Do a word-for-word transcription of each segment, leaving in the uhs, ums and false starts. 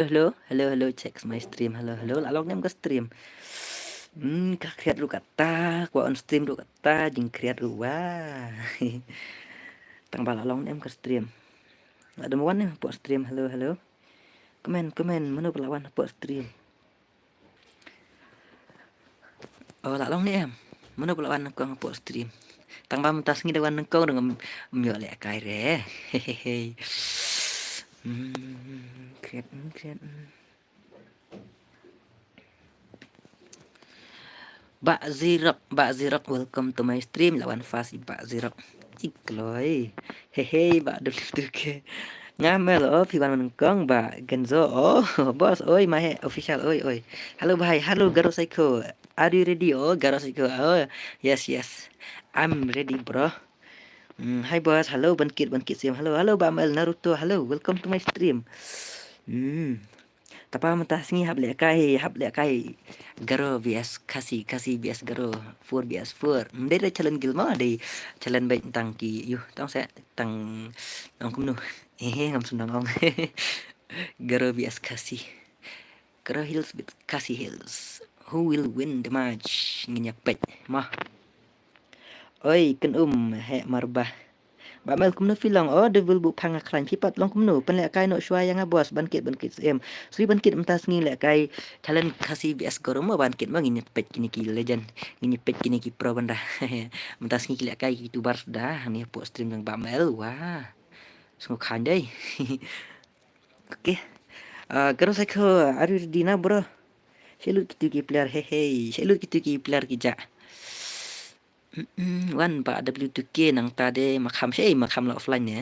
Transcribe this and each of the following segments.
Hello, hello, hello, check my stream. Hello, hello, la long ne em ka stream? Hmm, ka khriat ruh kata, kwah on stream ruh kata, jingkhriat ruh wa. Tang ba la long ne em ka stream? La dang wan ne em hapoh stream? Hello, hello. Comment, comment, mano ba la wan hapoh stream? Oh, la long ne em? Mano ba la wan nyngkong hapoh stream? Tang ba mynta sngi da wan nyngkong ruh ngam, ngam ïoh lehkai re. Hehehe. Hmm, khriat, hmm, khriat, hmm. Bah Zirok, Bah Zirok, welcome to my stream. La wan fast i Bah Zirok. I kloi. Hehe, Bah W two K. Nga mel, oh, phi wan nyngkong, Bah Genzo. Oh, boss, oi, Mahe official, oi, oi. Hello, bhai. Hello, Garo Psycho. Are you ready? Oh, Garo Psycho. Oh, yes, yes. I'm ready, bro. Hmm, hi, boss. Hello, Bankit, Bankit Sim. Hello, hello, Bah Mel Naruto. Hello, welcome to my stream. Hmm. Tapa mynta sngi hap lehkai, hap lehkai Garo V S Khasi, Khasi V S Garo, four V S four. Hmm, dei, dei challenge guild mo, dei challenge beit tang ki, ïuh, tang se, tang, ong kumno. Eh, ngam sngewdang ong. Garo V S Khasi. Garo Hills with Khasi Hills. Who will win the match? Ngin ïa peit mo. Oi, Kynum, heh marbah. Bah Mel kumno phi long? Oh, Devil Buphang nga khlaiñ, phi pat long kumno? Pynlehkai noh shuwa ïa nga boss, Bankit, Bankit Sim. Sri Bankit mynta sngi lehkai challenge Khasi V S Garo mo Bankit mo, ngin ïa peit kine ki legend. Ngin ïa peit kine ki pro bynda. Mynta sngi ki lehkai ki YouTubers da, hangne hapoh stream jong Bah Mel, wah. Sngewkhlaiñ dei. Okay. Ah, Garo Psycho, are you ready now, bro? Shah lut kito ki player, hehe. Shah lut kito ki player ki jah. Mm-mm, wan Bah W two K nangta de Makham, shei Makham la offline ne.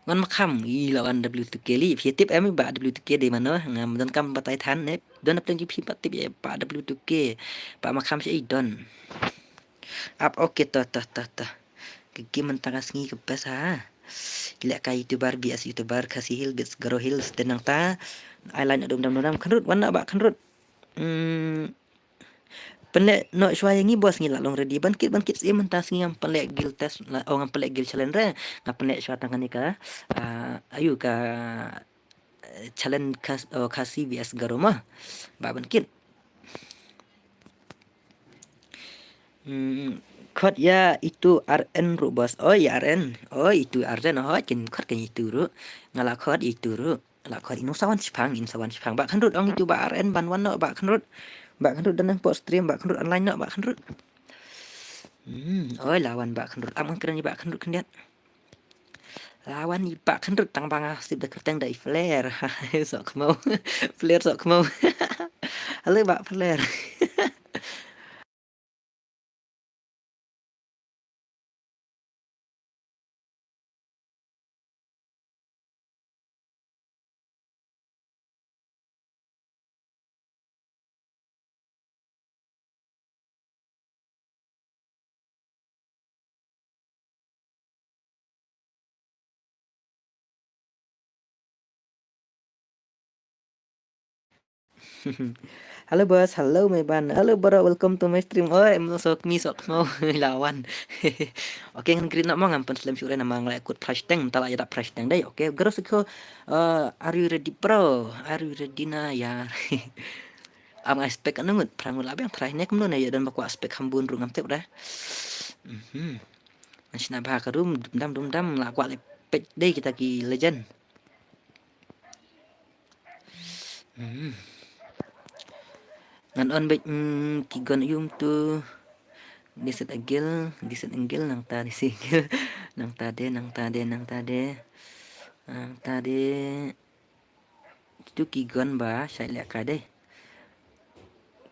Wan Makham, i la wan W two K li, phi tip em Bah W two K de mano, ngam donkam batai than ne. Don aplang ki phi pat tip ïa Bah W two K. Bah Makham shei don. Ap, okay, to, to, to, to. Ki, ki mynta ka sngi ka best ha. Ki lehkai YouTuber, V S YouTuber, Khasi Hill, V S Garo Hills, te nangta. Ai line dum dam dum dam, Kynrut, wan noh Bah Kynrut. Hmm. Pynleh noh shuwa ïa ngi boss, ngi la long ready. Bankit, Bankit Sim, mynta sngi ngam pynleh guild test, la, oh, ngam pynleh guild challenge re. Nga pynleh shuwa tang kane ka, ah, ayu ka, eh, challenge Khas-, oh, Khasi V S Garo mo. Bah Bankit. Hmm, khot ïa itu R N ruh boss. Oh, ïa R N. Oh, itu R N, oh, kin khot kan itu ruh. Nga la khot itu ruh. La khot inu sawan shipang, in sawan shipang. Bah Kynrut ong itu Bah R N ban wan noh Bah Kynrut. Bah Kynrut don hapoh stream, Bah Kynrut online noh Bah Kynrut. Hmm, oi la wan Bah Kynrut. Am ngan kren ïa Bah Kynrut khyndiat. La wan i Bah Kynrut tang ba nga sip da kyrteng da i Flare. Sok khmau. Flare sok khmau. Hello Bah Flare. Hello boss, hello Meban, hello bro, welcome to my stream. Oi, em, sok mi sok mo lawan. Okay, ngan greet na mo, ngam pynslem shuh re namar nga la kut price tag, mynta la ïa dap price tag dei. Okay, Garo Psycho, uh, are you ready bro? Are you ready na ya? Am nga spec anu ngut, phra ngut la biang try ne kumno ne, ïa don ba kwah spec kham bun ruh ngam tip re. Mhm. Ngan shna bha ka room, dum dam dum dam, la kwah leh peit dei kita ki legend. Hmm. Ngan on beit, hmm, ki gun yum tu. Diset agil, diset anggil, nangta diset anggil. Nangta de, nangta de, nangta de. Nangta de. Kitu ki gun ba shait lehkai dei.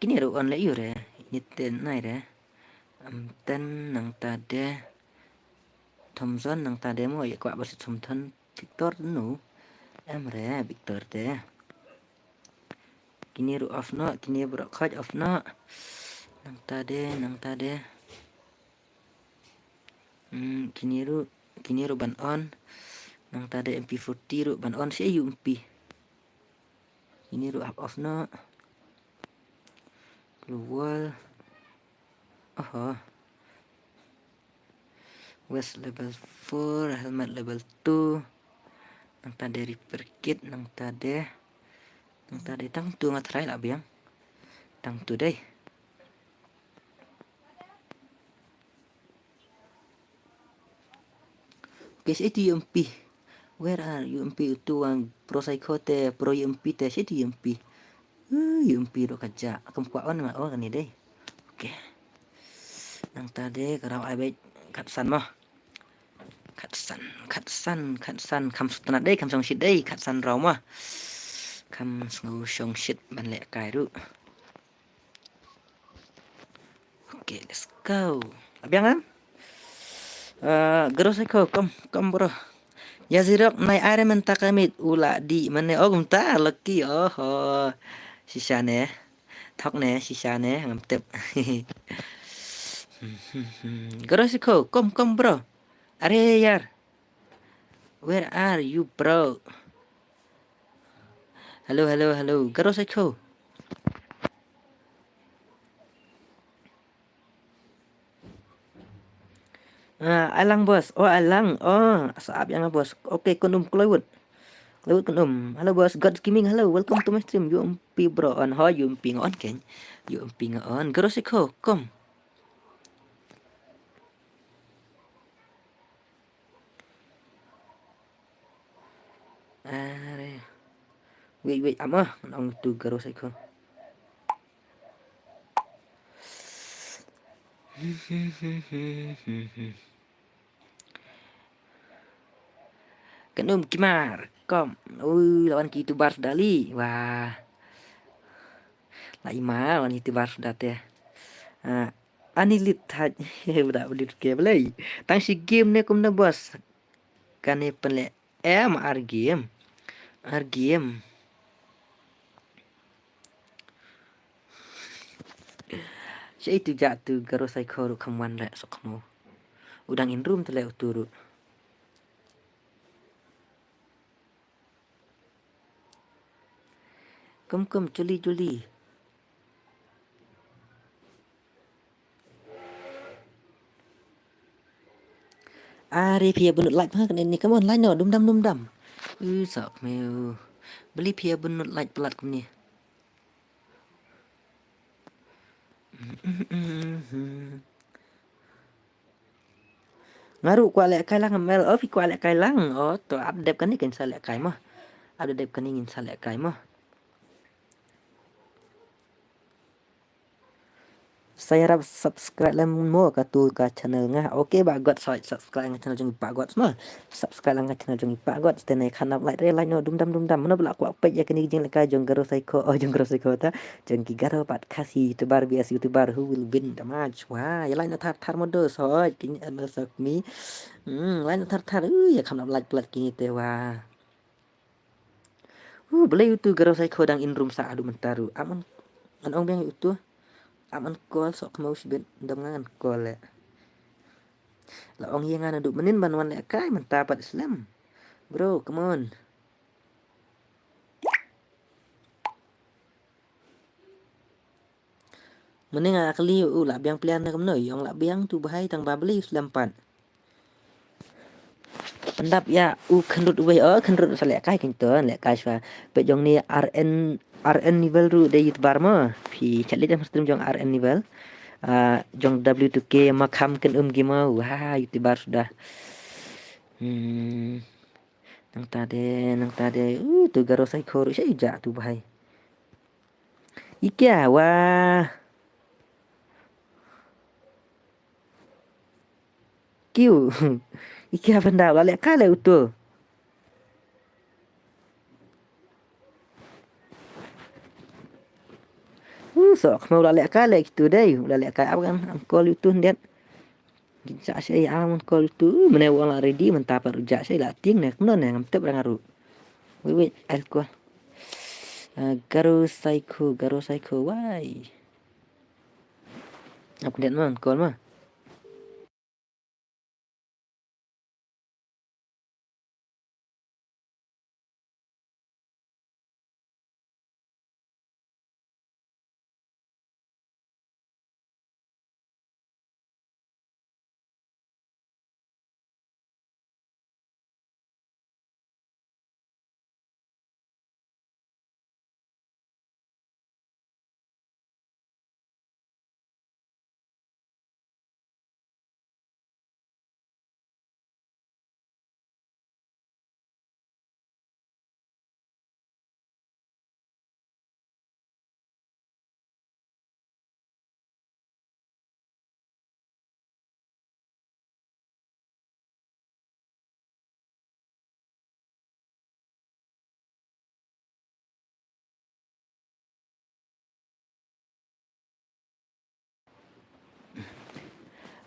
Kine ruh on leh ïu re. Ini ten nai re. Am ten nangta de. Thompson nangta de mo ïa kwah ba sit Thompson. Victor nu. Em re Victor de. Kine ruh off noh, kine ruh khot off noh. Nangta de, nangta de. Hmm, kine ruh, kine ruh ban on. Nangta de M P forty ruh ban on, shu M P. Kine ruh hap off noh. Global. Oho. Vest level four, helmet level two. Nangta de repair kit, nangta de. Nangta de tang tu nga try lah biang. Tang tu dei. Okay, shaei tu U M P? Where are U M P? Utu wan Pro Psycho te, Pro U M P te, shaei tu U M P? Uh, U M P ruh ka jah. Kam kwah on nga, oh, kane dei. Okay. Nangta de ka rau ai beit khatsan mo. Khatsan, khatsan, khatsan. Kham sngewtynnat dei, kham shongshit dei, khatsan rau mo. Kham sngewshongshit ban lehkai ruh. Okay, let's go. Lah biang em? Uh, Garo Psycho, kom, kom bro. Ïa Xerox nai ai re mynta ka miet u la dih mane, oh kumta, lucky, oh, oh. Shisha ne. Thok ne, shisha ne, ngam tip. Garo Psycho, kom, kom bro. Are yar. Where are you, bro? Hello, hello, hello. Garo Psycho. Ah, ai lang boss. Oh, ai lang. Oh, sa ap ïa nga boss. Okay, Kynum Plywood. Plywood Kynum. Hello boss. God's Gaming. Hello. Welcome to my stream. U M P bro on. Ho, U M P nga on keiñ. U M P nga on. Garo Psycho, kom. Are. Wait, wait, ap mo, ngan ong tu Garo Psycho. Kynum Kimar, kom. Ui, la wan ki YouTuber sdang li. Wah. La i ma wan YouTuber sdang te. Ah, ani lit haj. Bda blit ke blei. Tang shi game ne kumno boss? Kane pynleh em ar game. Ar game. Shaei tu jah tu Garo Psycho ruh kham wan leh sok mo. U dang in room te leh utu ruh. Kum kum, juli juli. Are phi ïa bunut like ma kane ni, come on, like noh, dum dam dum dam. U sok meu. Beli phi ïa bunut like palat kumne. Nga ruh kwah lehkai lang mel, oh phi kwah lehkai lang. Oh to ap dep kane ngin sa lehkai mo. Ap dep kane ngin sa lehkai mo. Sa ïarap subscribe lang mo katu ka channel nga. Okay Bah Gods, subscribe lang ka channel jong i Bah Gods mo. Subscribe lang ka channel jong i Bah Gods. Te ne khan ap like re, like noh dum dam dum dam. Mano ba la kwah peit ïa kane ka jinglehkai jong Garo Psycho, oh jong Garo Psycho ta. Jong ki Garo bad Khasi YouTuber versus YouTuber, who will win the match? Wah, ïa like noh thar thar mo dos hoi, kine ano sok mi. Hmm, like noh thar thar. Uh, ïa kham ap like palat kine te wah. Uh, balei utu Garo Psycho dang in room sa haduh mynta ruh. Ap ngan, ngan ong biang ïa utu. Ap ngan call, sok khmiew shibit, dang ngan call leh. La ong ïa nga naduh mynnin ban wan lehkai, mynta pat slem. Bro, come on. Mynne nga kylli u la biang player ne kumno, i ong la biang tu bhai, tang ba balei u slem pat. Pyndap ïa u khynrut uwei, o khynrut sa lehkai keiñ to, lehkai shuwa. Peit jong ni R N, R N Nivel ruh dei YouTuber mo. Phi check leit ha stream jong R N Nivel. Ah, jong W two K Makham Kynum Gamer, wah, YouTuber suda. Hmm. Nangta de, nangta de. Uh, tu Garo Psycho ruh, shaei u jah tu bhai. I kia, wah. Kiu. I kia pyndap, la lehkai leh utu. Uh, sok khmiew, la lehkai leh kitu dei, la lehkai, ap ngan call utu hyndet. Ki jah shaei, ap ngan call utu, mynne u ong la ready, mynta pat u jah shaei, la tieng ne kumno ne, ngam tip ruh nga ruh. Wait, wait, I'll call. Ah, Garo Psycho, Garo Psycho, why? Ap hyndet mo, call mo.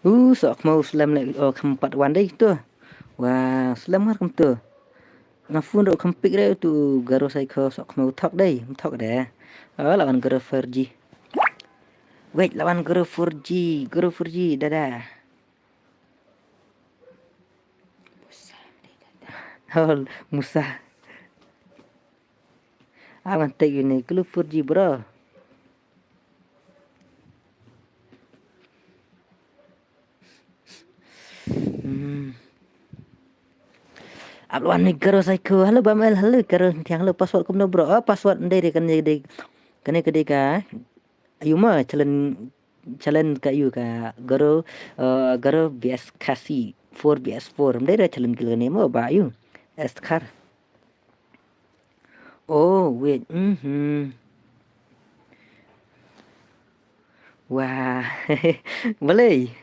U soh khmo slem le o kham pat wan dei tu. Wa slem har kham tu. Nga phone ro kham pik re tu Garo Psycho soh khmo thok dei, thok de. O la wan Garo four G. Wait, la wan Garo four G, Garo four G dada. Hol Musa. Awan tek yu ne kelu four G bro. Hmm. Ap wan ni Garo Psycho. Halo Bamel, halo Garo Thiang, halo password kumno bro? Oh, password ndai dei kan dei kan dei ka. Ayu ma challenge challenge ka yu ka Garo, uh, Garo V S Khasi four V S four. Mdei ra challenge gil kane mo ba yu. Eskhar. Oh, wait. Mhm. Wah. Boleh.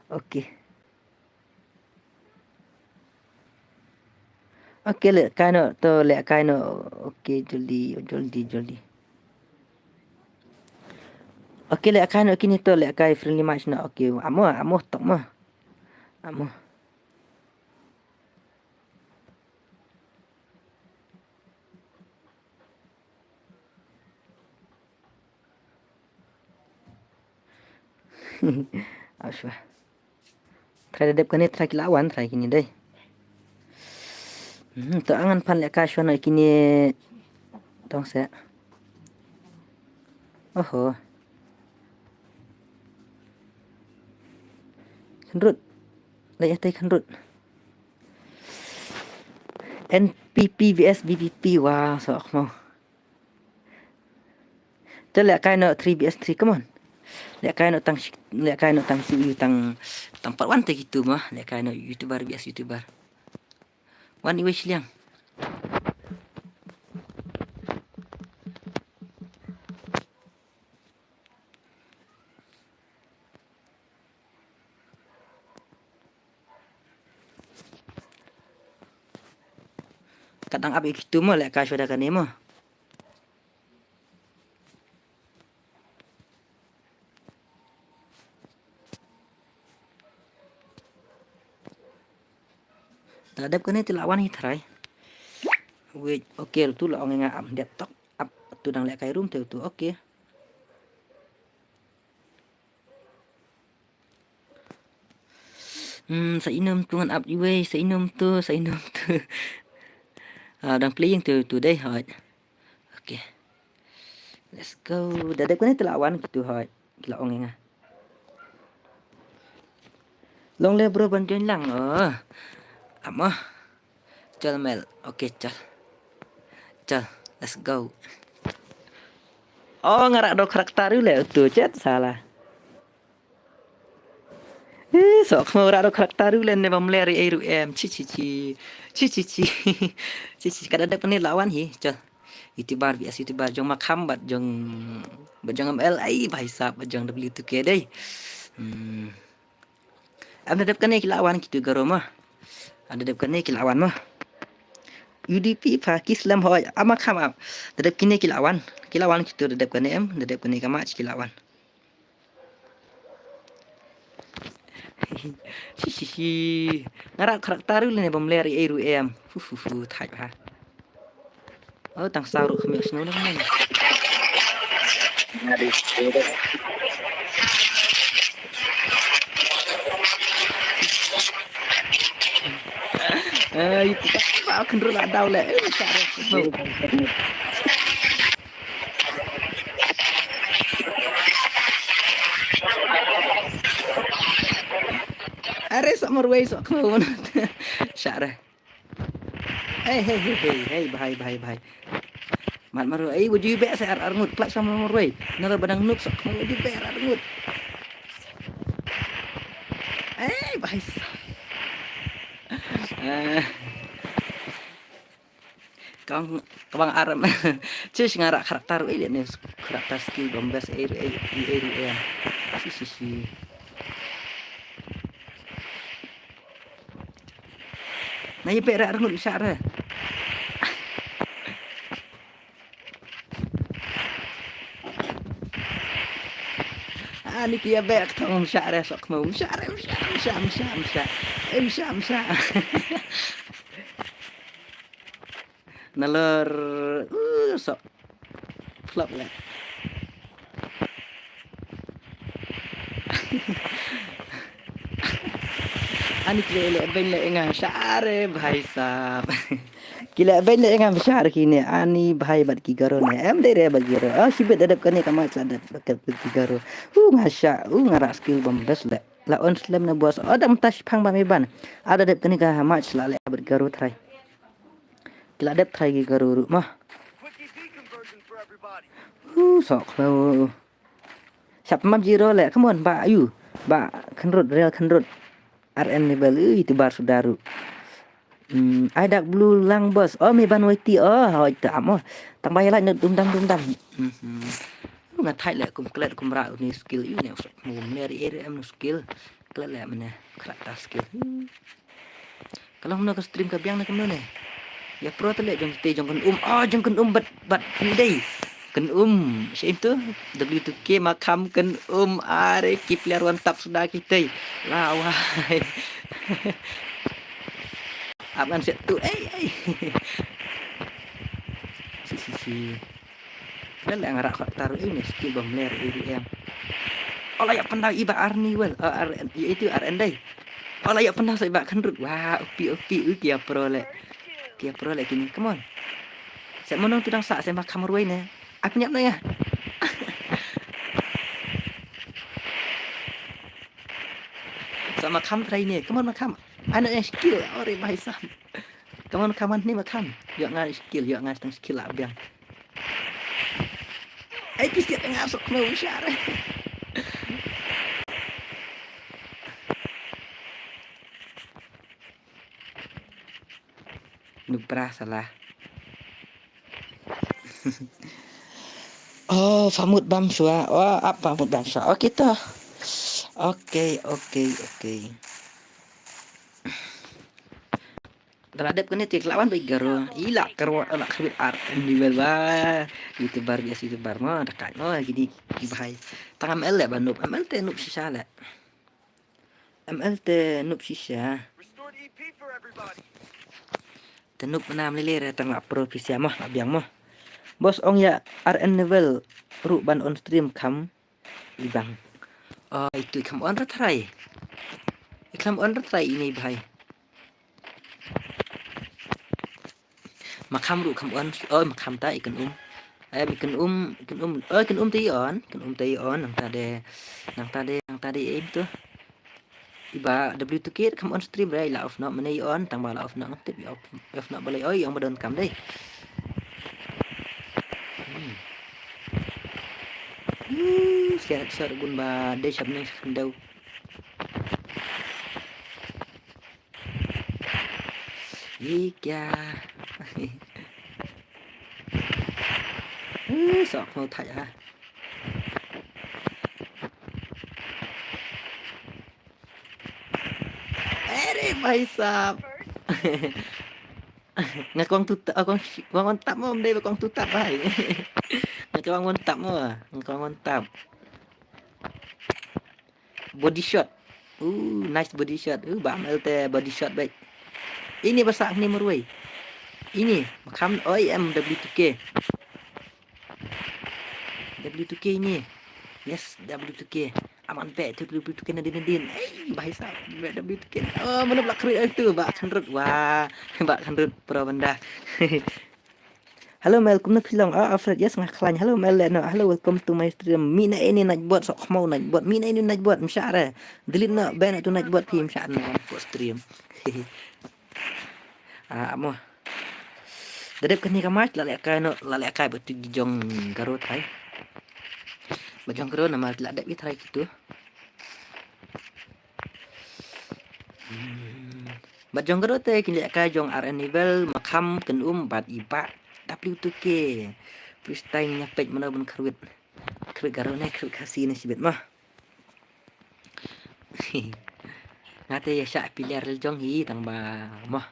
Okay. Okay, leh kai noh to, leh kai noh. Okay, joldi, joldi, joldi. Okay, leh kai noh kini to, leh kai friendly match noh. Okay, amo, amo tok mo. Amo. Ashwa. Trai da dep kane trai ki la wan trai kini dei. Hmm, to angan pan leh ka shwa na kini tong se. Oho. Khandrut. Leh ya tai khandrut. N P P V S V P P, wow, so mo. Te leh kai no three V S three, come on. Leh kai no tang shi-, leh kai no tang shi-, tang, tang part one te kitu ma. Leh kai no YouTuber V S YouTuber. Wan iwe shiliang. Ka dang ap ïa kitu mo, leh ka shuwa da kane mo. Te la dep kane te la wan hi tharai. Wait, okay, tu la ong nga ap dep tok. Ap tu dang leh kai room te tu, okay. Hmm, sa inom tu ngan ap iwei, sa inom tu, sa inom tu. Ah, dang playing tu, tu dei hot. Okay. Let's go. Da dep kane te la wan kitu hot. Ki la ong ïa nga. Long le bro ban join lang. Oh. Amo. Chal mel. Okay, chal. Chal. Let's go. Oh, nga rak do karakter le tu chet salah. Eh, sok mo rak do karakter le ne bam ler ei ru em. Chi chi chi. Chi chi chi. Chi chi, ka da dep kane la wan hi. Chal. YouTuber V S YouTuber jong Makham bad jong, bad jong M L, ai bhai sahab, bad jong W two K dei. Hmm. Am da dep kane ki la wan kitu Garo ma. Am da dep kane ki la wan ma. U D P pa ki slem hoi, ama kham ap. Da dep kine ki la wan. Ki la wan kitu da dep kane em, da dep kane ka match ki la wan. Shi shi shi. Nga rak karakter le ne bam ler ei ru em. Hu hu hu, thaj ha. Oh, tang saru khmiak snow na man. Eh, itu tak apa, aku nrul adau le. Eh, saru snow. Are sok marwei sok khmeu. Share. Hey, hey, hey, hey, hey, bhai, bhai, bhai. Mat marwei, ei, wajib be sa ar ar ngut, plak sama marwei. Nara badang nuk sok khmeu wajib be ar ar ngut. Ei, bhai. Eh. Kang, kang aram. Sis nga rak karakter, eh, lihat ni karakter skill bombas, eh, eh, eh, eh, eh. Si, si, si. Na, ye pe rak rengut syak re. Ah, Ni ki ïa beh ka thong msha re sok mo. Msha re, msha, msha, msha, msha. Eh, msha, msha. Nalor, uh, sok. Flop le. Ani ki leh beiñ leh ïa nga share bhai sahab. Ki leh beiñ leh ïa nga share kine ani bhai bad ki garo ne. Em dei re bad ki garo. Oh, shibit da dep kane ka match la dep bad ki garo. Uh, nga shah, uh, nga rah skill bam best leh. La on slam na boss. Oh, da mynta shiphang ba me ban. Ah, da dep kane ka match la leh bad ki garo trai. Ki la dep trai ki garo ruh ma. Uh, sok lo. Sap mam zero le, come on, ba ayu. Ba Kynrut, real Kynrut. R N level, ui, tu bar sudaru. Hmm, ai dak blue lang boss. Oh, me ban waiti, oh, hoi ta amo. Tang ba ïa lai na dum dam, dum dam. Mhm. Nga thai le kum klet kum ra ni skill yu ne. Mum ner eri em nu skill. Klet le mene, klet ta skill. Ka long kumno ka stream ka biang ne kumno ne? Ïa pro te leh jong te jong Kynum. Oh, jong Kynum bad bad ni dei. Kynum, sha im tu. W two K Makham Kynum. Are ki player one tap suda kita. La wai. Ap ngan set tu. Ei, ei. Si, si, si. Leh leh nga rah khot tar ïa ne skill bam ler ïa em. Ola ïa pyndaw i ba Arni wel. Oh, R N, ïa itu R N dei. Ola ïa pyndaw sa i ba Kynrut. Wah, upi, upi, u kia pro le. Kia pro le kini. Come on. Sa monong tu dang sa, sa Makham ruai ne. Ai pynïap na ïa. Sa Makham trai ne. Come on Makham. Ano ïa skill. Ore bhai sahab. Come on, come on, ni Makham. Ïoh nga skill, ïoh nga tang skill la biang. Ai pis ïa nga sok mo share. Nubra salah. Oh, famut bam shwa. Oh, ap famut bam shwa. Okay to. Okay, okay, okay. Da la dep kane te kla wan bai garo. I la karo la khwit ar ni bel ba. YouTuber biasa YouTuber mo da kai mo gini ki bahai. Tang M L le ba nup, M L te nup shisha le. M L te nup shisha. Te nup nam le le re tang la pro pisia mo, la biang mo. Boss ong ïa R N level ruh ban on stream kham. Ibang. Oh, itu i kham on ra trai. I kham on ra trai ini bhai. Makham ruh kham on. Oh, Makham ta i Kynum. Eh, i Kynum, i Kynum. Oh, i Kynum ta i on. I Kynum ta i on. Nang ta de, nang ta de, nang ta de em tu. Iba W two K kham on stream re, la off no, mane i on, tang ba la off no, ngam tip i off, off no balei, oi, ong ba don kam dei. Hmm. Ih, siar, siar gun ba dei sab neng sab dau. Ih, kya. Ih, sok mau thaj ha. Are bhai sahab. Nga kwang tu ta-, kwang, kwang on tap mo, mdei kwang tu tap bhai. Nga kwang on tap mo, nga kwang on tap. Body shot. Uh, nice body shot. Uh, ba M L te body shot bhai. Ini ba sah ni marwei. Ini, Makham, oi, M W two K. W two K ini. Yes, W two K. Aman pe tu W two K nadin nadin. Ei, bhai sahab, W two K. Oh, mano ba la khruit itu, ba Kynrut. Wah, ba Kynrut pro benda. Hello Mel, kumno phi long? Ah, Alfred, yes, nga khlaiñ. Hello Mel, le no. Hello, welcome to my stream. Mi na ini Nightbot, sok khmau Nightbot. Mi na ini Nightbot, msha re. Delete no, ban tu Nightbot phi msha no. Ko stream. Ah, mo. Da dep kane ka match la lehkai no, la lehkai ba tu ki jong Garo trai. Ba jong Garo namar la dep i trai kitu. Hmm. Ba jong Garo te kin lehkai jong R N Evil, Makham, Kynum bad i ba W two K. Freestyle nya peit mano ban khruit. Khruit Garo ne, khruit Khasi ne shibit ma. Nga te ïa shah pillar leh jong hi tang ba mo.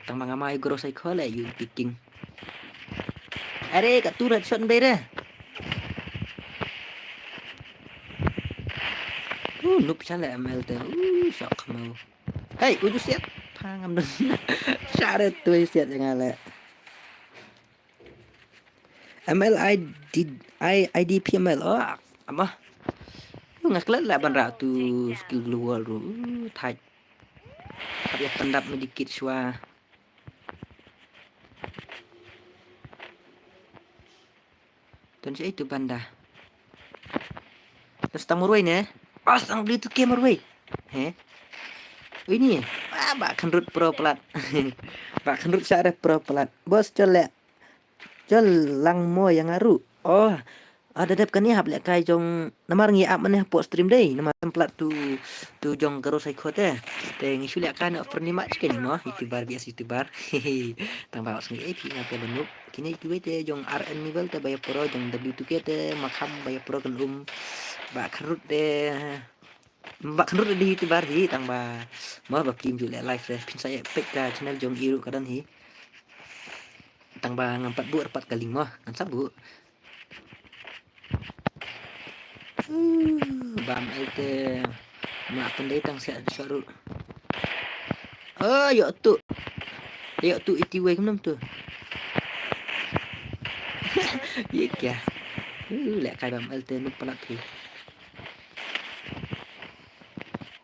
Tang ba nga ma ïa Garo sai khole ïa picking. Are ka tu red shot ndai re. Nup sha le M L te. U, shok khmau. Hey, uju siat. Pang am dun. Share tu siat jangan le. M L I D, I, I D P M L. Oh, ama. U, nga klet le ban rah tu skill global ru. U, thaj. Hap ya pandap medikit shwa. Tun sha itu banda. Tun stang marwei ne? Oh, stang beli tu ke marwei. He? Ui ni. Ah, ba khandrut pro plat. Ba khandrut sha re pro plat. Bos, jol le. Jol lang mo yang aru. Oh. Ada dep kani hap le kai jong namar ngi ap mane hapoh stream dei. Namar plat tu, tu jong Garo Saikho te. Te ngi shu le kai na offer ni mat chicken mo. YouTuber bias YouTuber. Tang ba os ngi A P nga te benuk. Kini kiwei te jong R N Nivel te baya pro, jong W two K te makham baya pro kan um. Ba kharut te. Ba kharut di YouTuber hi tang ba. Mo ba kim ju le live te. Phin sa ya pek ka channel jong iru ka dan hi. Tang ba ngam pat bu pat ka link mo. Ngan sa bu. Bam el te. Ma pendai tang siap suaru. Oh, yok tu. Yok tu iti wei kumnam tu. Ye kya? Uh, lek kai bam el te nuk palat phi.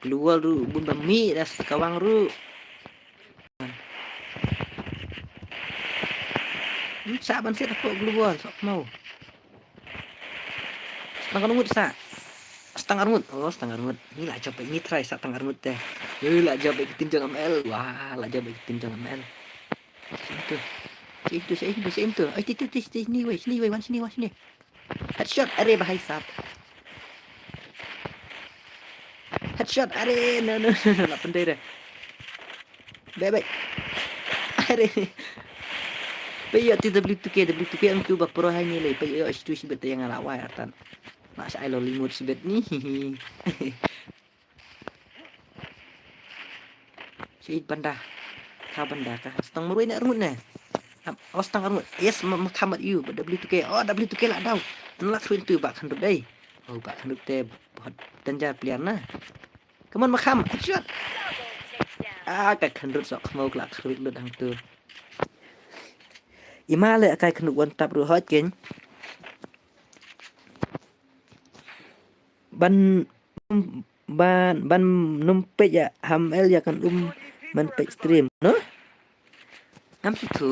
Keluar ru bun bam mi das kawang ru. Hmm, sa ban siat hapoh global, sok mau. Setang arngut sa. Setang arngut. Oh, setang arngut. Ni lah jop ni try sa tang arngut te. Ni lah jop ki tin jong M L. Wah, lah jop ki tin jong M L. Sini tu. Sini tu, sini tu, sini tu. Ai, ti, ti, ti, ti, sini wei, sini wei, wan sini, wan sini. Headshot, are bahai sap. Headshot, are, no, no, no, no, lah pendai dah. Baik, baik. Are. Pei ya ti W two K, W two K ang tu ba pro hai ni lei. Pei ya situ sibet yang ala wai artan. Mas ai lo limut sibet ni. Sibet banda. Ka banda ka. Setang marwei ne arngut ne. Ap, oh, setang arngut. Yes, ma, ma kamat you. W two K. Oh, W two K lah daw. Nalak rin tu ba khandut dei. Oh, ba khandut te. Bahut danger player na. Come on, Makham, headshot. Ah, ka khandut sok khmau klak khruit lut hang tu. Ima le kai khandut one tap ru hot ken. Ban, ban, ban num pej ya ham el ya kan um man pej stream, no? Ngam shu tu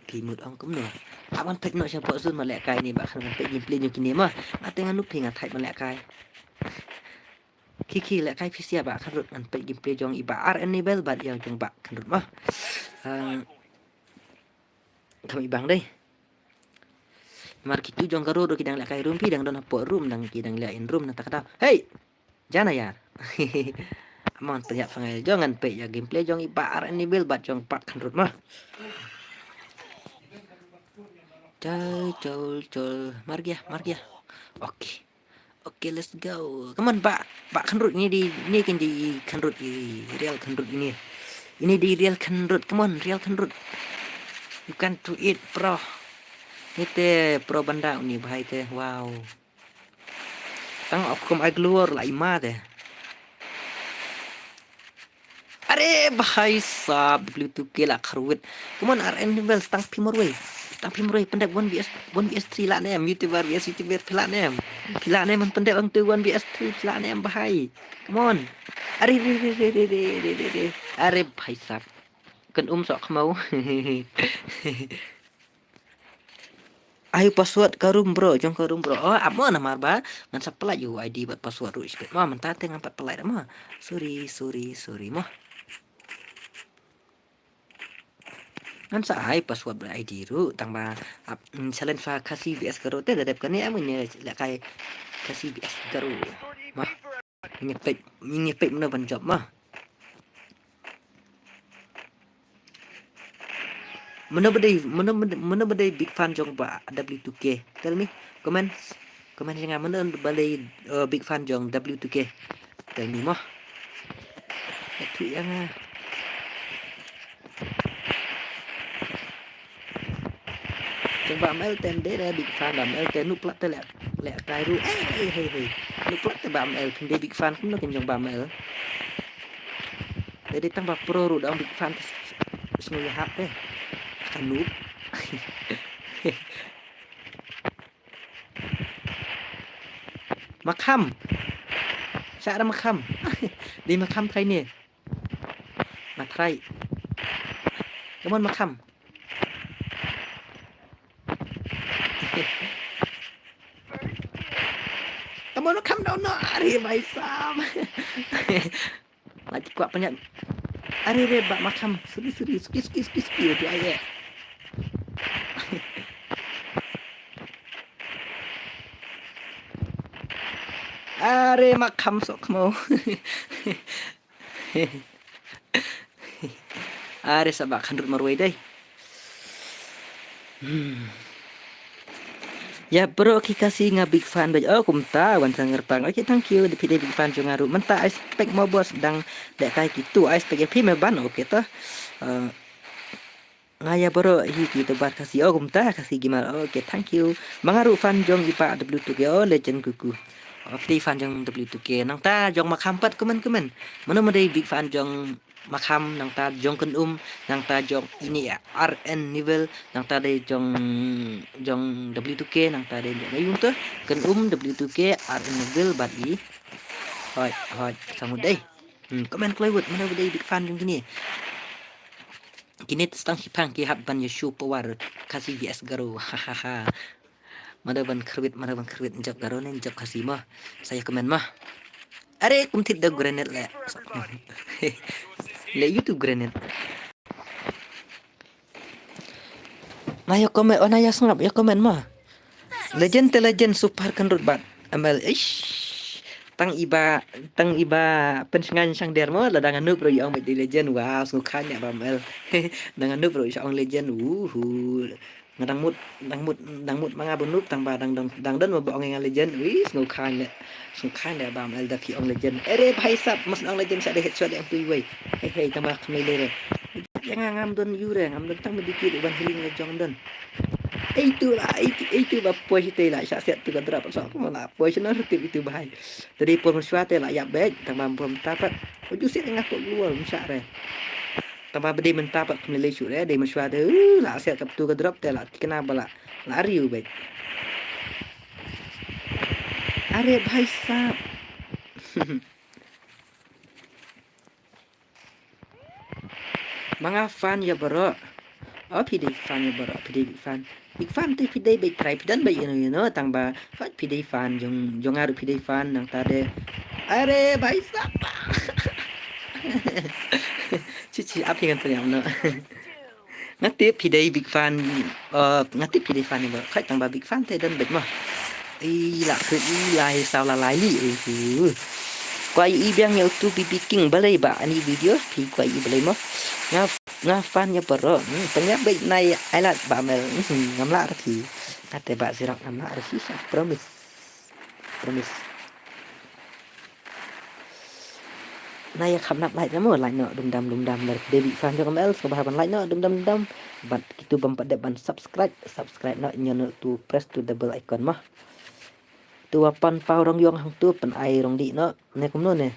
ki mut ong kumno. Aban pej no sha pok sun ma le kai ni ba khan pej gameplay nyu kini ma. Ate ngan nup phi nga thai ma le kai. Kiki le kai phi sia ba khan rut ngan pej gameplay jong i ba R N ni bel ba yang jong ba khan rut ma. Ang kam i bang dei. Mar kitu jong ka ro ro ki dang le kai room phi dang don hapoh room dang ki dang le in room na ta ka dau. Hey! Jana yar. Amon pynjap sangai jong ngan pej ya gameplay jong i ba R N ni bel bat jong ba khan rut ma. Chal, chal, chal. Mar gya, mar gya. Okay. Okay, let's go. Come on, ba, ba khan rut ni di, ni kan di khan rut i, real khan rut ini. Ini di real khan rut. Come on, real khan rut. You can do it, bro. Ni te pro banda ni bahai te. Wow. Tang ok kum ai glor la ima te. Are bhai sab, W two K la kharwit. Come on, R N level, tang phi marwei. Tang phi marwei, pendek one V S, one V S three la nem, YouTuber V S YouTuber phi la nem. Phi la nem, pendek ang tu one V S three phi la nem bhai. Come on. Are, re, re, re. Are bhai sab. Kan um sok khmau. Ai password ka room bro, jong ka room bro. Oh, amo namar ba ngan sa pynlait ïa u I D bad password ruh sbet. Ma mynta te ngan pat pynlait ma. Sorry, sorry, sorry ma. Ngan sa ai password bad I D ruh tang ba ap, mm, challenge fa Khasi V S Garo te da dep kane am ne lehkai Khasi V S Garo. Ma. Ngi pek, ngi pek mano ban jop ma. Mano ba dei, mano, mano, mano ba dei big fan jong ba W two K. Tell me, comment, comment jong nga mano ba dei, uh, big fan jong W two K. Tell me mo. Itu yang ah. Jong ba M L ten dei da big fan ba M L ten nu plat te leh. Leh kai ruh. Hei, hei, hei, hei. Nuk plot te Bamel. Phin dei big fan kumno kin jong Bamel. Dei dei tang ba pro ruh da ong big fan te. Sngew ïahap te. Ka noob. Makham. Sha da makham. Dei makham trai ne. Matrai. Come on, makham. Come on, makham, no, no. Are, bhai sahab. Lagi kuat banyak. Are, are, bak makham. Sorry, sorry. Suki, suki, suki, suki. Itu aja. Are, makham sok mau. Are sa ba khandut marwei dei. Hmm. Ya bro, ki Khasi nga big fan bad, oh, kumta wan sa ngerpang. Okay, thank you. Dei phi dei big fan jong nga ruh. Mynta ai spek mo boss dang dei kai kitu. Ai spek ya phi me ban. Okay to. Uh, Nga ya bro hi ki to bar Khasi. Oh, kumta Khasi gamer. Okay, thank you. Ma nga ruh fan jong i pa W two K. Oh, legend kuku. Oh, phi fan jong W two K. Nangta jong makham pat comment, comment. Mano ma dei big fan jong makham, nangta jong Ken Um, nangta jong ini ya R N Nivel, nangta dei jong, jong W two K, nangta dei jong ayung to. Ken Um, W two K, R N Nivel bad i. Hoi, hoi, samut dei. Hmm, comment kloi wut, mano ma dei big fan jong kine. Kine tang shipang ki hap ban ïa show power Khasi V S Garo. Ha ha ha. Mano ban kyrwit, mano ban kyrwit, jop Garo ne jop Khasi mo. Sa ïa comment mo. Are kum thit da grenade le. Le YouTube grenade. Na ïa comment, oh na ïa sngap, ïa comment mo. Legend te legend super kynrut bad M L. Ish. Tang iba, tang iba pynshngaiñ shang der mo, la dang anup ruh ïa ong bad di legend. Wow, sngewkhan ïa ba M L. Dang anup ruh ïa ong legend. Uhu. Nga dang mut, dang mut, dang mut ma nga ba nup tang ba dang, dang, dang don mo ba ong nga legend. Ui, sngewkhan ïa. Sngewkhan ïa ba M L da phi ong legend. Ere bhai sab, mas ong legend sa de headshot ïa tu wei. Hei hei, tang ba khmai le re. Ïa nga ngam don ïu re, ngam don tang medikit ban healing la jong don. Ei tu la, ei tu, ei tu ba poi te la, sha siat tu ka drop, so ko la poi sha na rutip itu bahai. Tadi por menshwa te la ïap bek, tang ba por menta pat. Oju siat nga pok luar, msha re. Tang ba bede menta pat kumne le shu re, de menshwa te, uh, la siat ka tu ka drop te la, tikna ba la, la riu bek. Are bhai sab. Ma nga fan ïa baroh. Oh, phi dei fan ïa baroh, phi dei big fan. Big fan te phi dei bad trai phi don bad ïa no ïa no tang ba hoi phi dei fan jong, jong nga ruh phi dei fan nangta de. Are bhai sab. Chi chi ap hi ngan pynïap no. Nga tip phi dei big fan, uh, nga tip phi dei fan ïa baroh. Khoi tang ba big fan te don bad mo. I la khut i lai saw la lai li. Uhu. Kwai i biang ïa utu B B King balei ba ani video phi kwai i balei mo. Nga, nga fan ïa baroh. Hmm, pynïap bad nai ai lad ba mel. Hmm, ngam lah ruh phi. Kata ba sirok ngam lah ruh phi. Promise. Promise. Na ïa kham nap like na mo, like noh dum dam dum dam. Lada phi dei big fan jong M L sngewbha ban like noh dum dam dum dam. Bad kitu bym pat dep ban subscribe, subscribe noh, ñion noh tu press tu double icon mo. Tu wa pan paw rong yong hangtu pyn ai rong dih noh. Ne kumno ne.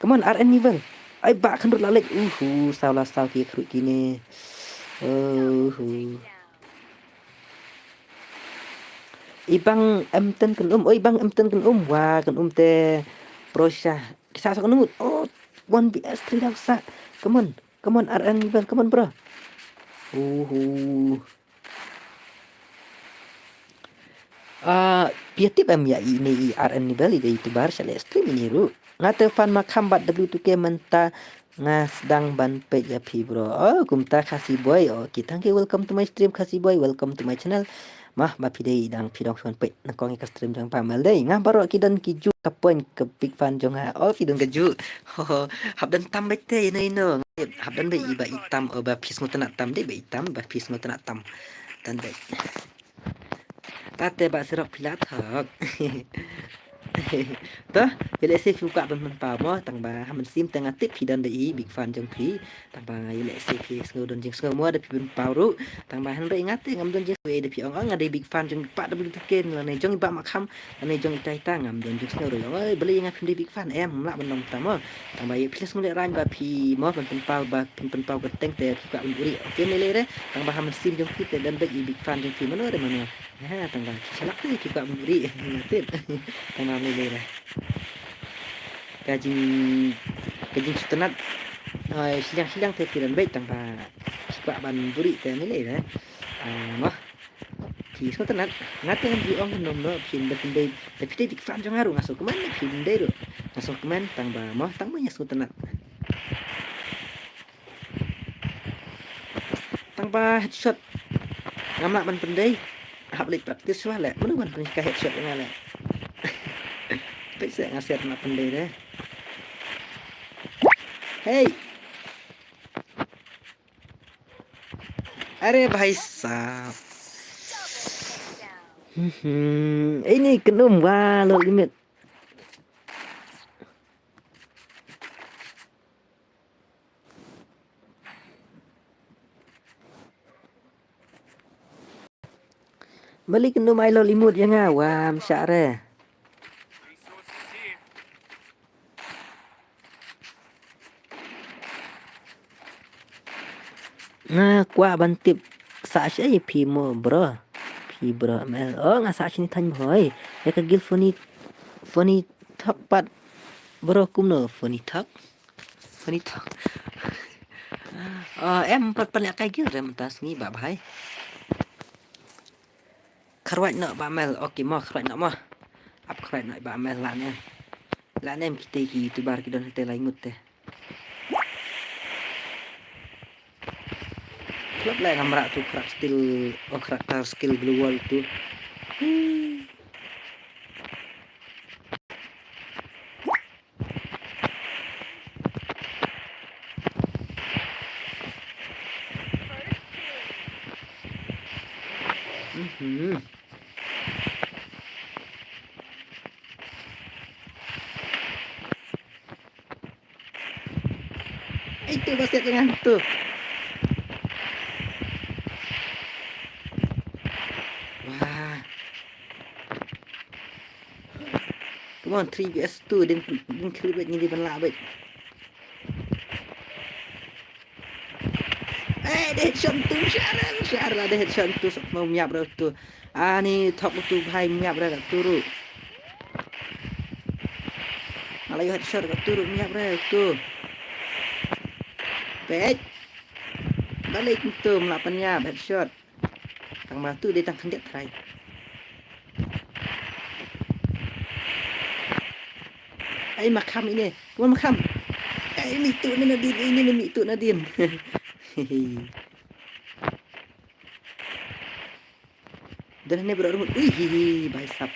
Come on, R N Nivel. Ai ba khandut la lek. Uhu, saw la saw ki khrui kine. Uhu. Ibang em ten ken um. Oh, ibang em ten ken um. Wa ken um te. Pro sha. Kisa sa ken um. Oh, one V S three daw sa. Come on. Come on, R N Nivel. Come on, bro. Uhu. Ah, phi tip em ïa ine i R N Nivel i dei YouTuber sha leh stream ine ruh. Nga te fan makham bad W two K mynta nga sdang ban peit ïa phi bro. Oh, kumta Khasi boy. Okay, thank you. Welcome to my stream Khasi boy. Welcome to my channel. Mah ba phi dei dang phi dang shuan peit nyngkong ïa ka stream jong pamel dei. Nga baroh ki don ki ju ka point ka big fan jong nga. Oh, phi don ka ju. Ho ho. Hap don tam bad te ino ino. Hap don bad i ba i tam, oh, ba phi sngewtynnat tam dei ba i tam ba phi sngewtynnat tam. Don bad. Tate ba sirok phi la thok. To, ïa lehse phi kwah ban pynpaw mo, tang ba ha mynsiem te nga tip phi don da i big fan jong phi. Tang ba ïa lehse phi sngew don jingsngew mo da phi pynpaw ruh. Tang ba hynrei nga te ngam don jingsngew da phi ong ong nga dei big fan jong i Bah W two K lane jong i Bah Makham lane jong i tai ta, ngam don jingsngew ruh ong oi balei nga phim dei big fan, em, ngam lah ban ong tam mo. Tang ba ïa phi la sngew lehraiñ ba phi mo ban pynpaw ba phin pynpaw kyrteng te phi kwah ban uri. Okay, me lei re. Tang ba ha mynsiem jong phi te don beit i big fan jong phi mano re mano. Ha, tang ba ki shalak te ki kwah ban uri. Nga tip. Tang ba me lei re. Ka jing, ka jingsngewtynnat, eh, shiliang shiliang te ki don beit tang ba ki kwah ban uri te me lei re. Ah, mo. Ki sngewtynnat. Nga te ngan ju ong kum no, phin dei, phin dei, phi dei big fan jong nga ruh, nga sngewkmen, phin dei ruh. Nga sngewkmen tang ba mo, tang ba nga sngewtynnat. Tang ba headshot ngam lah ban pyndei. Hap leit practice shuwa leh. Mano ban pynhikai headshot ïa nga leh. Peit seh nga sher na pyndei de. Hey. Are bhai sahab. Hmm, ini kynum wa lo limit. Malik num ai lo limit ïa nga, wa, msha re. Nga kwah ban tip sa shi phi mo bro. Phi bro M L. Oh, nga sa shi ni than hoi. Ïa ka gil funny, funny talk pat bro kumno funny talk. Funny talk. Ah, em pat pan ïa kai gil re mynta sngi bah bhai. Kharwait noh bah Mel, okay mo, kharwait noh mo. Ap kharwait noh bah Mel lah ne. Lah ne em kite ki YouTuber ki don hate lai ngut te. Klop le ngam rah tu crack skill, oh crack tar skill global tu. Mhm. Itu basket dengan tu. Wah. Come on, three versus two. Din, din kri bet, ngin di ban lah bet. Eh, deh headshot tu, syar, syar lah deh headshot tu, sok mau miap dah tu. Ah, ni top tu, bhai, miap dah tu ruh. Malah yo headshot kat tu ruh, miap dah tu. Pet. Balik tu, melapan miap, headshot. Tang ma tu dei tang khyndiat trai. Ai makham ini. Wan makham. Ai ini tu ni nadin, ini ni tu nadin. Dan ni bro ruh. Ui hi hi bai sap.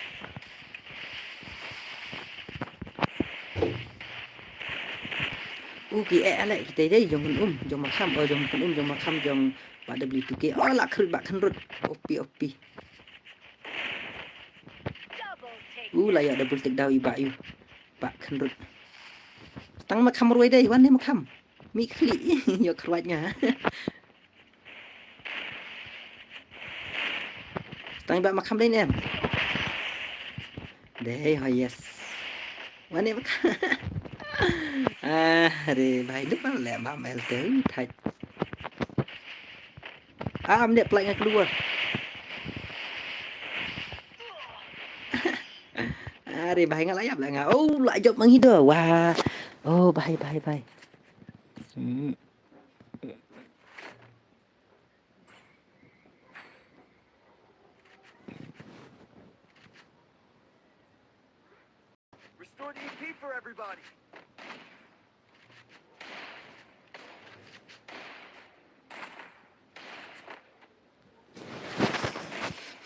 Uki eh alek kita dei jong um jong makham oh jong um jong makham jong Bah W two K. Oh, lah khrut, bah khrut. Opi, opi. Uh, lah ïa double take daw i bah ïu. Bah khrut. Tang makham ruh dei, wan ne makham. Mi khli, ïa khrut nga. Tang i bah makham dei ne em. Dei, oh yes. Wan ne makham. Ah, re, bhai, dup le, bah mel te, thaj. Ah, am dep plak nga keluar. Are bhai nga la ïap la nga. Oh, la jop mangi do. Wah. Oh, bhai, bhai, bhai. Hmm. Restore the E P for everybody.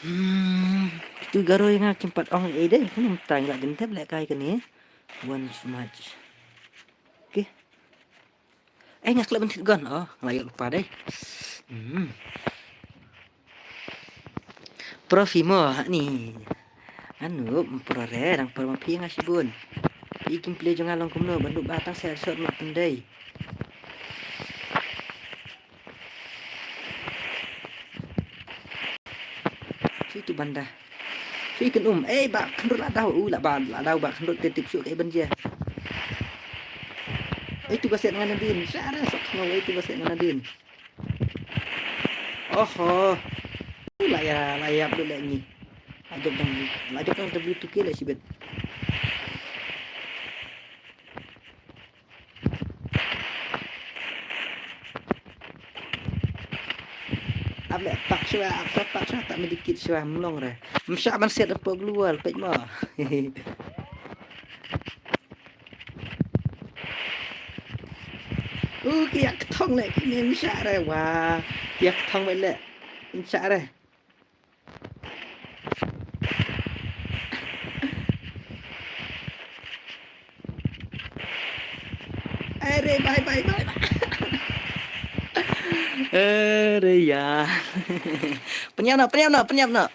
Hmm, tu garo ïa nga kim pat ong ei dei, kumno mynta ngi la jan tep lehkai kane. One match. Okay. Eh, nga khlem ban thied gun, oh, nga la ïoh lypa dei. Hmm. Profi mo, ni. Anu, ym pro re, dang pro ma phi nga shibun. Phi gameplay jong nga long kumno, ban duh ba tang sa shot ma pyndei. Shu tu banda. Shu kan um. Eh, ba khyndrut la daw. U la ba la daw ba khyndrut te tip shu kai ban je. Eh, tu ba set ngan nadin. Sha re sok ngau, eh, tu ba set ngan nadin. Oho. U la ya, la ya blu le ni. La jop dang, la jop dang W two K le shibit. Ap le pak shwa, ap sa pak shwa, tak medikit shwa, mlong re. Msha ban set apa global, pek mo. Uh, ki yak thong le, ki ne msha re, wa. Ki yak thong le, msha re. Are, bye, bye, bye, bye. Are, ya. Pynïap noh, pynïap noh, pynïap noh.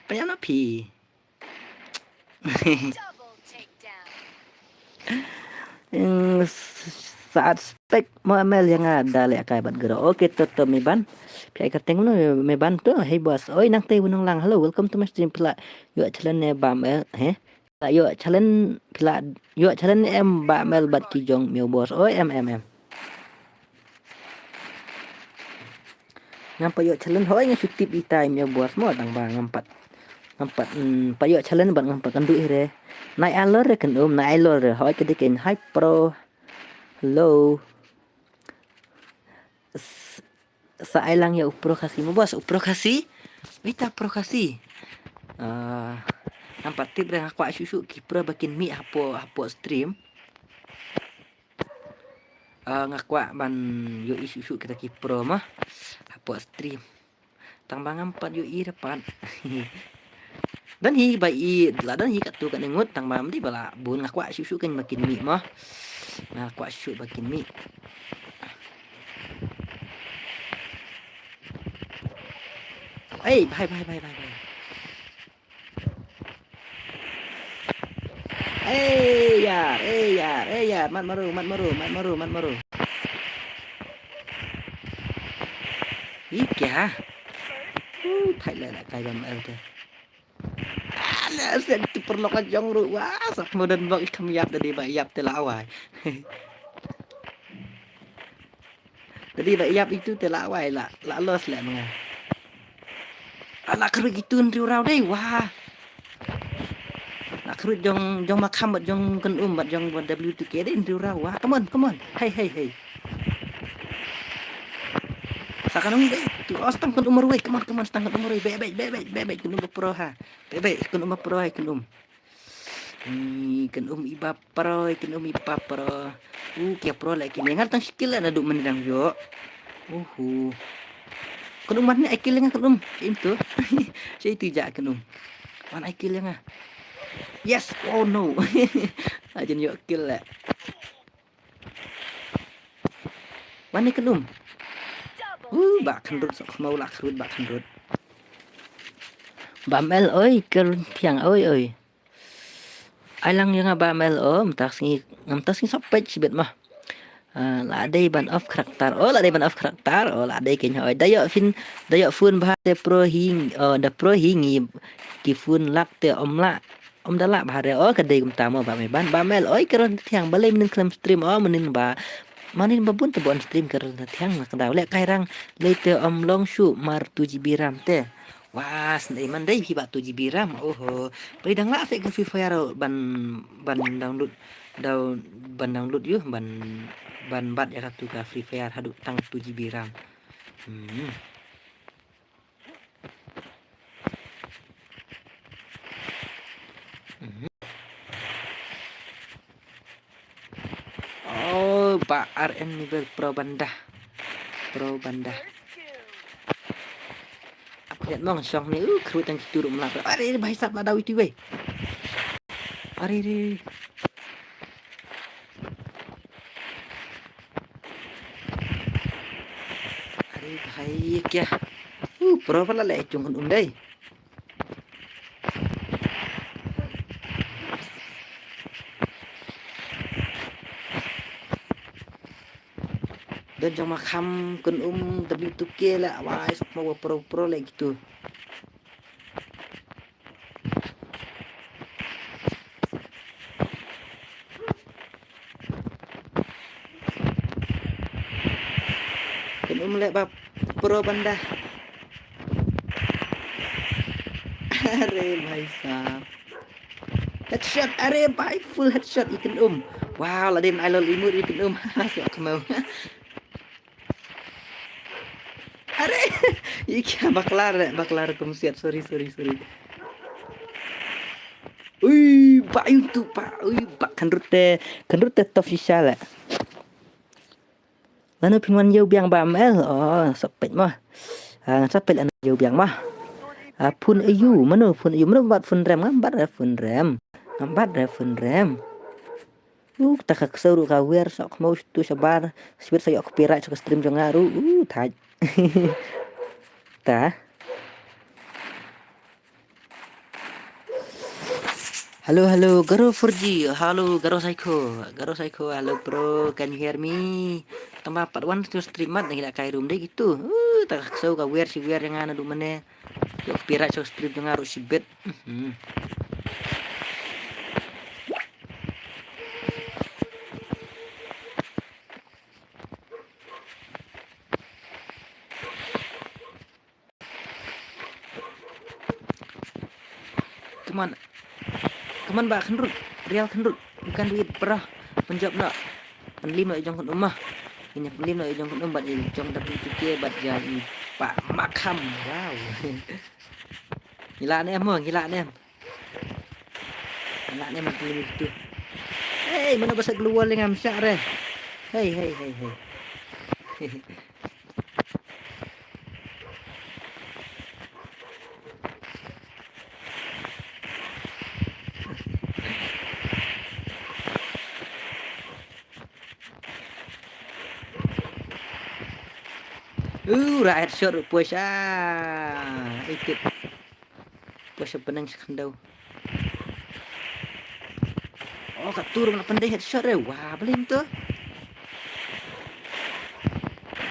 Pynïap noh, phi. Double takedown. Hmm, s-, saat spek mo email ïa nga da leh kai bad gero. Okay, to, to, Meban. Phi ai kyrteng no, Meban to. Hey, boss. Oi, nang te wunong lang. Hello, welcome to my stream. Phi la ïoh challenge ne bam, eh? He? Phi la ïoh challenge, phi la ïoh challenge em bam el bad ki jong miu boss. Oi, em, em, em. Ngam pat ïoh challenge, hoi nga shu tip itai miu boss mo tang ba ngam pat. Ngam pat, mm, pat ïoh challenge bad ngam pat kynduh hi re. Nai alor re kan um, nai alor re. Hoi ka dei kan hi pro. Hello. S-, sa ai lang ïa u pro Khasi mo boss, u pro Khasi. Ita pro Khasi. Ah, ngam pat tip re, nga kwah shu shu ki pro ba kin mih hapoh, hapoh stream. Ah, nga kwah ban ïohi shuh shuh kita ki pro mah hapoh stream. Tang ba ngam pat ïohi re pat. Don hi ba i, la don hi katto katne ngut, tang ba ym dei ba la bun, nga kwah shuh shuh kan ba kin mih mah. Nga kwah shuh ba kin mih. Ei, bye, bye, bye, bye, bye. Ei yar, ei yar, ei yar, mat maru, mat maru, mat maru, mat maru. Ih, kya? Uh, thait leh leh kai bam el te. Ah, leh sen tu perlok ka jong ruh, wah, sat modern bok i kham ïap da dei ba ïap te la wai. Tadi la ïap itu te la wai la, la los leh ma nga. Ala khrut itu hynriew raw dei, wah. La khrut jong, jong Makham bad jong Kynum bad jong W two K dei hynriew raw, wah. Come on, come on. Hey, hey, hey. Sa Kynum dei. Tu os tang Kynum marwei. Come on, come on, tang Kynum marwei. Be, be, be, be, be, be, Kynum ba pro ha. Be, be, Kynum ba pro ha, Kynum. Ih, Kynum i ba pro, Kynum i ba pro. Uh, ki pro leh kine. Ngat tang skill leh naduh mynne dang ïoh. Uhu. Kynum wan ne ai kill nga Kynum. Im tu. Sa itu ja Kynum. Wan ai kill nga. Yes. Oh no. Ajan ïoh kill leh. Wan ne Kynum. Uh, ba khyndrut sok khmau la khrut ba khyndrut. Bam el oi, kyrteng oi oi. Ai lang ïa nga bam el o, mynta sngi, mynta sngi sa peit shibit mah. Ah, la dei ban off character. O, la dei ban off character. O, la dei kein oi. Da ïoh fin, da ïoh phone bha te pro hi, o, da pro hi ngi ki phone lak te ym lah. Ym da lah bha re, o, ka dei kumta mo ba me ban, ba mel, oi, ka ron thiang, balei mynnin khlem stream, o, mynnin ba, mynnin ba bun te ba on stream ka ron thiang, na ka daw leh kai rang, lei te ym long shuh mar two G B RAM te. Wa, sndei man dei phi ba two G B RAM, oho. Pei dang lah se ka Free Fire ban, ban download, down, ban download ïu, ban, ban bat ïa katu ka Free Fire haduh tang two G B RAM. Hmm. Mhm. Oh, ba R N nivel pro banda. Pro banda. Upgrade mong song ni, uh, kru tang kitu rum lap. Are, bhai sab la daw itu, bhai. Are, re. Are bhai, kya? Uh, pro pala leh chung kan um dei. Jong Makham Kynum W two K la wai sok mo pro pro le gitu. Kynum le bap pro banda. Are bhai sahab. Headshot, are bhai, full headshot i Kynum. Wow, la dei ai lol imut i Kynum. Sok mo. Are, iki baklar, baklar kumsiat. Sorry, sorry, sorry. Ui, ba yu tu pa, ui ba kynrut te, kynrut te top shisha le. Lano phin wan ïew biang ba mel. Oh, sapet mah. Ah, sapet lano ïew biang mah. Ah, phun ayu, mano phun ayu, mano bat phun rem, ngam bat re phun rem. Ngam bat re phun rem. Uh, ta ka ksew ruh ka wer sok mo tu shabar. Sibit sa ïoh copyright sa ka stream jong nga ruh. Uh, thaj. Ta. Hello, hello, Garo four G. Hello, Garo Psycho. Garo Psycho, hello bro, can you hear me? Tang ba pat wan tu stream mat ngi la kai room dei gitu. Uh, ta ka ksew ka wer shi wer jong nga naduh mane. Ïoh copyright sa ka stream jong nga ruh shibit. Mhm. Come on. Come on ba kynrut. Real kynrut. You can do it, bro. Pynjop noh. Pynlim noh i jong Kynum mah. Ini pynlim noh i jong Kynum bad i jong W two K bad jong i pa Makham. Wow. Ngi la ne em mo, ngi la ne em. Ngi la ne em pynlim tu. Hey, mano ba sa global ngam shah re. Hey, hey, hey, hey. Uh, ra headshot ruh push ah. Ikit. Push sa pyneng sa khyndew. Oh, ka tur na pynde headshot re. Wah, blim tu.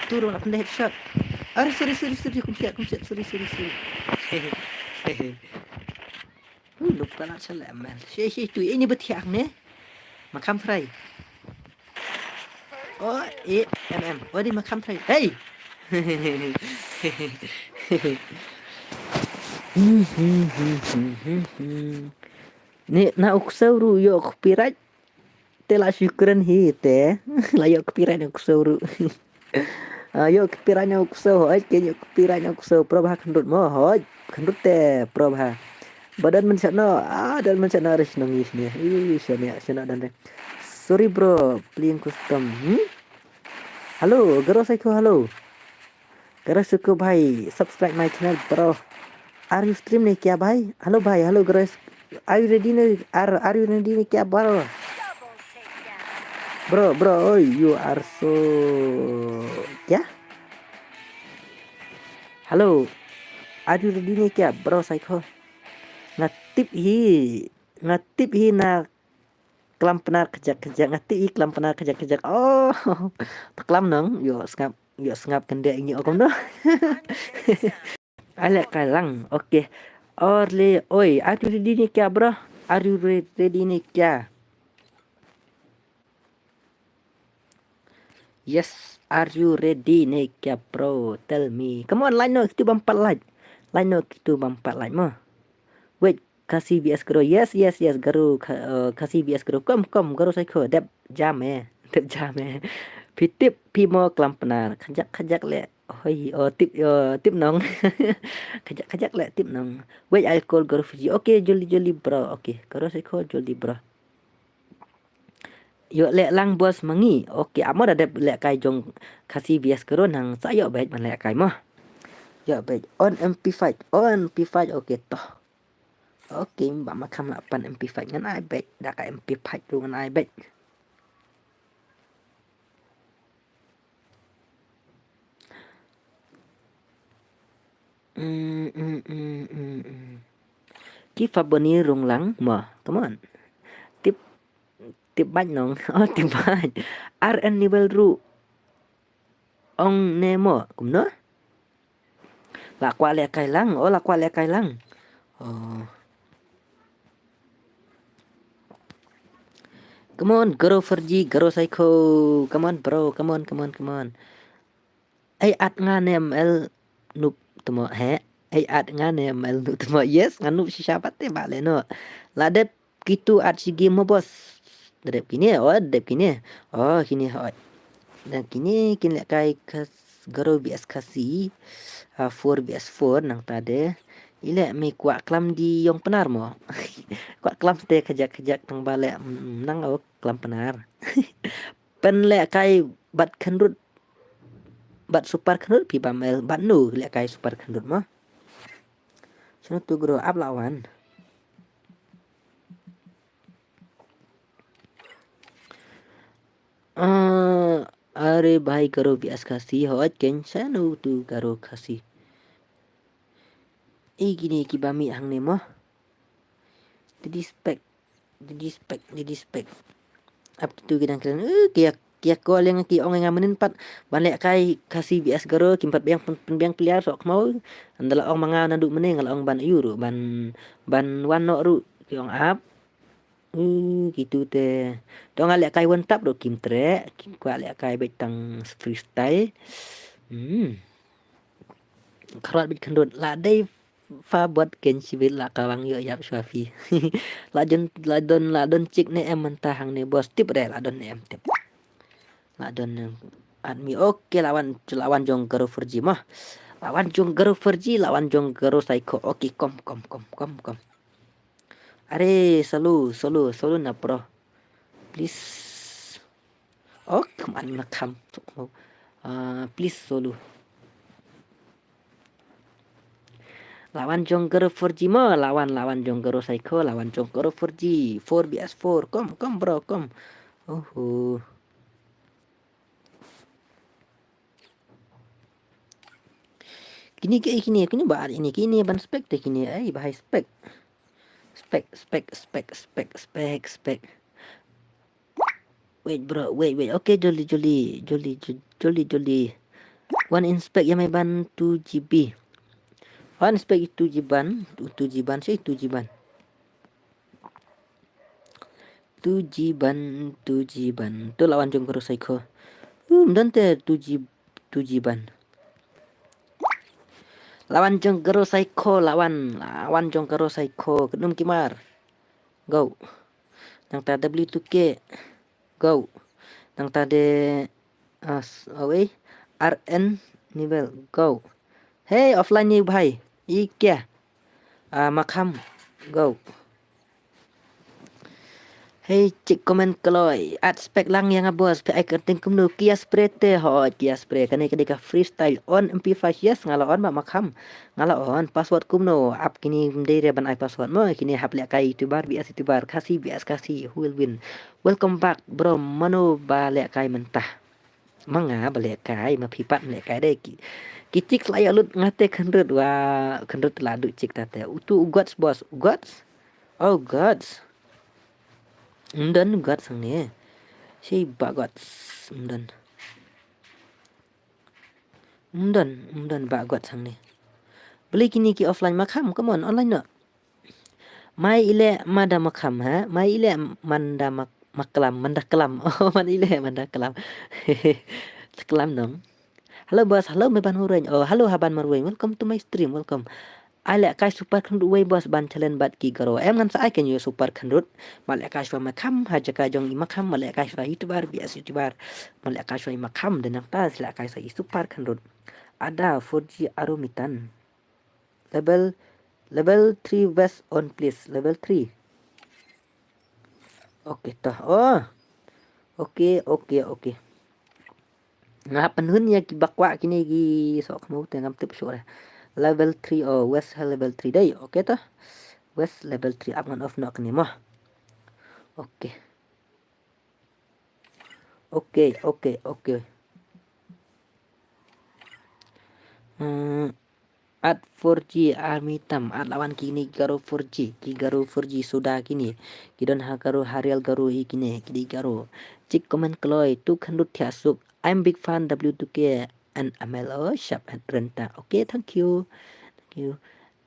Tur na pynde headshot. Are, sorry, sorry, sorry, kumsiat, kumsiat, sorry, sorry, sorry. Ui, lup ka la sala man. Shi, shi, tu ini betiak ne. Makham try. Oh, eh, em, em. Oh, di Makham try. Hey. Ni na u ksew ruh ïoh copyright. Te la shukran hi te. La ïoh copyright na u ksew ruh. Ah, ïoh copyright na u ksew, hoi, ke ïoh copyright na u ksew, Probha kynrut mo, hoi, kynrut te, Probha. Ba don mynshano, ah, don mynshano re shnong is ne. Ih, shano, shano don re. Sorry bro, playing custom. Hmm? Hello, Garo Psycho, hello. Garo Psycho bhai, subscribe my channel, bro. Are you stream ne kya bhai? Hello bhai, hello Garo. Are you ready ne? Are, are you ready ne kya bro? Bro, bro, oh, you are so kya? Hello. Are you ready ne kya, bro Psycho? Nga tip hi, nga tip hi na klam Pnar kjak kjak, nga tip hi klam Pnar kjak kjak. Oh, ta klam nong, ïoh sngap, ïoh sngap kynde ngi okom do. Ale kalang, okay. Orle, oi, are you ready ne kya, bro? Are you re-, ready ne kya? Yes, are you ready ne kya, bro? Tell me. Come on, like no, kitu bam pat like. Like no, kitu bam pat like mo. Wait, Khasi V S Garo. Yes, yes, yes, Garo. Kha-, uh, Khasi V S Garo. Come, come, Garo Psycho. Dep jam eh. Dep jam eh. Phi tip, phi mo klam Pnar. Khajak, khajak le. Hoi, oh, tip, oh, tip nong. Khajak, khajak le, tip nong. Wait, I'll call Garo Fiji. Okay, joldi, joldi, bro. Okay, Garo Psycho, joldi, bro. Ïoh leh lang boss ma ngi. Okay, amo da dep leh kai jong Khasi V S Garo nang sa ïoh beit ban leh kai mo. Ïoh beit on M P five, on M P five, okay toh. Okay, ba Makham la pan M P five ngan ai beit da ka M P five tu ngan ai beit. Mm, mm, mm, mm, mm. Ki Faboni rung lang mo. Come on. Tip, tip bait nong. Oh, tip bait. R N Nibel ru. ong ne mo kumno? La kwah lehkai lang, oh la kwah lehkai lang. Oh. Come on, Garo four G, Garo Psycho. Come on, bro, come on, come on, come on. Ai at nga ne M L noob tmo he. Ai at nga ne M L noob tmo. Yes, nga noob shisha pat te ba le no. La dep kitu at shi game mo boss. Dep kine, oh, dep kine. Oh, kine hoi. Dan kine kin lehkai Khas-, Garo V S Khasi. Ah, four V S four nangta de. Ile me kwah klam di yong Pnar mo. Kwah klam te khajak khajak tang ba le, mm, nang o klam Pnar. Pen lehkai bad khynrut, bad super khynrut phi bam el, bad nu lehkai super khynrut mo. Shano tu Garo ap la wan. Ah, are bhai Garo V S Khasi hoj ken shano tu Garo Khasi. Ei kine ki ba mih hangne mo. Didi spek, didi spek, didi spek. Ap kitu ki dang kren. Eh, ki ïa, ki ïa ko leng ki ong nga mynnin pat ban lehkai Khasi V S Garo, kim pat biang pyn, pynbiang player sok khmau. Ynda la ong ma nga naduh mynne nga la ong ban ïu ruh, ban, ban wan noh ruh ki ong ap. Uh, kitu te. To nga lehkai wan tap ruh kim treh, kim kwah lehkai beit tang freestyle. Hmm. Kharwat beit khynrut la dei fa bot ken shibit la kawang ïoh ïap shwa phi. La jon, la don, la don chik ne em mynta hangne boss, tip re la don ne em tip. La don ne em at mi. Okay, la wan, la wan jong Garo four G mo. La wan jong Garo four G, la wan jong Garo Psycho. Okay, kom, kom, kom, kom, kom. Are, solo, solo, solo na bro. Please. Oh, come on, Makham. Uh, please solo. La wan jong Garo four G mo, la wan, la wan jong Garo Psycho, la wan jong Garo four G, four V S four. Kom, kom bro, kom. Oho. Kine ki, kine, kine ba ar ini, kine ban spek te kine, ai, ba hai spek. Spek, spek, spek, spek, spek, spek. Wait, bro, wait, wait. Okay, jolly, jolly, jolly, jo-, jolly, jolly. Wan inspect ïa my ban two G B. Wan inspect two G ban, two G ban, say two G ban. Two G ban, two G ban. Tu la wan jong Garo Psycho. Um, don te two G, two G ban. La wan jong Garo Psycho, la wan, la wan jong Garo Psycho. Kynum kimar. Go. Nangta W two K. Go. Nangta de, ah, s-, away. R N Nivel. Go. Hey, offline ni bhai. I kya? Ah, Makham. Go. Hey, chik comment kloi. At spek lang ïa nga boss. Phi ai kyrteng kumno, ki ïa spray te, hooid ki ïa spray. Kane ka dei ka freestyle. On M P five, yes, nga la on ba Makham. Nga la on, password kumno, ap kine ym dei re ban ai password mo, kine hap lehkai YouTuber, V S YouTuber, Khasi, V S Khasi, who will win? Welcome back, bro, mano ba lehkai mynta? Ma nga ba lehkai, ma phi pat lehkai de ki. Ki chicks la ïa lut nga te khynrut wa, khynrut la duh chick ta te. Utu u Gods boss, u Gods? Oh, Gods. Ym don Gods hangne. Shi ba Gods, ym don. Ym don, ym don ba Gods hangne. Balei kine ki offline Makham, come on, online noh. Mai ile mada Makham, ha? Mai ile manda mak-, maklam, manda klam. Oh, man ile manda klam. Klam dong. Hello boss, hello Meban Hureng. Oh, hello Haban Marweng. Welcome to my stream, welcome. Ai lehkai super khynrut wei boss ban challenge bad ki Garo. Em ngan sa ai ken ïa super khynrut. Ma lehkai shuwa Makham ha jaka jong i Makham, ma lehkai shuwa YouTuber, V S YouTuber. Ma lehkai shuwa i Makham de nangta lehkai shuwa i super khynrut. Ada four G aro mitan. Level, level three vest on please. Level three. Okay, toh. Oh. Okay, okay, okay. Nga pynhun ïa ki ba kwah kine ki sok khmu te ngam tip shuh re. Level three, oh, vest ha level three dei. Okay, toh. Vest level three, ap ngan off noh kane mo. Okay. Okay, okay, okay. Hmm, at four G army tam, at la wan kine Garo four G, ki Garo four G suda kine. Ki don ha Garo, ha real Garo hi kine, ki dei Garo. Chik comment kloi, tu khynrut thiah suk. I'm big fan W two K. and M L O shap and renta. Okay, thank you. Thank you.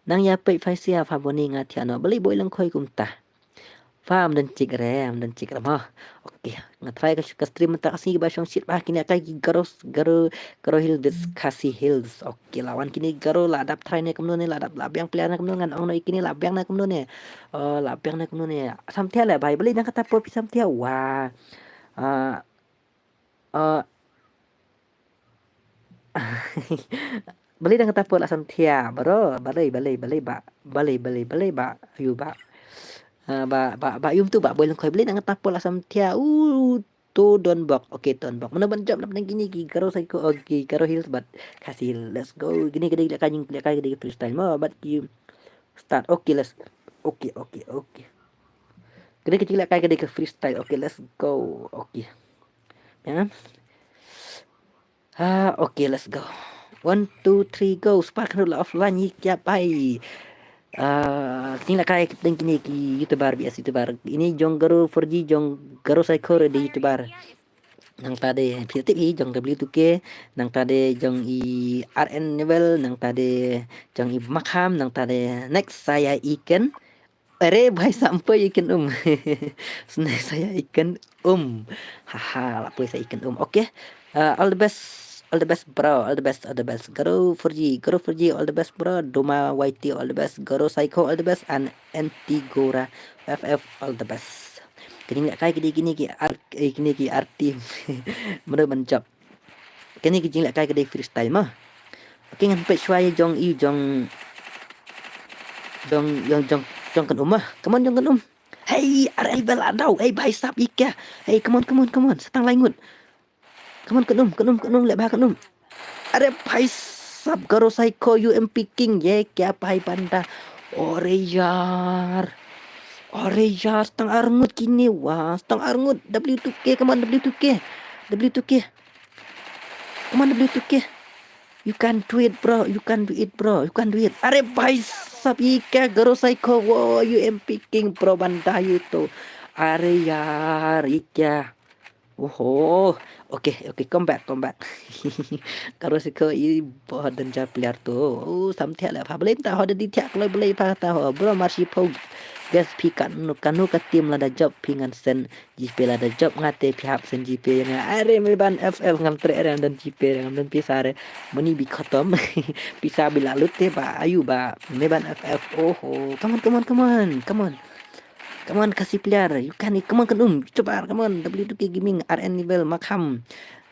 Nang ïa peit phaisia pha boni nga thiah noh. Balei boi lang khoi kumta. Pha ym don chik re, ym don chik re mo. Okay, nga try ka, ka stream mynta ka sngi ba shong shit ba kine kai ki Garo, Garo, Garo Hills bit Khasi Hills. Okay, la wan kine Garo la dap try ne kumno ne la dap la biang player ne kumno ngan ong no kine la biang ne kumno ne. Oh, la biang ne kumno ne. Samthiah le bai, balei dang kata por phi samthiah wa. Ah, ah, Balei dang kata por la samthiah, bro. Balei, balei, balei ba. Balei, balei, balei ba. Ayu ba. Ah, ba, ba, ba yum tu ba boi lang khoi. Balei dang kata por la samthiah. Uh, to don bok. Okay, to don bok. Mano ban jump nap nang kine ki Garo Psycho, oh, ki Garo Hills bad Khasi Hills. Let's go. Kine kine lehkai jing lehkai kine freestyle mo bad ki start. Okay, let's. Okay, okay, okay. Kine kine lehkai kine freestyle. Okay, let's go. Okay. Ya. Ah, okay, let's go. One, two, three, go. Spark hanu la offline yi kya pai. Ah, kine lehkai dang kine ki YouTuber, B S YouTuber. Ini jong Garo four G, jong Garo Psycho de YouTuber. Nangta de phi tip hi jong W two K, nangta de jong i R N Level, nangta de jong i Makham, nangta de next saya iken. Are bhai sampai iken um. Snai saya iken um. Haha, la poi saya iken um. Okay. Uh, all the best, all the best bro, all the best, all the best. Garo four G, Garo four G, all the best bro. Doma Y T, all the best. Garo Psycho, all the best, and Antigora F F, all the best. Kini lehkai kini kini ki art, eh, kini ki art team. Mano ban jump. Kini ki jinglehkai ka dei freestyle mo. Okay, ngan peit shuwa ïa jong i jong jong jong jong jong kan um mo. Come on jong kan um. Hey, are bel adau. Hey, bhai sab i kya. Hey, come on, come on, come on. Satang lai ngut. Come on, kan um, kan um, kan um, leh bha kan um. Are bhai sab Garo Psycho U M P King ye kya bhai banda. Ore yaar. Ore yaar, satang ar ngut kini wa. Satang ar ngut. W two K, come on, W two K. W two K. Come on, W two K. You can do it, bro. You can do it, bro. You can do it. Are bhai sab i kya Garo Psycho wo U M P King pro banda ye to. Are yaar, i kya. Oho. Okay, okay, come back, come back. Garo Psycho i bahut danger player to. Oh, samthiah le pha balei ta ho da di thiah kloi balei pha ta ho. Bro, Marshi Pog. Guys, phi kano kano ka team lada jop phi ngan send GPay lada jop nga te phi hap send GPay nga. Are Meban F F ngam treh re ngam don GPay re ngam don pisa re. Money bi khatam. Pisa bi la lut te ba ayu ba Meban F F. Oho. Come on, come on, come on, come on. Come on, Khasi player. You can, come on, kan um. Coba, come on. W two K Gaming, R N Level, Makham.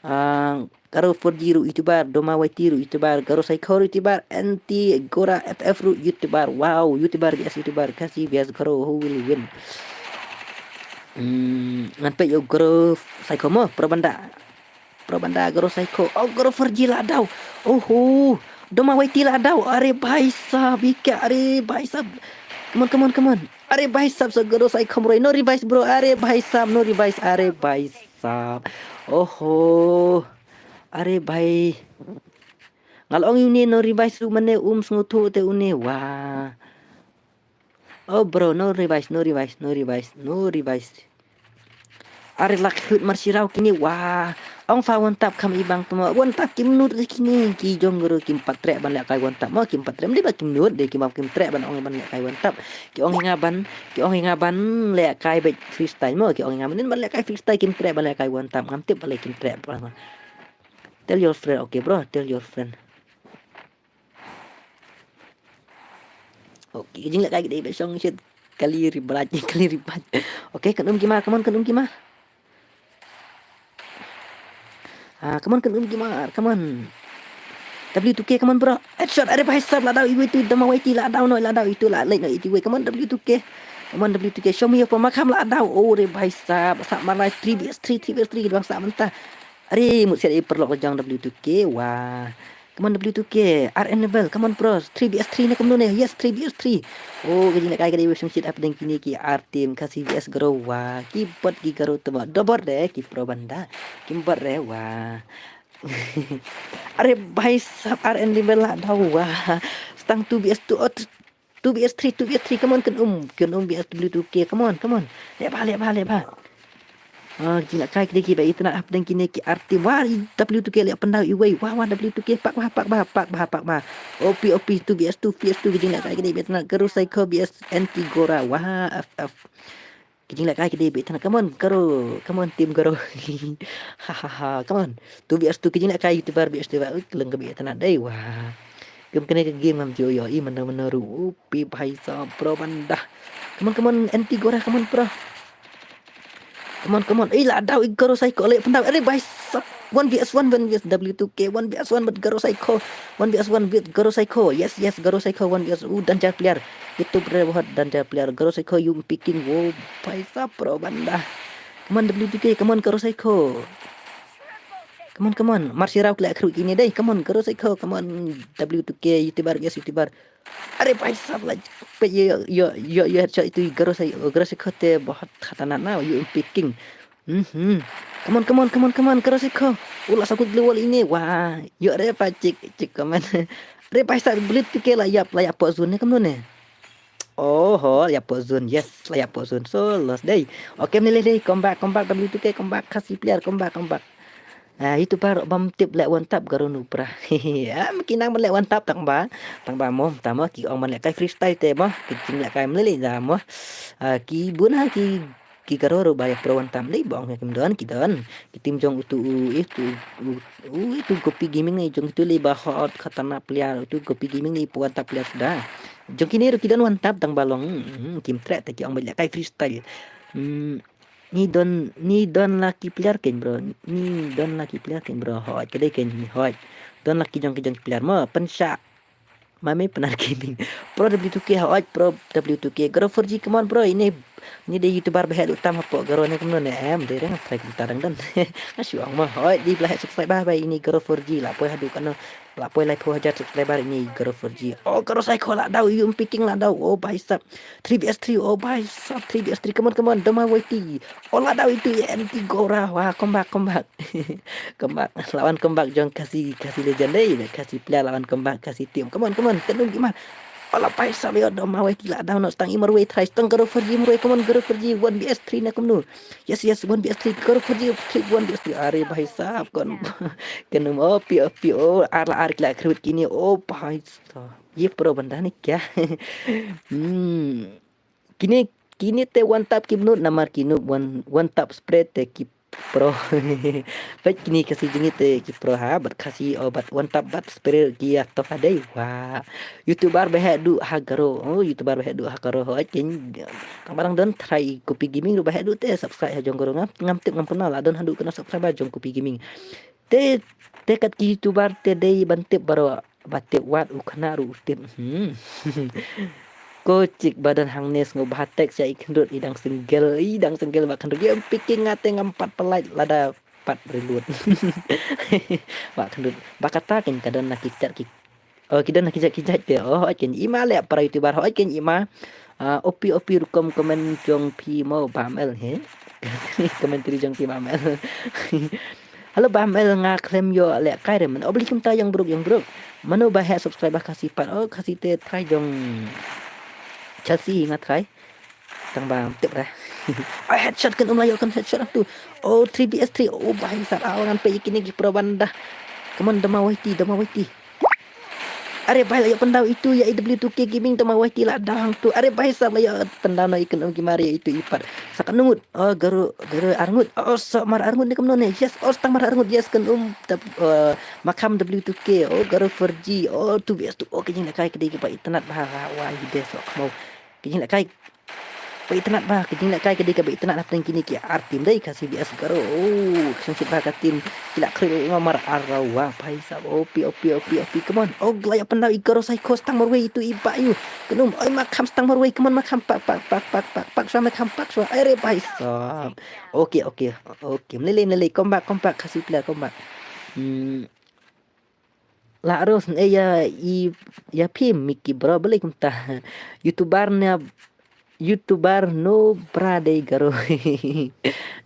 Ah, Garo four G ruh YouTuber, Doma Y T ruh YouTuber, Garo Psycho ruh YouTuber, Anti Gora F F ruh YouTuber. Wow, YouTuber V S YouTuber, Khasi V S Garo, who will win? Hmm, ngan peit ïa u Garo Psycho mo, pro banda. Pro banda, Garo Psycho. Oh, Garo four G la dau. Oho, Doma Y T la dau. Are bhai sab, i kya, are bhai sab. Come on, come on, come on. Are bhai sab, so Garo Psycho bro. No revise bro. Are bhai sab, no revise. Are bhai sab. Oho. Are bhai. Nga la ong ïa une no revise ruh mane um sngewthuh te une wa. Oh bro, no revise, no revise, no revise, no revise. Are lak hut Marshi Raw kine wa. Ong pha one tap kham i bang tmo. One tap kim nud de kine ki jong Garo kim pat treh ban lehkai one tap mo kim pat treh. Mdei ba kim nud de kim kim treh ban ong ban lehkai one tap. Ki ong nga ban, ki ong nga ban lehkai beit freestyle mo. Ki ong nga ban ban lehkai freestyle kim treh ban lehkai one tap. Ngam tip balei kim treh. Tell your friend, okay bro, tell your friend. Okay, jinglehkai ki dei ba shong shit. Kali ribat, kali ribat. Okay, kan um ki ma, come on, kan um ki ma. Ah, come on, kan um ki ma, come on. W two K, come on bro. Headshot, are bhai sab la dau, iwei tu Doma Y T la dau no, la dau itu la late no, itu wei. Come on W two K. Come on W two K, show me your power. Makham la dau. Oh, are bhai sab, sab malai three V S three, three V S three ki dang sab mynta. Are mut siat i perlok la jong W two K, wa. Come on W two K, R N Level, come on bro. Three V S three ne kumno ne? Yes, three V S three. Oh, ka jinglehkai ka dei ba shong shit hapdeng kine ki ar team Khasi V S Garo wa. Ki bot ki Garo tmo. Dobor de ki pro banda. Ki bot re wa. Are bhai sab R N Level la dau wa. Stang two V S two, oh, two V S three, two V S three, come on, kan um, kan um V S W two K, come on, come on. Leh bha, leh bha, leh bha. Ah, ki jinglehkai ki dei kiba itynnad hapdeng kine ki ar team. Wah, W two K leh pyndaw iwei. Wah, wah, W two K pak bha, pak bha, pak bha, pak bha. O P, O P, two V S two, V S two, ki jinglehkai ki dei ba itynnad. Garo Psycho V S Anti Gora. Wah, F F. Ki jinglehkai ki dei ba itynnad. Come on, Garo. Come on, team Garo. Ha, ha, ha. Come on. Two V S two, ki jinglehkai YouTuber V S two. Ui, ki long kiba itynnad dei. Wah. Kum kane ka game ngam ju ïohi mynno mynno ruh. Upi bhai sahab, pro ban da. Come on, come on, Anti Gora, come on, pro. Come on, come on. Eh, la daw i Garo Psycho, leh pyndaw. Are bhai sahab. One V S one, one V S W two K, one V S one with Garo Psycho. One V S one with Garo Psycho. Yes, yes, Garo Psycho, one V S. Uh, danger player. Itu re bahut danger player. Garo Psycho, you picking. Wo, bhai sahab, pro ban da. Come on, W two K, come on, Garo Psycho. Come on, come on. Mar shi raw ki la khruh kine dei. Come on, Garo Psycho. Come on, W two K, YouTuber, yes, YouTuber. Are bhai sahab, la peit, ïoh, ïoh, ïoh, ïoh headshot itu i Garo Psy-, Garo Psycho te bahut khatarnak na, you picking. Mhm. Come on, come on, come on, come on, Garo Psycho. U la sangkut glue wall ine. Wah, ïoh re pa check, check comment. Are bhai sahab, W two K la ïap, la ïap pok zone ne, kumno ne? Oh, ho, la ïap pok zone. Yes, la ïap pok zone. So, lost dei. Okay, mlei lei lei, come back, come back, W two K, come back, Khasi player, come back, come back. Ah, YouTuber bym tip leh one tap Garo Nupra. Ah, ma ki nang ban leh one tap tang ba. Tang ba mo, tang mo, ki ong ban lehkai freestyle te mo. Ki jinglehkai mlei lei da mo. Ah, ki bun ha ki, ki Garo ruh ba ïa pro one tap lei ba ong ïa kim don, ki don. Ki team jong utu u, itu u, u, itu Gopi Gaming ne jong itu lei ba hot khatarnak player, utu Gopi Gaming ne pro one tap player suda. Jong kine ruh ki don one tap tang ba long, hmm, kim treh te ki ong ban lehkai freestyle. Hmm, ni don, ni don lucky player ken bro. Ni don lucky player ken bro. Hoi, ka dei ken ni hoi. Don lucky jong ki jong ki player mo, pynshah. Mami Pnar Gaming. Pro W two K hoi, pro W two K. Garo four G, come on bro. Ini, ini dei YouTuber ba heh duh tam hapoh Garo ne kumno ne em. Dei reng try kumta dang don. Nga shu ong mo. Hoi, dei ba la heh subscriber ba ini Garo four G. La poi haduh kano. La poi laiphew hajar subscriber ini Garo four G. Oh, Garo Psycho la daw, you picking la daw. Oh, bhai sahab. Three V S three, oh, bhai sahab, three V S three. Come on, come on, Doma Y T. Oh, la daw itu ïa Anti Gora. Wah, come back, come back. Come back. Lawan come back jong Khasi, Khasi legend dei, Khasi player lawan come back, Khasi team. Come on, come on, kynum ki mar. Oh, la bhai sahab ïa Doma Y T la daw noh, tang i marwei try, tang Garo four G marwei, come on, Garo four G, one V S three ne kumno. Yes, yes, one V S three, Garo four G, three, one V S three. Are bhai sahab, kon. Kynum, oh, pi, oh, pi, oh, ar la ar ki la khruit kine, oh, bhai sahab. Ye pro ban da ne kya? Hmm. Kine, kine te one tap ki bynnud namar kine one, one tap spray te ki pro. Bad kine Khasi jong ngi te ki pro ha, bad Khasi, oh, bad one tap bad spray ki ïa toh ha dei. Wah. YouTuber ba heh duh ha Garo. Oh, YouTuber ba heh duh ha Garo hoi ken. Tang ba dang don try Gopi Gaming ruh ba heh duh te subscribe ha jong Garo ngam, ngam tip ngam kynmaw la don haduh kano subscriber jong Gopi Gaming. Te, te kat ki YouTuber te dei ban tip baroh, ba tip wat u khynnah ruh u tip. Hmm. Ko chik ba don hangne sngewbha text ïa i khynrut, i dang single, i dang single Bah Khynrut. Ïa picking nga te ngam pat pynlait lada pat reload. Bah Khynrut. Ba kata ken ka don na ki chat ki Oh, ki don na ki jait ki jait te. Oh, hoi ken i ma leh para YouTuber, hoi ken i ma. Ah, opi opi rukom comment jong phi mo Bah Mel he. Commentary jong phi Bah Mel. Hello Bah Mel, nga khlem ïoh lehkai re man. Oh, balei kumta ïong bruk, ïong bruk. Mano ba heh subscriber Khasi pat. Oh, Khasi te try jong Chelsea nga try. Tang ba tip re. Oh, headshot kan um la ïoh kan headshot tu. Oh, three V S three. Oh, bhai sahab, aw ngan peit ïa kine ki pro ban da. Come on, Doma Y T, Doma Y T. Are bhai la ïoh pyndaw itu ïa i W two K Gaming, Doma Y T la daw hangtu. Are bhai sahab la ïoh pyndaw noh i kynum ki mar ïa itu i pat. Sa kano ngut? Oh, Garo, Garo ar ngut. Oh, sa mar ar ngut ne kumno ne. Yes, oh, tang mar ar ngut. Yes, kynum, tap, eh, Makham W two K. Oh, Garo four G. Oh, two V S two. Oh, ki jinglehkai ki dei kiba itynnad bha ha. Wah, i best, oh, kamo. Ki jinglehkai ba itynnad bha, ki jinglehkai ki dei kiba itynnad hapdeng kine ki ar team dei, Khasi V S Garo. Oh, ki shongshit bha ka team. Ki la khruit ïa i ma mar ar ra, wah bhai sahab. Opi, opi, opi, opi. Come on. Oh, la ïoh pyndaw i Garo Psycho, stang marwei itu i Bah ïu. Kynum, oi Makham stang marwei. Come on Makham, pak, pak, pak, pak, pak, pak shwa Makham, pak shwa. Are bhai sahab. Okay, okay, okay. Mlei lei, mlei lei. Come back, come back. Khasi player, come back. Hmm. La Rose ne ïa i, ïa phi Mickey bro, balei kumta. YouTuber ne YouTuber no bra dei garo.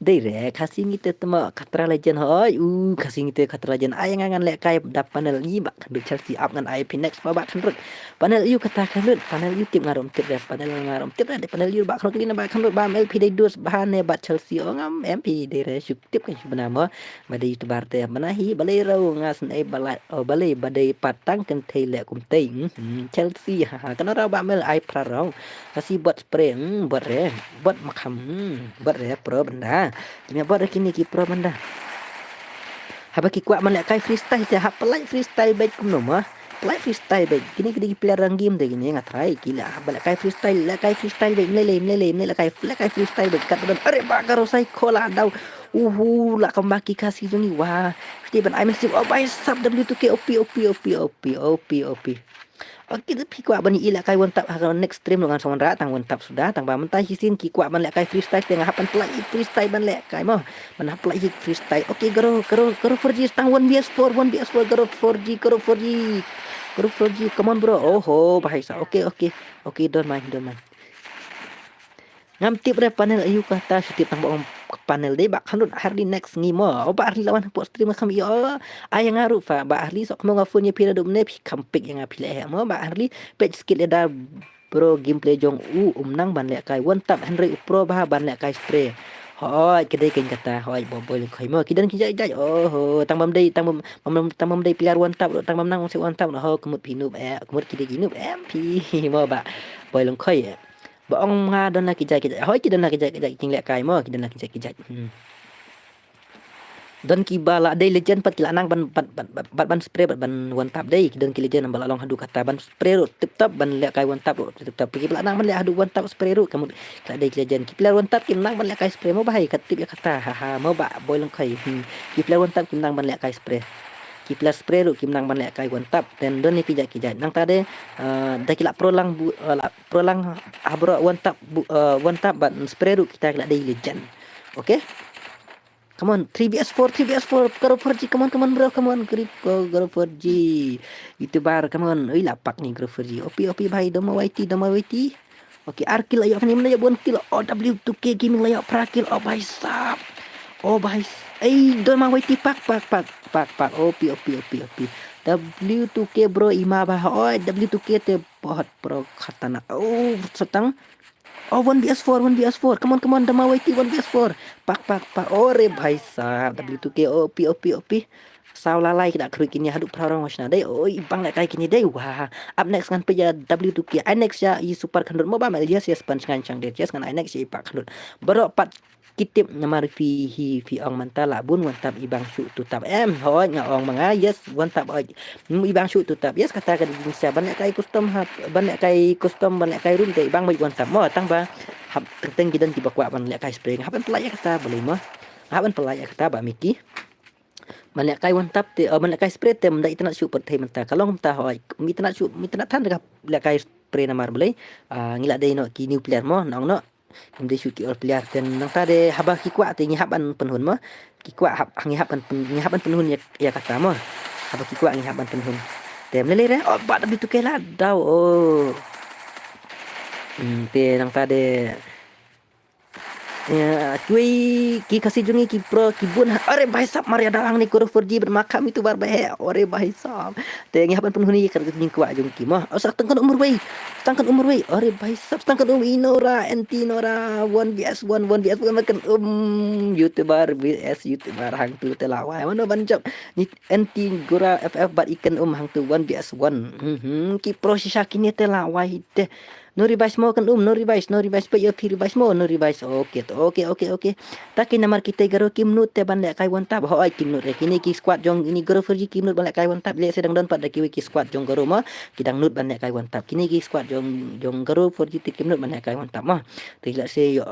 Dei re, Khasi ngi te tma Khatra Legend hoi. U Khasi ngi te Khatra Legend. Ai nga ngan lehkai da panel i ba khandut Chelsea up ngan ai phi next ma ba khandut. Panel ïu kata khandut, panel ïu tip nga rom tip re, panel nga rom tip re, panel ïu ba khandut kali na ba khandut ba M L P dei dus ba ne ba Chelsea o ngam M P dei re suk tip kan shu bna mo. Ba dei YouTuber te bna hi balei rau nga sngewbha balei ba dei pat tang kynthei leh kumtei. Chelsea ha ha kan rau ba M L ai pra rau. Khasi bot spray, hmm, bot re, bot makham, hmm, bot re pro bynda. Ki mih bot re kine ki pro bynda. Haba ki kwah ban lehkai freestyle te hap pynlait freestyle beit kumno ma. Pynlait freestyle beit. Kine ki dei ki player rank game te kine nga try ki leh hap lehkai freestyle, lehkai freestyle beit mlei lei mlei lei mlei lehkai lehkai freestyle beit kat ban. Are ba garo sai kola dau. Uhu la kamba ki Khasi jong i wa. Phi ban ai message oh bai sap W two K O P O P O P O P O P O P. Okay, te phi kwah ban ïa lehkai one tap ha ka next stream ngan sa wanrah tang one tap suda tang ba mynta hi sien ki kwah ban lehkai freestyle te nga hap ban pynlait freestyle ban lehkai mo. Ban hap pynlait freestyle. Okay, garo garo garo four G tang one V S four, one V S four garo four G, garo four G. Garo four G, come on bro. Oho, bahai sa. Okay, okay. Okay, don't mind, don't mind. Ngam tip re panel ayu kata shu tip tang ba ong panel dei ba khandut harli next ngi mo. O ba harli lawan hapoh stream kham ïa o. Ai nga ruh fa ba harli sok mo nga phone ïa phi da dum ne phi kham pick ïa nga phi leh mo ba harli page skit le da bro gameplay jong u um nang ban lehkai one tap hynrei u pro ba ban lehkai spray. Hoi kidei kein kata hoi bo boy lengkhoi mo ki don ki jai jai oh tang bam dei tang bam tang bam dei player one tap tang bam nang se one tap ho kemut phi nup eh kemut kidei ki nup em phi mo ba boy lengkhoi eh. Ba ong nga don la ki jait ki jait. Hoi ki don la ki jait ki jait ki lehkai mo ki don la ki jait ki jait. Hmm. Don ki ba la dei legend pat ki la nang ban ban ban ban, ban spray ban, ban one tap dei ki don ki legend ba la long haduh kata ban spray ruh tip top ban lehkai one tap ruh tip top ki ba la nang ban leh haduh one tap spray ruh kamu ki la dei ki legend ki player one tap ki nang ban lehkai spray mo bahai kat tip ïa kata ha ha mo ba boy lengkhoi. Hmm. Ki player one tap ki nang ban lehkai spray. Ki player spray ruh ki nang ban lehkai one tap. Then don ki jait ki jait nang ta dei da ki la pro lang bu la pro lang ha bro one tap bu, uh, one tap ban spray ruh kita ki la dei legend. Okay. Come on, three V S four, three V S four, garo four G, come on, come on bro, come on, grip ko garo four G. YouTuber, come on, oi lapak ni garo four G. Opi opi bhai, doma Y T, doma Y T. Okay, ar kill ayo kani mena ya bon kill. Oh W two K gaming layo pra kill. Oh bhai sab. Oh bhai. Ei doma Y T pak pak pak pak pak. Opi opi opi opi. W two K bro ima ba. Oh W two K te बहुत pro khatana. Oh setang. Oh one V S four, one V S four. Come on, come on, dama Y T one V S four. Pak pak pak. Oh re bhai sab. W two K opi opi opi. Saw lalai ki da khrui kini haduh phra rong washna dei. Oh ibang leh kai kini dei. Wah. Up next ngan pya W two K. I next ya i super khandut mo ba mel yes yes pan shngan chang dei yes ngan I next ya i pak khandut. Bro pat kitip namar phi hi phi ong manta la bun one tap ibang shu two tap em hoi nga ong manga yes one tap oi ibang shu two tap yes kata ka ding sia ban leh kai custom ha ban leh kai custom ban leh kai room te ibang bai one tap mo tang ba hap teng teng gidan ki ba kwah ban leh kai spray hap ban pelai kata boleh mo hap ban pelai kata ba miki ban leh kai one tap te ban leh kai spray te mda internet shu pat thei manta ka long manta hoi mi internet shu mi internet than ka leh kai spray namar boleh ngi la dei no ki new player mo nong no Ngi dei shu ki all player te nangta de haba ki kwah te ngi hap ban pynhun mo. Ki kwah hap ngi hap ban ngi hap ban pynhun ïa kata mo. Haba ki kwah ngi hap ban pynhun. Te mlele re oh ba da bitu ke la dau oh. Te nangta de kiwei ki Khasi jong ngi ki pro ki bun ha. Are bhai sab mar ïa dau hangne koro four G bad ma kham itu bar bhai. Are bhai sab. Te ngi hap ban pynhun ïa ka jingkwah jong ki mo. Oh sa tang kan umur wei. Tang kan umur wei. Are bhai sab tang kan um Inora anti Nora one V S one one V S one kan um YouTuber V S YouTuber hangtu te lawai. Mano ban jop. Ni anti Gora F F bad ikan um hangtu one V S one. Ki pro shisha kine te lawai te. No revise mo kan um, no revise, no revise pa yo phi revise mo, no revise. Okay, okay, okay, okay. Ta ki namar kita garo kim nut te ban leh kai one tap. Hoi kim nut re kini ki squad jong ini garo four G kim nut ban leh kai one tap. Leh sedang don pat da kiwi ki squad jong garo mo. Ki dang nut ban leh kai one tap. Kini ki squad jong jong garo four G te kim nut ban leh kai one tap mo. Te leh se yo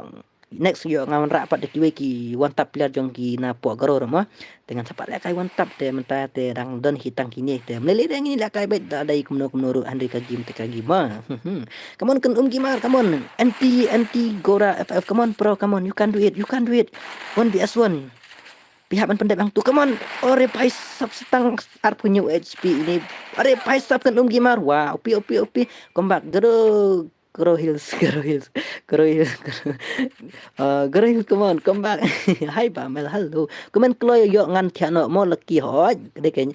next yo nga wanrah pat da kiwei ki one tap player jong ki na po garo mo. Te ngan sa pat leh kai one tap te mynta te dang don hi tang kine te mlele dang ini leh kai beit da dai kumno kumno ruh hynrei ka game te ka game ma. Come on kan um gamer, come on. Anti anti Gora F F, come on pro, come on, you can do it, you can do it. One V S one. Pihak ban pendek bang tu, come on. Ore bhai sab setang arphew nyew H P ini. Ore bhai sab kan um gamer. Wah, opi opi opi. Comeback garo Garo Hills, Garo Hills, Garo Hills, Garo, uh, Garo Hills, come on, come back. Hi, Bah Mel, hello. Comment kloi ïoh ngan thiah noh mo lucky hoi. Dei kein.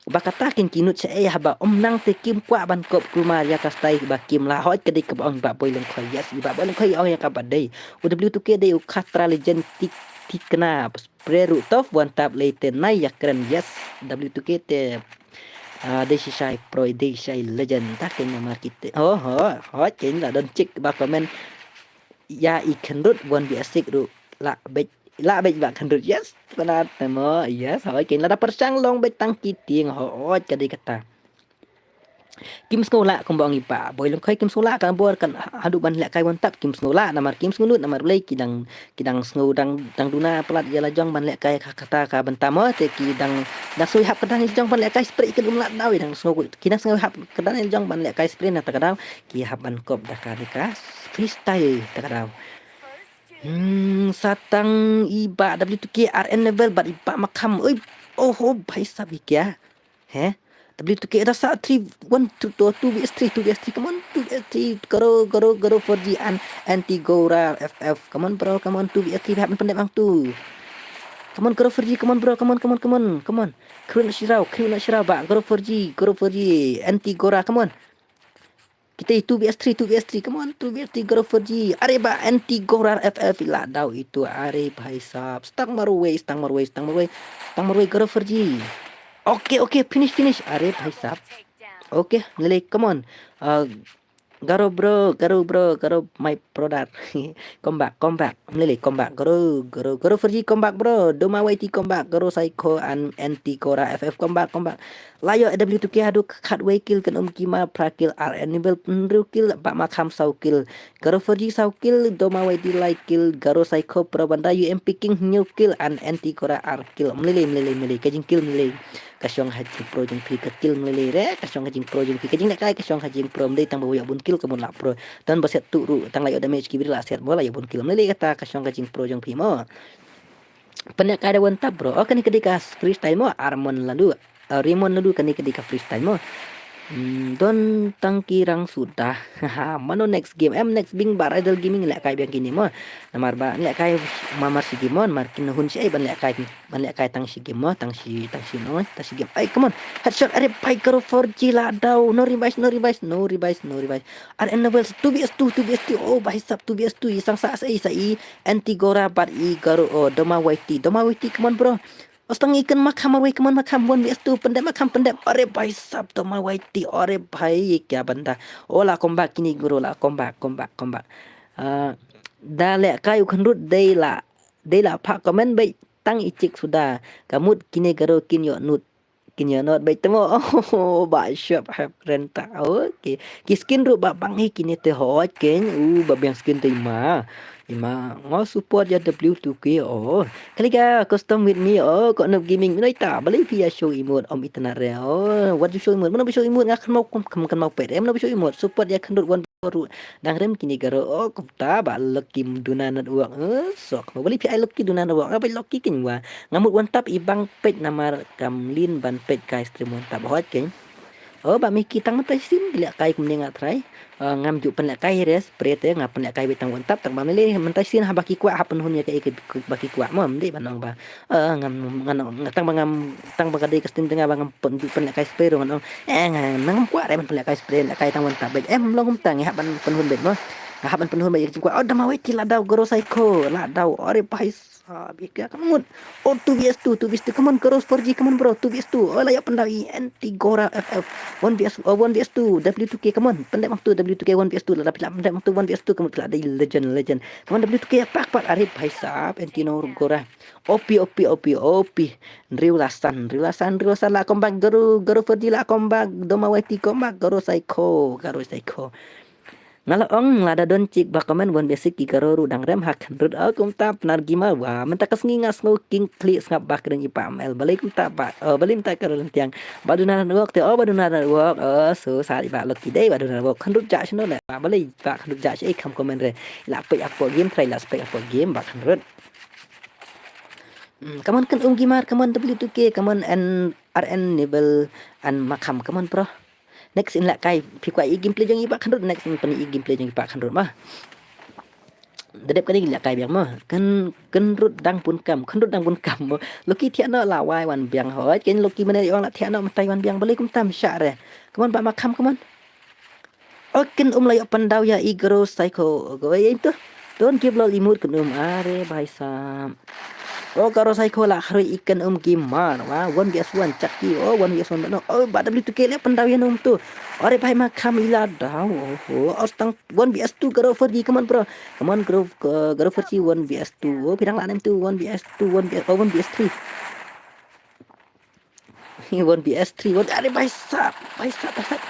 Ba kata kein ki nud sha ei haba ym nang te kim kwah ban kop kulmar ïa ka style ba kim lah hoi ka dei kaba ong Bah Boy Lyngkhoi. Yes, i Bah Boy Lyngkhoi ong ïa kaba dei. U W two K dei u khatra legend tik tik na. Spray ruh tough one tap lei te nai ïa kren. Yes, W two K te. Ah, dei shi shai pro, dei shai legend. Ta kein namar kite. Ho, ho, ho, kein la don chick ba comment. Ïa i Khynrut wan bi asik ruh. La bej, la bej ba Khynrut. Yes, penat mo. Yes, ho, kein la da pyrshang long bej tang ki tieng. Ho, ho, ka dei kata. Kim sngew lah kumba ong i Bah Boy Lyngkhoi, kim sngew lah kan bor kan haduh ban lehkai wan tap, kim sngew lah namar kim sngew nud namar Blei ki dang ki dang sngew dang, dang duna palat ïa la jong ban lehkai ka kata ka bynta mo te ki dang, dang sngew hap ka dang jong ban lehkai spray kin um lah daw dang sngew ki dang sngew hap ka dang jong ban lehkai spray na ta ka daw ki hap ban kop da ka dei ka freestyle ta ka daw. Hmm, satang i Bah W two K R N level bad i Bah Makham. Oi, oh ho, bhai sab i kya? He? W two K ada sa three, one, two, two, two V S three, two V S three, come on, two V S three, Garo, Garo, Garo four G and Antigora F F, come on bro, come on, two V S three, hap ban pyndep hangtu. Come on, Garo four G, come on bro, come on, come on, come on, come on. Crew na shirau, crew na shirau, Bah, Garo four G, Garo four G, Antigora, come on. Kita two V S three, two V S three, come on, two V S three, Garo four G. Are Bah, Antigora F F i la daw itu, are bhai sab. Stang marwei, stang marwei, stang marwei, stang marwei, Garo four G. Okay, okay, finish, finish. Are bhai sab. Okay, lele, come on. Uh, Garo bro, Garo bro, Garo my brother. Come back, come back. Lele, come back. Garo, Garo, Garo four G, come back bro. Doma Y T, come back. Garo Psycho and Antigora F F, come back, come back. La ïoh W two K haduh khatwei kill, Kynum Gima phra kill, R N Nibel hynriew kill, Bah Makham saw kill, Garo four G saw kill, Doma Y T lai kill, Garo Psycho Pro Banda U M P King hynñiew kill, and Antigora ar kill. Mlei lei, mlei lei, mlei lei, ka jingkill mlei lei. Ka shong ha jingpro jong phi ka kill mlei lei re, ka shong ha jingpro jong phi. Ka jinglehkai ka shong ha jingpro, mlei tang ba ïoh bun kill ka bun lah pro. Tang ba set tu ruh, tang la ïoh damage ki briew la set mo, la ïoh bun kill mlei lei, kata ka shong ha jingpro jong phi mo. Pynlehkai da wan tap bro. Oh, kane ka dei ka freestyle mo, Armon Lalu. Uh, Raymond Lalu, kane ka dei ka freestyle mo. Hmm, don tang ki rang suda. Mano next game? Em, next bing ba Riddle Gaming lehkai biang kine mo. Namar ba lehkai marmar shi game mo, namar kin hun shi ei ban lehkai, ban lehkai tang shi game mo, tang shi, tang shi no, tang shi game. Ai, come on. Headshot, are bhai, Garo four G la daw. No revise, no revise, no revise, no revise. Are N level two V S two, two V S two. Oh, bhai sab, two V S two. I sang sa sa i sa i Antigora bad i Garo, oh, Doma Y T. Doma Y T, come on bro. Ostang ikan Makham marwei, come on Makham, one V S two, pyndep Makham, pyndep. Are bhai sab, Doma Y T, are bhai, kya banda. Oh, la comeback kini guru, la comeback, comeback, comeback. Ah, da lehkai u Khynrut dei la, dei la phah comment beit tang i chik suda. Ka mut kine Garo kin ïoh nud, kin ïoh nud beit temo. Oh, ba shop hap renta. Okay. Ki skin ruh ba bang hi kine te hoi ken. U ba biang skin te ma. Ima, ngo support ïa W two K, oh. Kalika custom with me, oh, ko Noob Gaming, minoi ta, balei phi ïa show emote, om itna re, oh, what you show emote, mano ba show emote, nga kynmaw, kynmaw, kynmaw pet, em, mano ba show emote, support ïa Khynrut wan ruh, dang rem kini Garo, oh, kumta, ba lucky duna network, eh, sok, balei phi ai lucky duna network, nga ba lucky kin wa, nga mut wan tap i bang pet namar kam lin ban pet kai stream wan tap, hot ken. Oh, ba Mickey tang mynta shisien, lehkai kumne nga try. Ah, ngam ju pynlehkai re spray te, nga pynlehkai beit tang wan tap, tang ba mlei lei mynta shisien haba ki kwah hap pynhun ïa kaei ba ki kwah mo, ym dei ban ong ba. Ah, ngam, ngan ong, tang ba ngam, tang ba ka dei ka sting te nga ba ngam pyn, ju pynlehkai spray ruh ngan ong. Eh, nga, ngam kwah re ban pynlehkai spray, lehkai tang wan tap beit. Em, long kumta ngi hap ban pynhun beit mo. Nga hap ban pynhun beit ïa ka jingkwah. Oh, Doma Y T la daw, Garo Psycho la daw. Are bhai sab, ïa ka mut. Oh, two V S two, two V S two. Come on, Garo four G, come on bro, two V S two. Oh, la ïa pyndaw i Antigora F F. One V S, oh, one V S two, W two K, come on. Pyndep hangtu W two K, one V S two. La, la, pyndep hangtu one V S two, come on, phi la dei legend, legend. Come on, W two K, pak, pak, are bhai sab, Antigora. O P, O P, O P, O P. Hynriew la san, hynriew la san, hynriew la san, la comeback, Garo, Garo four G la comeback, Doma Y T comeback, Garo Psycho, Garo Psycho. Nga la ong, lada don chik ba comment wan basic ki Garo ruh dang rem ha Khynrut, oh, kumta Pnar Gima wa, mynta ka sngi nga sngew king khlieh sngap ba kren i Pamel, balei kumta ba, oh, balei mynta ka rel tiang, ba duna network te, oh, ba duna network, oh, so, sa i ba lucky dei, ba duna network, Khynrut ja shano le, ba balei ba Khynrut ja shi, eh, kam comment re, la pek apo game, try la spek apo game, ba Khynrut. Hmm, come on, kan um Gimar, come on, W two K, come on, and R N Nibel, and Makham, come on, bro. Next in lah kai, phi kwah i gameplay jong i Bah Kynrut, next in pyn i gameplay jong i Bah Kynrut ma. Da dep kane lah kai biang ma. Kyn, Kynrut dang bun kam, Kynrut dang bun kam ma. Loki thiah noh lah wai wan biang hoi. Ken Loki mane ong lah thiah noh mynta wan biang balei kumta shah re. Come on Bah Makham, come on. Oh, Kynum la ïoh pyndaw ïa i Garo Psycho. Go ïa itu. Don't give lol emote Kynum. Are bhai sahab. Oh, Garo Psycho la khroi i Kynum Gamer. Wa, one V S one chak ki. Oh, one V S one no. Oh, Bah W two K la pyndaw ïa Kynum tu. Are bhai Makham i la daw. Oh, oh, oh, tang one V S two Garo four G. Come on bro. Come on Garo, uh, Garo four G one V S two. Oh, phi dang lah nem tu one V S two, one V S, oh, one V S three. One V S three, one, are bhai sahab, bhai sahab, bhai sahab.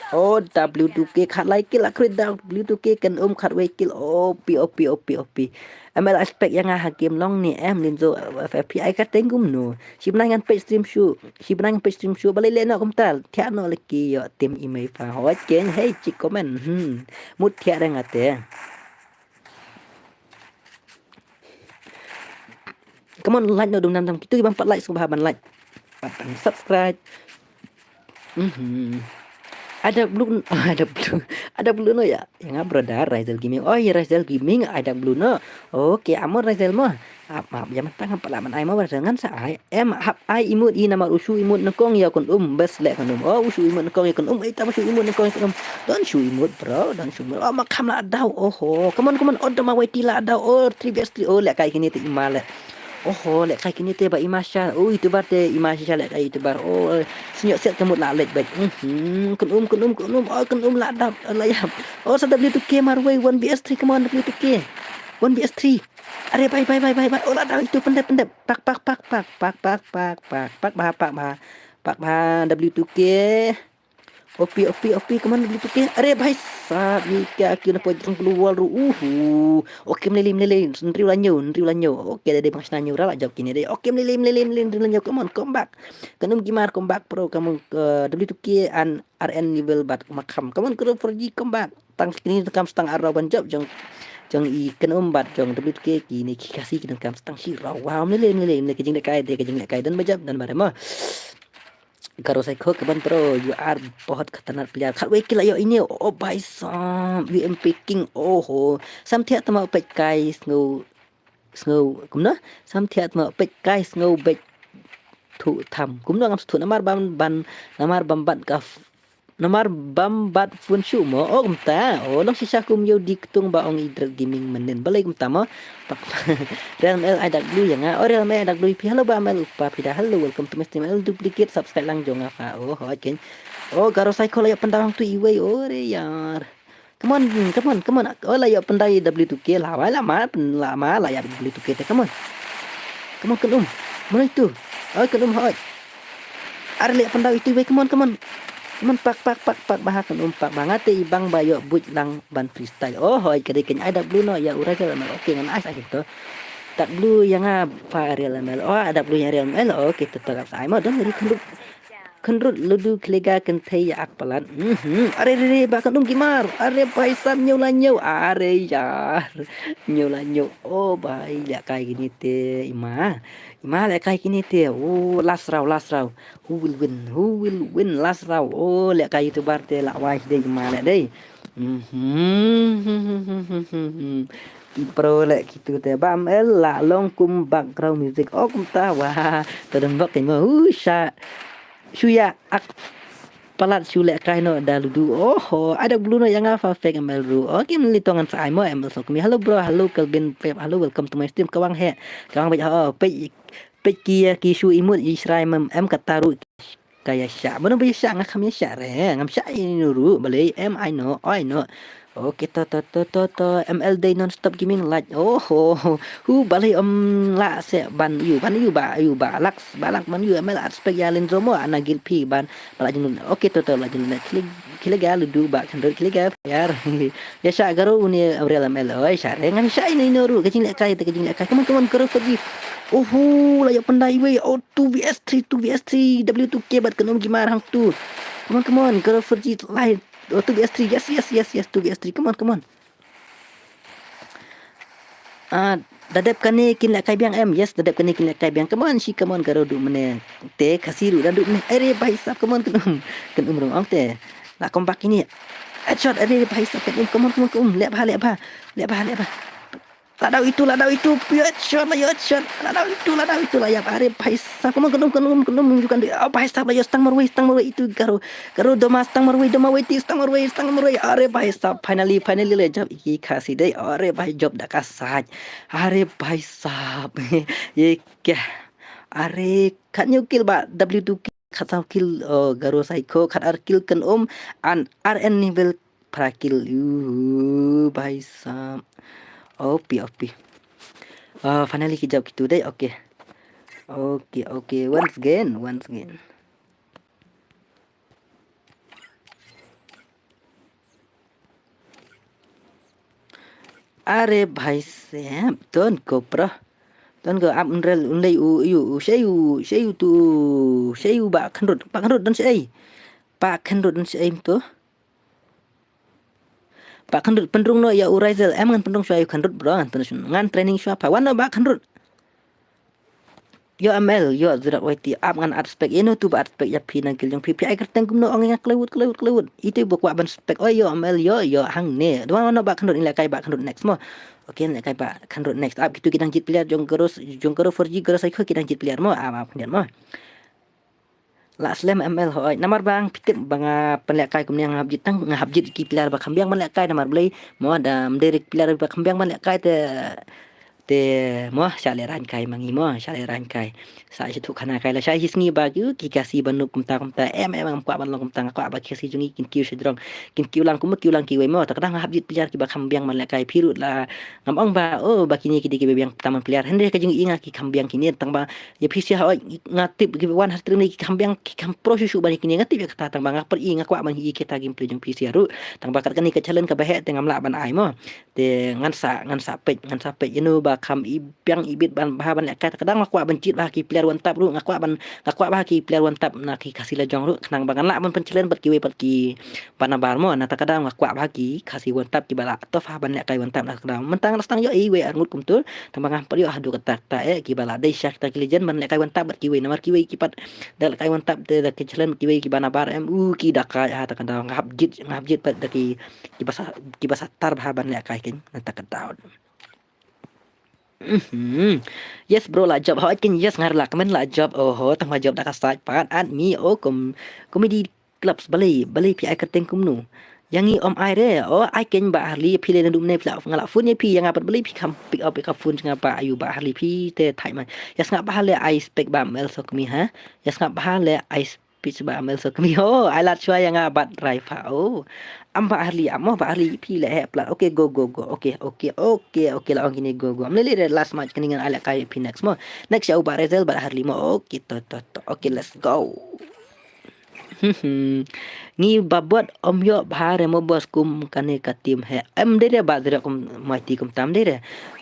Oh, W two K khatlai kill, la khroi W two K Kynum khatwei kill. O P, O P, O P, O P. M L expect ïa nga ha game long ne em Linzo, F F P I ka teng kumno. Shi bnai ngan peit stream shuh, shi bnai ngan peit stream shuh, balei leh noh kumta, thiah noh leh ki ïoh team i mei fa. Hoi ken, hei chik comment. Hmm. Mut thiah re nga te. Come on, like noh dum nam dam. Kitu ki bym pat like sngewbha ban like. Pat ban subscribe. Mhm. Ada blue, ada blue, ada blue no ïa. Ïa nga brother Rizal Gaming. Oh, ïa Rizal Gaming, ada blue no. Okay, amor Rizal mo. Ap, ap, ïa mynta ngam pat lah ban ai mo brother ngan sa ai. Em hap ai emote i namar u shu emote nyngkong ïa Kynum bes leh Kynum. Oh, u shu emote nyngkong ïa Kynum. Ita ba shu emote nyngkong ïa Kynum. Don't shu emote bro, don't shu emote. Oh, Makham la daw. Oho. Come on, come on. Oh, Dama Y T la daw. Oh, three V S three. Oh, leh kai kine te i ma leh. Oho, leh kai kine te ba i ma sha. Oh, YouTuber te i ma sha leh kai YouTuber. Oh, sñiuh set ka mut la leh bad. Mhm. Kynum, Kynum, Kynum. Oh, Kynum la daw. Oh, la ïap. Oh, sa W two K marwei one V S three. Come on, W two K. One V S three. Are bhai bhai bhai bhai bhai. Oh la daw itu pyndep pyndep. Pak pak pak pak pak pak pak pak pak bha pak bha. Pak bha W two K. O P, O P, O P, come on W two K. Are bhai sahab ni ka ki na poi jong global ru. Uhu. Okay mlei mlei mlei. Nriu la ñiew, nriu la ñiew. Okay da dei bang shna ñiew ra la jop kine dei. Okay mlei mlei mlei mlei nriu la ñiew. Come on, come back. Kynum Gamer come back bro. Come on, uh, W two K and R N Evil bad Makham. Come on, Kynum four G come back. Tang kine kam stang arrow ban jop jong jong i Kynum bad jong W two K kine ki Khasi kine kam stang shi raw. Wow, mlei mlei mlei ka jingleh kai de ka jingleh kai don ba jop don ba rema. Garo Psycho ka ban pro you are bahut khatarnak player. Khatwei kill ïoh ine oh bhai sahab U M P King oh ho. Sam thiah tama peit kai sngew sngew kumno? Sam thiah tama peit kai sngew beit thu tham. Kumno ngam thu namar bam ban namar bam ban ka Namar bam bat phone shuh mo, oh kumta. Oh long shisha kum ïew dik tung ba ong i Dread Gaming mynnin. Balei kumta mo. Pak Real M L ai dak blue ïa nga. Oh Real M L ai dak blue ïa phi. Hello ba M L upa phi da. Hello, welcome to my stream. L duplicate subscribe lang jong nga fa. Oh hoi ken. Oh Garo Psycho la ïa pyndawang tu iwei. Oh re yar. Come on, come on, come on. Oh la ïa pyndai W two K la. Wai la ma, la ma la ïa W two K te. Come on. Come on Kynum. Mana itu? Oh Kynum hoi. Ar leh pyndai itu wei, come on, come on. Come on, pak, pak, pak, pak, bha Kynum pak, bha nga te i bang ba ïoh buit lang ban freestyle. Oh, hoi, ka dei kane ai dak blue noh ïa u Rizal M L. Okay, ngan ai sa kito. Dak blue ïa nga fa Real M L. Oh, dak blue ïa Real M L. Okay, to to dak sa ai mo don ri Kynrut. Kynrut ludu klega kynthei ïa ak palat. Mhm. Are re re ba Kynum Gamer. Are bhai sahab ñiew la ñiew. Are yar. Ñiew la ñiew. Oh, bhai, ïa kai kine te i ma. I ma leh kai kine te, oh, last round, last round. Who will win? Who will win last round? Oh, leh kai YouTuber te la wai dei i ma leh dei. Mhm. Ki pro leh kitu te. Bam el la long kum background music. Oh, kumta wah. To don bak kimo. Hu sha. Shuya ak palat shu leh kai noh da ludu. Oh, ai dak blue noh ïa nga fa fake M L ru. Okay, mli tongan sa ai mo M L so kumi. Hello bro, hello Kelvin Pep. Hello, welcome to my stream. Kawang he. Kawang bej ho. Pej Peit ki ïa ki shu imut i shrai mem em kata ruh ka ïa shah. Mano ba ïa shah nga kham ïa shah re. Ngam shah ïa ino ruh balei em ai noh, ai noh. Okay to to to to to M L dei non stop gaming like. Oh ho ho. Hu balei em lah se ban yu ban yu ba yu ba lak ba lak ban yu M L at spek ïa len zomo ana gil phi ban. Ba la jinglut. Okay to to la jinglut. Klik klik ga ludu ba khandor klik ga yar. Ïa shah Garo une Real M L. Oi shah re ngam shah ino ino ruh ka jingleh kai te ka jingleh kai. Come on come on Garo Fergie. Uhu la ïa pyndai wei. Oh two V S three two V S three W two K bad Kynum Gamer hangtu. Come on come on Garo Fergie lai. Oh two V S three yes yes yes yes two V S three come on come on. Ah Da dep kane kin lehkai biang em. Yes, da dep kane kin lehkai biang. Come on, shi, come on, Garo duh mynne. Te Khasi ruh da duh mynne. Are bhai sab, come on, kan um. Kan um rung ong te. La come back ini. Headshot, are bhai sab, kan um, come on, come on, kan um. Leh bha, leh bha. Leh bha, leh bha. La daw itu, la daw itu. Pure headshot, la ïoh headshot. La daw itu, la daw itu, la ïap. Are bhai sab, come on, kan um, kan um, kan um. Ju kan duh. Oh, bhai sab, la ïoh stang marwei, stang marwei itu Garo. Garo doma stang marwei, doma wei ti stang marwei, stang marwei. Are bhai sab, finally, finally la jop ïa ki Khasi dei. Are bhai jop da ka sait. Are bhai sab. Ye kya. Are khat hynñiew kill ba W two K, khat saw kill, oh, Garo Psycho, khat ar kill kan um, an ar en nivel phra kill. Uh, bhai sab. O P, O P. Oh, finally ki jop kitu dei. Okay. Okay, okay. Once again, once again. Are bhai sab, don ko bro. Don ko ap unrel unlei u, u, u, shei u, shei u tu, shei u ba khandrut, ba khandrut don shei. Ba khandrut don shei tu. Ba khandrut pynrung noh ïa u Raizel, em ngan pynrung shuwa ïa u khandrut bro, ngan pynrung, ngan training shuwa pha, wan noh ba khandrut. Ïoh M L, ïoh Zirok Y T, ap ngan add spec, ïa no tu ba add spec ïa phi na guild jong phi, phi ai kyrteng kumno ong nga klewut, klewut, klewut. Itu ba kwah ban spec, oi ïoh M L, ïoh, ïoh hangne. Dei wan noh ba khandrut, ngi lehkai ba khandrut next mo. Okay, ngi lehkai ba khandrut next. Ap kitu ki dang jied player jong Garo, jong Garo four G, Garo Psycho ki dang jied player mo, ap, ap khyndiat mo. La slem M L hoi. Namar ba nga phi tip ba nga pynlehkai kumne nga hap jied tang, nga hap jied ki player ba kham biang ban lehkai namar balei mo da ym dei ki player ba kham biang ban lehkai te, te mo sha lehrain kai ma ngi mo, sha lehrain kai. Sa sha thuh khana kai la sha hi sngi ba ki, ki Khasi ba noob kumta kumta em em ngam kwah ban long kumta, nga kwah ba ki Khasi jong ngi kin kiew sha jrong. Kin kiew lang kumba kiew lang kiwei mo. Ta ka dang nga hap jied player kiba kham biang ban lehkai, phi ruh la ngam ong ba, oh, ba kine ki dei kiba biang tam ban player. Hynrei ka jong i nga ki kham biang kine tang ba ïa phi sha hoi nga tip kiba wan ha stream ne ki kham biang, ki kham pro shuh shuh ban ïa kine, nga tip ïa kata tang ba nga pyrshah, nga kwah ban hi ïa kita gameplay jong phi sha ruh. Tang ba kat kane ka challenge kaba heh te ngam lah ban ai mo. Te ngan sa, ngan sa peit, ngan sa peit ïa no ba kham i biang i bit ban bha ban lehkai. Ta ka dang nga kwah ban jied bha ki player one tap ruh, nga kwah ban, nga kwah bha ki player one tap na ki Khasi la jong ruh, khnang ba ngan lah ban pynchallenge bad kiwei pat kiba nabar mo. Na ta ka dang nga kwah bha ki Khasi one tap kiba la tough ha ban lehkai one tap na ta ka dang. Mynta nga la sdang ïoh iwei ar ngut kumtu. Tang ba ngam pat ïoh haduh katta katta eh kiba la dei sha kita ki legend ban lehkai one tap bad kiwei, namar kiwei ki pat da lehkai one tap te da ki challenge kiwei kiba nabar em, u ki da kai ha ta ka dang. Nga hap jied, nga hap jied pat da ki, kiba sa, kiba sa tar bha ban lehkai ken na ta ka dang. Mhm. Yes bro, la jop. Hoi ken yes, nga la kmen la jop. Oho, tang ba jop da ka sait pat at mi o kom comedy clubs, balei, balei phi ai kyrteng kumno? Ïa ngi ym ai re. O ai ken Bah Harli, phi leh naduh mynne phi la, nga la phone ïa phi, ïa nga pat balei phi kham pick up ïa ka phone jong nga, Bah, ayu Bah Harli, phi te thait man. Ïa sngap bha leh ai spec Bah M L Sokmi ha. Ïa sngap bha leh ai spec Bah M L Sokmi. O ai lad shuwa ïa nga bad Raifa. O am Bah Harli, am mo Bah Harli, phi leh heh plat. Okay, go, go, go. Okay, okay, okay, okay, la ong kine go, go. Am leh leh last match kane ngan ai lehkai phi next mo. Next ïa u Bah Raizel bad Harli mo. Okay, to, to, to. Okay, let's go. Ngi ba bot ym ïoh bha re mo boss kum kane ka team he. Em dei re ba dei re kum Mighty kumta em dei re.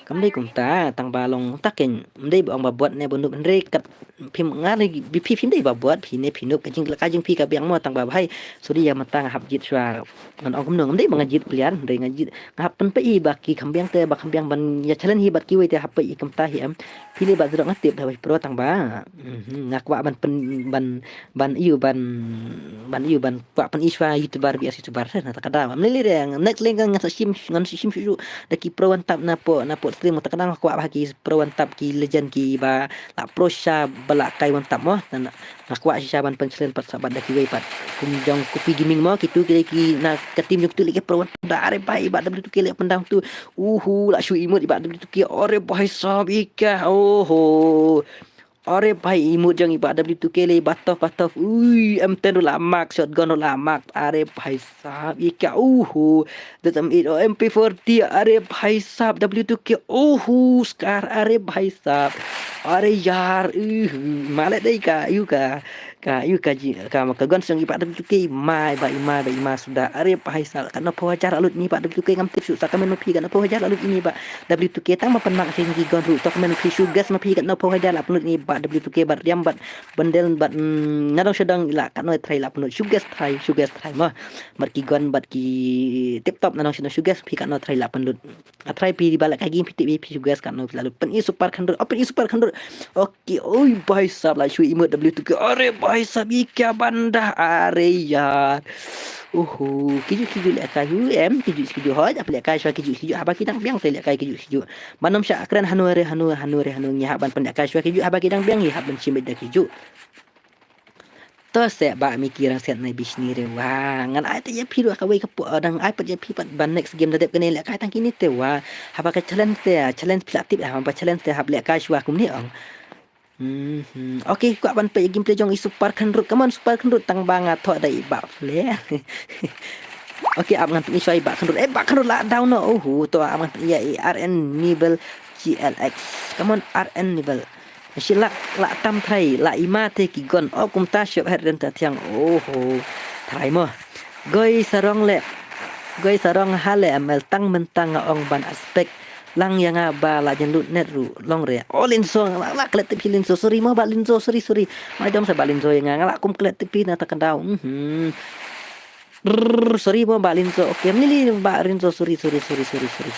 Kam dei kumta tang ba long ta ken em dei ba ong ba bot ne ba noob hynrei kat phim nga re bi phi phim dei ba bot phi ne phi noob ka jing ka jing phi ka biang mo tang ba bhai. Sorry ïa mynta nga hap jied shuwa. Ngan ong kumno ngam dei ba nga jied player hynrei nga jied nga hap pynpeit hi ba ki kham biang te ba kham biang ban ïa challenge hi bad kiwei te hap peit hi kumta hi em. Phi leh ba dei re nga tip da ba pro tang ba. Mhm, nga kwah ban pyn, ban, ban ïoh, ban, ban ïoh, ban kwah pyn-i shuwa YouTuber, B S YouTuber, na ta ka dang. Am leh leh re, next leh ngan sa shim, ngan sa shim shuh shuh da ki pro one tap na po, na po stream, ta ka dang nga kwah ba ki pro one tap, ki legend kiba la pro shisha ba la kai one tap mo. Na, na, nga kwah shisha ban pynchallenge pat sa bad da kiwei pat. Kum jong Kupi Gaming mo, kitu ki dei ki na ka team jong kitu leh ki pro one tap da are bhai ba W two K leh pyndam tu. Uhu, la shu emote i Bah W two K. Are bhai sab i ka. Oho. Are bhai emote jong i Bah W two K leh ba tough ba tough. Ui, M ten ruh la mark, shotgun ruh la mark. Are bhai sab i ka. Uhu. That M eight o M P forty. Are bhai sab W two K. Uhu, Scar. Are bhai sab. Are yar. Uhu. Maleh dei ka. Yu ka. Ka yu ka ji ka ma ka gon song i ba W two K, i ma i ba i ma i ba i ma suda. Are bhai sab, katno phew hajar la lut ini ba W two K, ngam tip shuh. Sa comment ma phi katno phew hajar la lut ini ba W two K, tang ma pynmang shen ki gon ruh. To comment ma phi, shu guess ma phi katno phew hajar la pynlut ini ba W two K, bad riam bad bendel bad, mm, nadong shadong la katno trai la pynlut. Shu guess trai, shu guess trai mo. Bad ki gon bad ki tip top nadong shadong, shu guess phi katno trai la pynlut. A trai phi ba la ka game phi tip phi shu guess katno phi la lut. Pyn-i super khynrut, oh pyn-i super khynrut. Okay, oi bhai sab, la shu emote W two K. Are bhai sab, ye kya banda, are yaar. Oho, kiju kiju lehkai hu em, kiju kiju hoi, ap lehkai shwa kiju kiju, haba ki dang biang te lehkai kiju kiju. Ban ym shah kren hanu re hanu, hanu re hanu, ngi hap ban pynlehkai shwa kiju, haba ki dang biang ngi hap ban shim beit da kiju. To seh ba mi ki rang set na bishni re wa. Ngan ai te ïa phi ruh kawei ka po, dang ai pat ïa phi pat ban next game da dep kane lehkai tang kine te wa. Haba ka challenge te, challenge phi la tip haba challenge te hap lehkai shwa kumne ong. Mhm. Okay, kwah ban peit gameplay jong i super khynrut. Come on, super khynrut, tang ba nga thoh da i ba flare. Okay, ap ngan peit i shwa i ba khynrut. Eh, ba khynrut la down no. Oho, to ap ngan peit ïa i R N Nibel G L X. Come on, R N Nibel. Shi lak la tam thrai, la i ma te ki gon. Oh, kumta shop het ren ta thiang. Oho. Thrai mo. Goi sarong le. Goi sarong ha le M L tang mentang nga ong ban aspek. Lang ïa nga ba la jan lut net ruh long re. Oh, Linzo, la, la klet tip hi Linzo. Sorry mo ba Linzo, sorry, sorry. Mai dom sa ba Linzo ïa nga, nga la kum klet tip hi na ta ka daw. Mhm. Brr, sorry mo ba Linzo. Okay, mlili ba Linzo, sorry, sorry, sorry, sorry, sorry.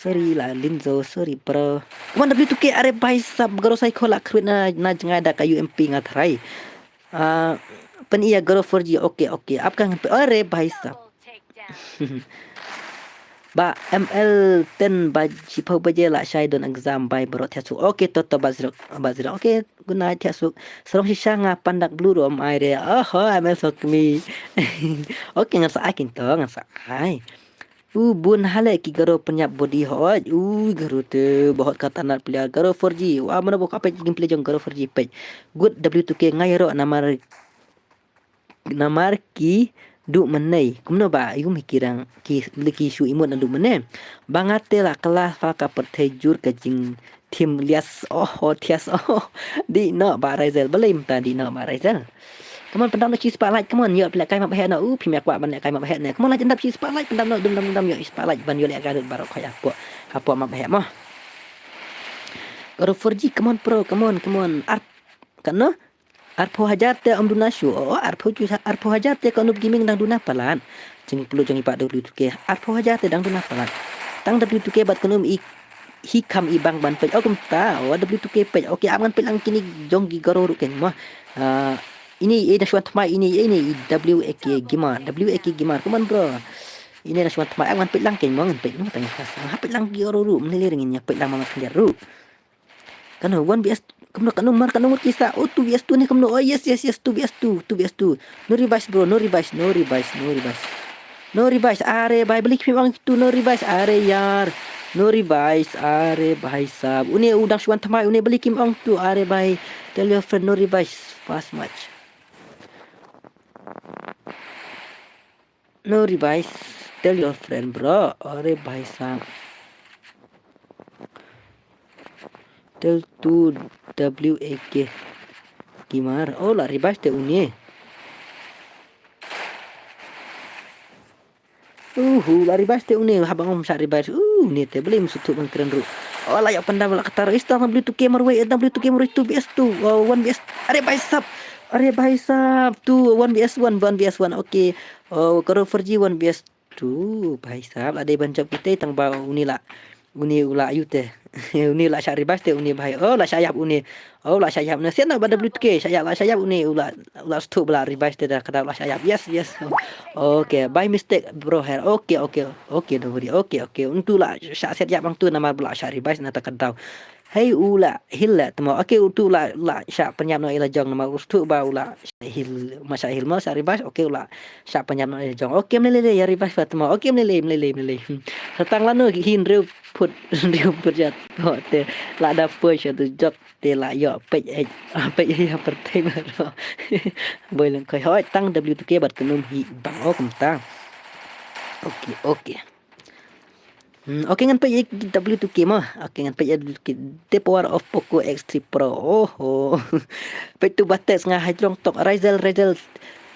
Sorry la Linzo, sorry bro. One W two K, are bhai sab, garo sai khola khrwit na, na jngai da ka U M P nga thrai. Ah, pyn-i ïa garo four G, okay, okay. Ap ka ngan pe, are bhai sab. Ba M L ten ba shiphew baje la shai don exam bye bro, thiah suk. Okay, to to ba zero, ba zero. Okay, good night, thiah suk. Sarong shisha nga pandak blue rom ai re. Oho, M L suk mi. Okay, ngan sa ai kin to, ngan sa ai. U bun hale ki garo pynïap body hot. U garo te bahot ka tanat player garo four G. Wa mano bok apet gameplay jong garo four G pet. Good W two K ngai ro namar namar ki du menei. Kumno ba yum hi ki rang ki beli ki shu imut na du menei. Ba nga te la kala fa ka pyrthei jur ka jing tim lias. Oh, oh, thias, oh. Di no ba Raizel, belai mynta di no ba Raizel. Come on, pyndam no shi spotlight, come on, ïoh phi lehkai map heh no. U phi mia kwah ban lehkai map heh ne. Come on, la jendap shi spotlight, pyndam no dum dam dum ïoh spotlight ban ïoh lehkai lut baroh khoi apo. Apo map heh mo. Garo four G, come on bro, come on, come on. Ar katno? Arphew hajar te ym duna shuh. Oh, arphew ju-, arphew hajar te ka Noob Gaming dang duna palat. Jingpluh jong i pa W two K. Arphew hajar te dang duna palat. Tang W two K bad ka Noob i hi kham i bang ban peit. Oh, kumta. Oh, W two K peit. Okay, ap ngan peit lang kine jong ki garo ruh ken mo. Ah, ine i dang shuan tmai ine, ine i W A K Gamer. W A K Gamer. Come on, bro. Ine dang shuan tmai, ap ngan peit lang ken mo, ngan peit mo tang ïa ka. Ngan peit lang ki garo ruh. Mlei lei ring ïa peit lang ma ma khyndiat ruh. Kano one V S, kano, kano mar, kano ngut ki sa. Oh, two V S two ne, kano. Oh, yes, yes, yes, two V S two, two V S two. No revise, bro, no revise, no revise, no revise. No revise, are bhai, beli kim ong tu, no revise, are yaar. No revise, are bhai sab. Une u dang shuan tmai, une beli kim ong tu, are bhai. Tell your friend, no revise, fast match. No revise. Tell your friend, bro. Are bhai sab. Tell to W A K Gamer. Oh, la revise te une. Uhu, la revise te une. Haba ngam sa revise. Uh, une te beli musuh tu bang keren ru. Oh, la ïa pandam la katar. Ista W two K marwei, W two K marwei two V S two. Oh, one V S. Are bhai sab. Are bhai sab. Two, one V S one, one V S one. Okay. Oh, karo four G one V S two, bhai sab, la dei ban jop kita tang ba uni la. Uni u la yu te. Uni la shah revise te uni bhai. Oh, la shah yap uni. Oh, la shah yap uni. Sian na ba W two K shah yap, la shah yap uni u la, u la stu ba la revise te da kada la shah yap. Yes, yes. Okay, by mistake bro her. Okay, okay. Okay, don't worry. Okay, okay. Untu la shah set yap bang tu namar ba la shah revise na ta kada. Hei u la heal la tmo. Okay, u tu la, la shah pynïap noh ila jong namar u stu ba u la shah heal, ma shah heal ma shah revise. Okay, u la shah pynïap noh ila jong. Okay, mlei lei ïa revise la tmo. Okay, mlei lei, mlei lei, mlei lei. Hmm. Sa tang lano hin riu put, riu put jat. Oh, te la da poi shah tu jok te la ïoh peit eh. Peit eh ïa pyrthei baroh. Boi lang koi hoi tang W two K bad ka Noob hi bang oh kumta. Okay, okay. Hmm, okay, ngan peit ïa W two K mo. Okay, ngan peit ïa W two K. The power of Poco X three Pro. Oh, oh. Peit tu ba text nga hai jrong tok. Razel, Razel.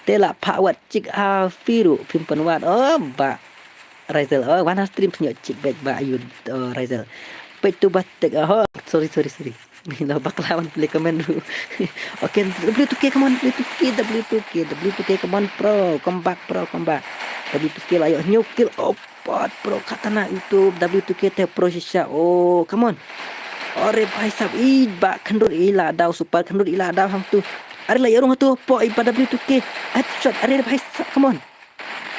Te la phah wat chik ha firu phim pan wat. Oh, ba. Razel. Oh, wan ha stream snyo chik beit ba ayu. Oh, Razel. Peit tu ba text. Oh, sorry, sorry, sorry. Ni lo bakla wan play comment ru. Okay, W two K, come on, W two K, W two K, W two K, come on, bro. Come back, bro, come back. W two K la ïoh hynñiew kill. Oh, Pat bro, katana itu W two K te pro shisha. Oh, come on. Are bhai sab, i ba khynrut i la daw, super khynrut i la daw hangtu. Are la ïarung hatu po i ba W two K. Headshot, are bhai sab, come on.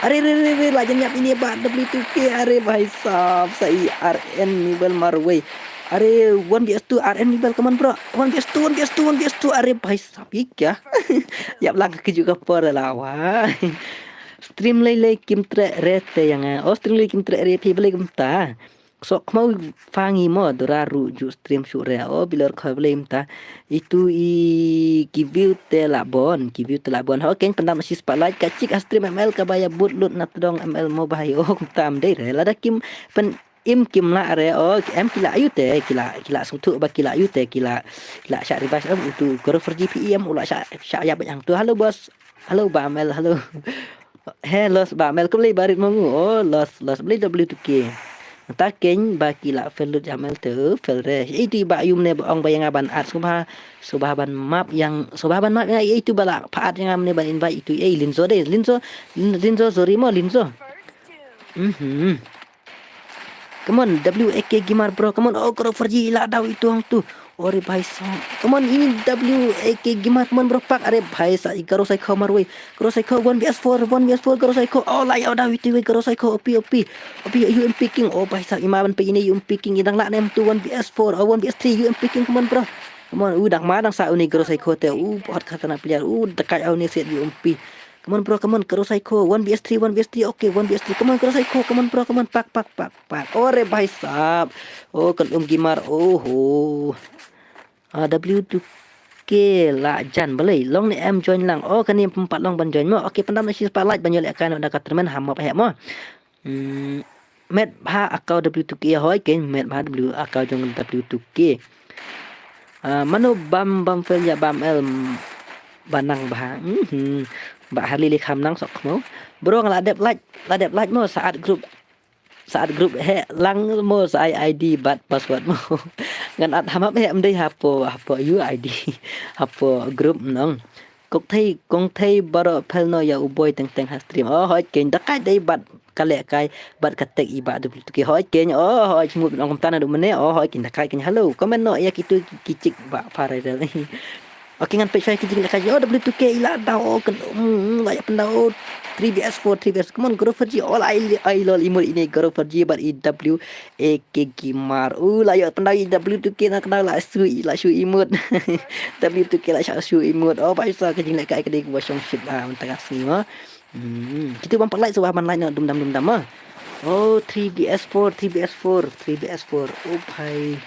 Are, are, are, are, la jan ïap ini ba W two K, are bhai sab, sa i R N Nibel marwei. Are one V S two, R N Nibel, come on bro. One V S two, one V S two, one V S two, are bhai sab, i kya? Ïap lang ka ju ka por la wa. Stream lei lei kim treh re te ïa nga. Oh, stream lei kim treh re phi balei kumta. Sok khmau fangi mo dura ru ju stream shu re. Oh, bilor kha balei kumta. Itu i ki view te la bon, ki view te la bon. Ho ken pandam shi spotlight ka chik ha stream M L ka ba ïa but lut na tdong M L mo ba hi. Oh, kumta am dei re. Lada kim pen im kim la re. Oh, em ki la ayu te, ki la, ki la sngewthuh ba ki la ayu te, ki la, ki la shah revive em itu Goro four G P E em u la shah, shah ïa ba yang tu. Hello boss. Hello ba M L, hello. He los ba mel kumlei barit mo ngu. Oh, los, los beli W two K. Ta keng ba ki la fel lut jam el te fel re. Itu ba yum ne ba ong ba yang ban at subha, subha ban map yang, subha ban map yang itu ba la pa at yang ne ban invite itu. Eh, Linzo deh, Linzo, Lin-, Linzo, sorry mo, Linzo. Mhm. Come on, W A K Gamer bro. Come on, oh, Goro four G la daw itu hang tu. Ore bhai sab. Come on, ini W A K Gamer. Come on bro, pak. Are bhai sab, i Goro Psycho marwei. Goro Psycho one V S four, one V S four, Goro Psycho. Oh, la ïa daw itu wei Goro Psycho. O P, O P. O P, U M P King. Oh bhai sab, i ma ban pe ini U M P King. I dang la nem tu one V S four. Oh, one V S three, U M P King. Come on bro. Come on, u dang ma dang sa uni Goro Psycho te. U hot khatana player. U dekai au ni set U M P. Come on bro, come on, Goro Psycho, one V S three, one V S three, okay, one V S three, come on, Goro Psycho, come on bro, come on, pak, pak, pak, pak. Ore bhai sab. Oh, kan um Gamer, oh ho. Ah, W two K la jan balei, long ne em join lang. Oh, kane pempat long ban join mo. Okay, pendam na shi spotlight ban ïoh leh kai noh da ka tournament ha map heh mo. Hmm, met bha account W two K hoi ken, met bha W account jong W two K. Ah, mano bam, bam fel ïa bam el, mm, banang bha. Mhm. Ba Harley li kham nang sok mo. Bro nga la dep like, la dep like mo sa add group. Sa add group heh lang mo sa ai I D bad password mo. Ngan add ha map heh em dei hapo, hapo U I D. Hapo group nong. Kong thei, kong thei baroh phel noh ïa u boi teng teng ha stream. Oh, hoi ken da kai dei bad ka leh kai bad ka tek i ba W two K. Hoi ken, oh, hoi chimut nong kumta na du mene. Oh, hoi ken da kai ken hello. Comment noh ïa kitu ki chik ba pha rai rel. Okay, ngan peit shai ki jing da kai. Oh, W two K i la daw, oh, ken, mm, mm, la ïa pendaw, oh, three V S four, three V S. Come on, Goro four G. Oh, la ai, ai lol imut ini Goro four G bad i W A K Gamer. Uh, la ïoh pendau i W two K na kena la shu i, la shu imut. W two K la shu, shu imut. Oh, paisa ka jingleh kai ka dei ka ba shong shit ba, mentang ka sngi ma. Hmm, kitu bam pat like, subha ban like noh dum dam dum dam ma. Oh, three V S four, three V S four, three V S four. Oh, bhai.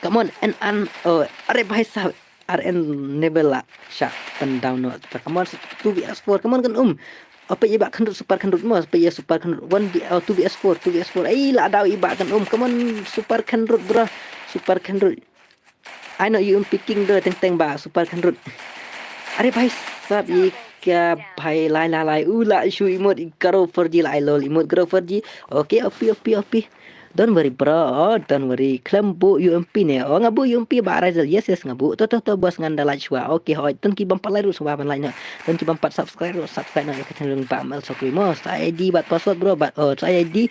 Come on, and, and, oh, are bhai sab. R N Nebel la shah pen down no. Come on, two V S four. Come on, kan um. Apa i ba khynrut, super khynrut mo, apa i super khynrut. One V, oh, two V S four, two V S four. Ai, la daw i ba kan um. Come on, super khynrut, bro. Super khynrut. Ai no, U M P King do teng teng ba super khynrut. Are bhai sab i ka bhai lai lai lai. U la shu imut i Goro four G la ai lol imut Goro four G. Okay, O P, O P, O P. Don't worry bro, oh, don't worry. Khlem buh U M P ne. Oh, nga buh U M P ba Razel. Yes, yes, nga buh. To, to, to, bos, ngan da like shuwa. Okay, hoi. Don ki bam pat like ruh shuwa ban like noh. Don ki bam pat subscribe ruh subscribe noh ïa ka channel ba Mel Sokri mo. Sa I D bad password bro, bad, oh, sa I D.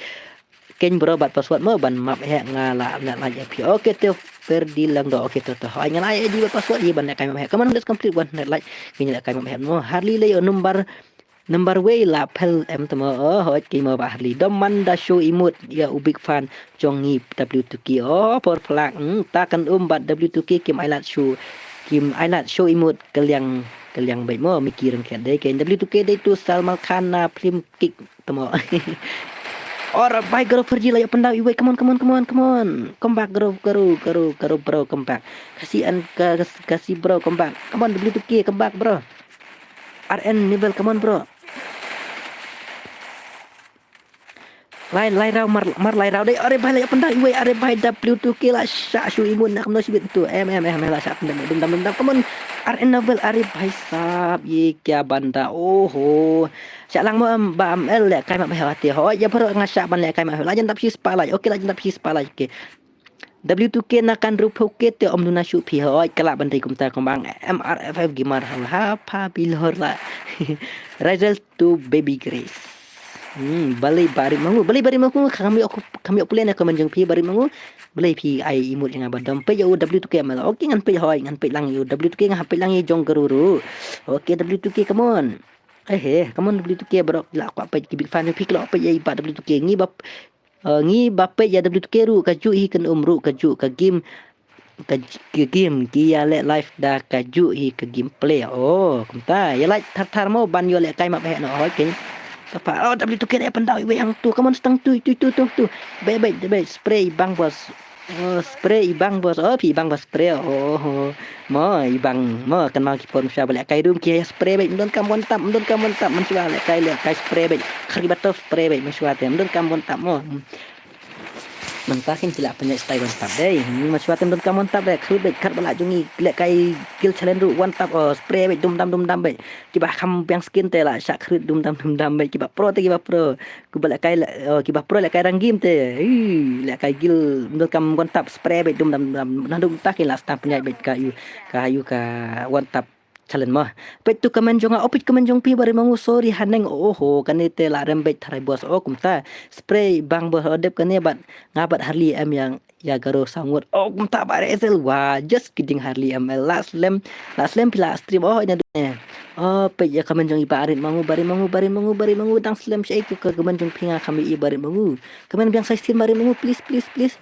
Ken bro bad password mo ban map heh nga la, la like ïa phi. Okay, to Ferdi Langdo. Okay, to, to. Hoi, ngan ai I D bad password ïa ban leh kai map heh. Come on, let's complete one hundred like. Ngin leh kai map heh mo. Harley lei o number Number wei la phel em tamo, oh, hoi ki mo ba Harley. Dom man da shu imut ïa u big fan jong ngi W two K. Oh, for flag. Hmm, ta kan um bad W two K kim ai lad shu. Kim ai lad shu imut keliang, keliang bait mo, Mickey Rengkhet dei ken W two K dei tu Salman Khan na film Kick tamo. Ora bai Goro four G la ïa pendau iwei. Come on, come on, come on, come on. Come back Goro, Goro, Goro, Goro bro, come back. Kasi an ka, kasi bro, come back. Come on W two K, come back bro. R N Nibel, come on bro. Lai, lai raw, mar, mar lai raw dei. Are bhai la ïa pyndap iwei, are bhai W two K la shah shu emote na kumno shibit tu. Em, em, em, em, la shah pyndap dum dam, dum dam. Come on. Are Noble, are bhai sab, ye kya banda. Oho. Shah lang mo em, ba M L leh kai map heh hati. Hoi, ïa baroh nga shah ban leh kai map heh. La jan dap shi spotlight. Okay, la jan dap shi spotlight. Okay. W two K na kan rup ho ke te om duna shu phi hoi, ka lah ban dei kumta kumba M R F F Gamer ha la ha pha bilhor la. Rizal to Baby Grace. Hmm, balei Barit Mangu, balei Barit Mangu, kam ïoh, kam ïoh pule na comment jong phi Barit Mangu. Balei phi ai emote jong nga ba dom, peit ïa u W two K M L. Okay, ngan peit hoi, ngan peit lang ïa u W two K, ngan peit lang ïa jong ka ruh ruh. Okay, W two K, come on. Eh, eh, come on W two K, bro, la kwah peit ki big fan phi, kwah peit ïa i ba W two K ngi ba. Uh, ngi ba peit ïa W two K ruh kajuh hi kan um ruh kajuh ka game, ka, ka game ki ïa leh live da kajuh hi ka gameplay. Oh, kumta ïa like thar thar mo ban ïoh leh kai map heh noh hoi ken. Ka pa, oh, W two K dei pyndap iwei hangtu. Come on, stang tu, tu, tu, tu, tu. Beit, beit, beit, spray i bang bos. Oh, spray i bang bos. Oh, phi i bang bos spray. Oh, oh. Mo, i bang, mo, kan ma ki por sha ba leh kai dum ki ïa spray beit, ym don kam one tap, ym don kam one tap, mynshuwa leh kai, leh kai spray beit. Khari bato spray beit, mynshuwa te, ym don kam one tap mo. Hmm. Mynta kin ki lah pynjah style one tap dei. Hmm, mynshuwa te ym don kam one tap dei. Khari beit, kat ba lah jong ngi leh kai kill challenge ruh one tap, oh, spray beit, dum dam, dum dam beit. Kiba kham biang skin te la shah khrit dum dam dum dam beit, kiba pro te kiba pro. Kiba leh kai leh, oh, kiba pro leh kai rang game te. Ih, leh kai gil ym don kam one tap spray beit dum dam dum dam. Naduh mynta ki la stang pynjah beit ka ïu, ka ïu ka one tap challenge mo. Peit tu comment jong nga, oh, peit comment jong phi Barit Mangu, sorry haneng, oh, oh, kane te la rem beit tharai bos, oh, kumta. Spray bang bos, oh, dep kane bad nga bad Harley em ïa ïa Garo saw ngut. Oh, kumta Barit Rizal. Wah, just kidding Harley M L. La slem, la slem phi la stream. Oh, ina dune. Oh, peit ïa comment jong i Barit Mangu, Barit Mangu, Barit Mangu, Barit Mangu. Dang slem shaei tu ka comment jong phi nga kham ïohi Barit Mangu. Comment biang sa shisien Barit Mangu, please, please, please.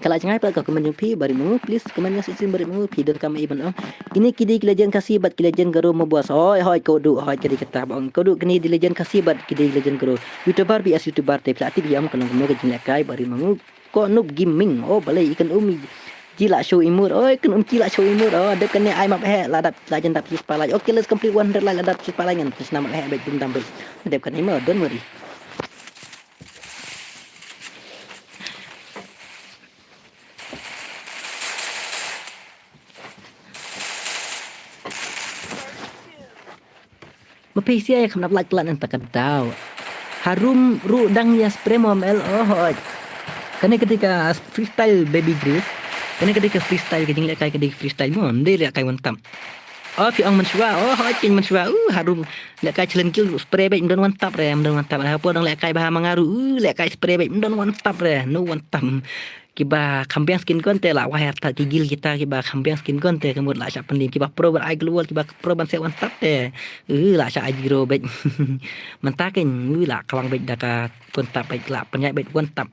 Ka la jngai pat ka comment jong phi Barit Mangu, please. Comment biang sa shisien Barit Mangu, phi don kam ïohi ban ong. Kine ki dei ki legend Khasi bad ki legend Garo mo bos. Hoi, hoi, khublei, hoi, ka dei kata ba ong. Khublei, kine dei legend Khasi bad ki dei legend Garo. YouTuber B S YouTuber te phi la tip ïa ong ka long kumno ka jingleh kai Barit Mangu. Ko Noob Gaming. Oh, balei i kan um i ji la show emote. Oh, i kan um ji la show emote. Oh, dep kane ai map heh la dap la jan dap shi spotlight. Okay, let's complete one hundred like la dap shi spotlight ngan. Terus nama heh beit dum dam beit. Dep kane mo, don't worry. Ma phi sia ïa kham nap lait klan enta ka daw. Harum ruh dang ïa spray mo M L, oh hoi. Kane ka dei ka freestyle Baby Grace. Kane ka dei ka freestyle ka jingleh kai ka dei freestyle mo. Ym dei leh kai one tap. Oh phi ong mynshuwa, oh hoi kin mynshuwa. Uh, harum leh kai challenge kill ruh spray beit ym don one tap re, ym don one tap re. Hapoh dang leh kai bha ma nga ruh, uh, leh kai spray beit ym don one tap re. No one tap. Kiba kham biang skin gun te la wah ïa ki gil kita kiba kham biang skin gun te ka mut la shah pynliem kiba pro ban ai global kiba pro ban seh one tap te. Uh, la shah ai zero beit. Mynta kin, uh, la khawang beit da ka one tap beit la pynjah beit one tap.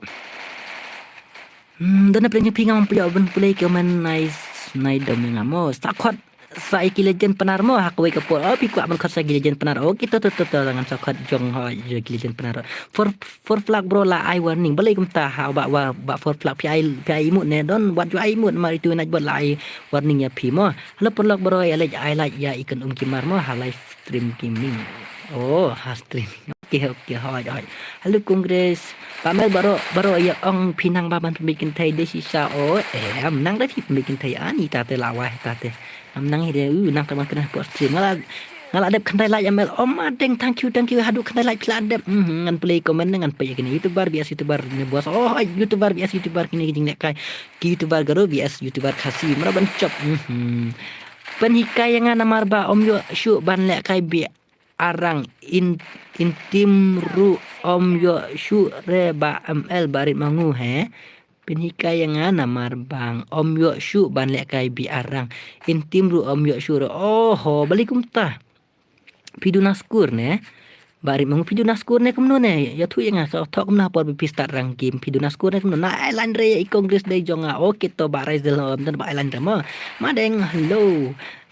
Hmm, don na pynjah phi ngam pynjah ban pule ki man nice nai dom nga mo. Sa khot sa ïa ki legend Pnar mo ha kawei ka por. Oh, phi kwah ban khot sa ki legend Pnar. Oh, ki to to to to ngan sa khot jong ho ïa ki legend Pnar. For for flag bro la ai warning. Balei kumta ha ba ba, ba for flag phi ai phi ai emote ne don wat ju ai emote mar itu nai bot la ai warning ïa phi mo. Hello por lok bro ïa leh ai like ïa i kan um ki mar mo ha live stream gaming. Oh, ha stream. Okay, okay, hoi, hoi. Hello Congress. Ba mel baro baro ïa ong phi nang ba ban pynbeit kynthei dei shisha. Oh, em nang dei phi pynbeit kynthei ani ta te la wai ta te. Am nang hi de, uh, nang tang ban kynai pok stream. Nga la, nga la dep khyndai like M L. Oh, ma deng, thank you, thank you. Haduh khyndai like phi la dep. Mhm, ngan pule comment ne ngan pule kine YouTuber B S YouTuber ne bos. Oh, hai, YouTuber B S YouTuber kine ki jingleh kai. Ki YouTuber Garo B S YouTuber Khasi. Mara ban chop. Mhm. Pynhikai ïa nga namar ba ym ïoh shuh ban leh kai bi arang in, in team ruh ym ïoh shuh re ba M L barit ma ngu he. Pynhikai ïa nga namar ba ym ïoh shuh ban leh kai bi arang. In team ruh ym ïoh shuh re. Oho, balei kumta. Phi duna skur ne. Barit ma ngu phi duna skur ne kumno ne. Ïathuh ïa nga ka thoh kumno ha por ba phi start rang game. Phi duna skur ne kumno. Na ai line re ïa i Congress dei jong nga. Okay to ba Rizal ym don ba ai line re mo. Ma deng, hello.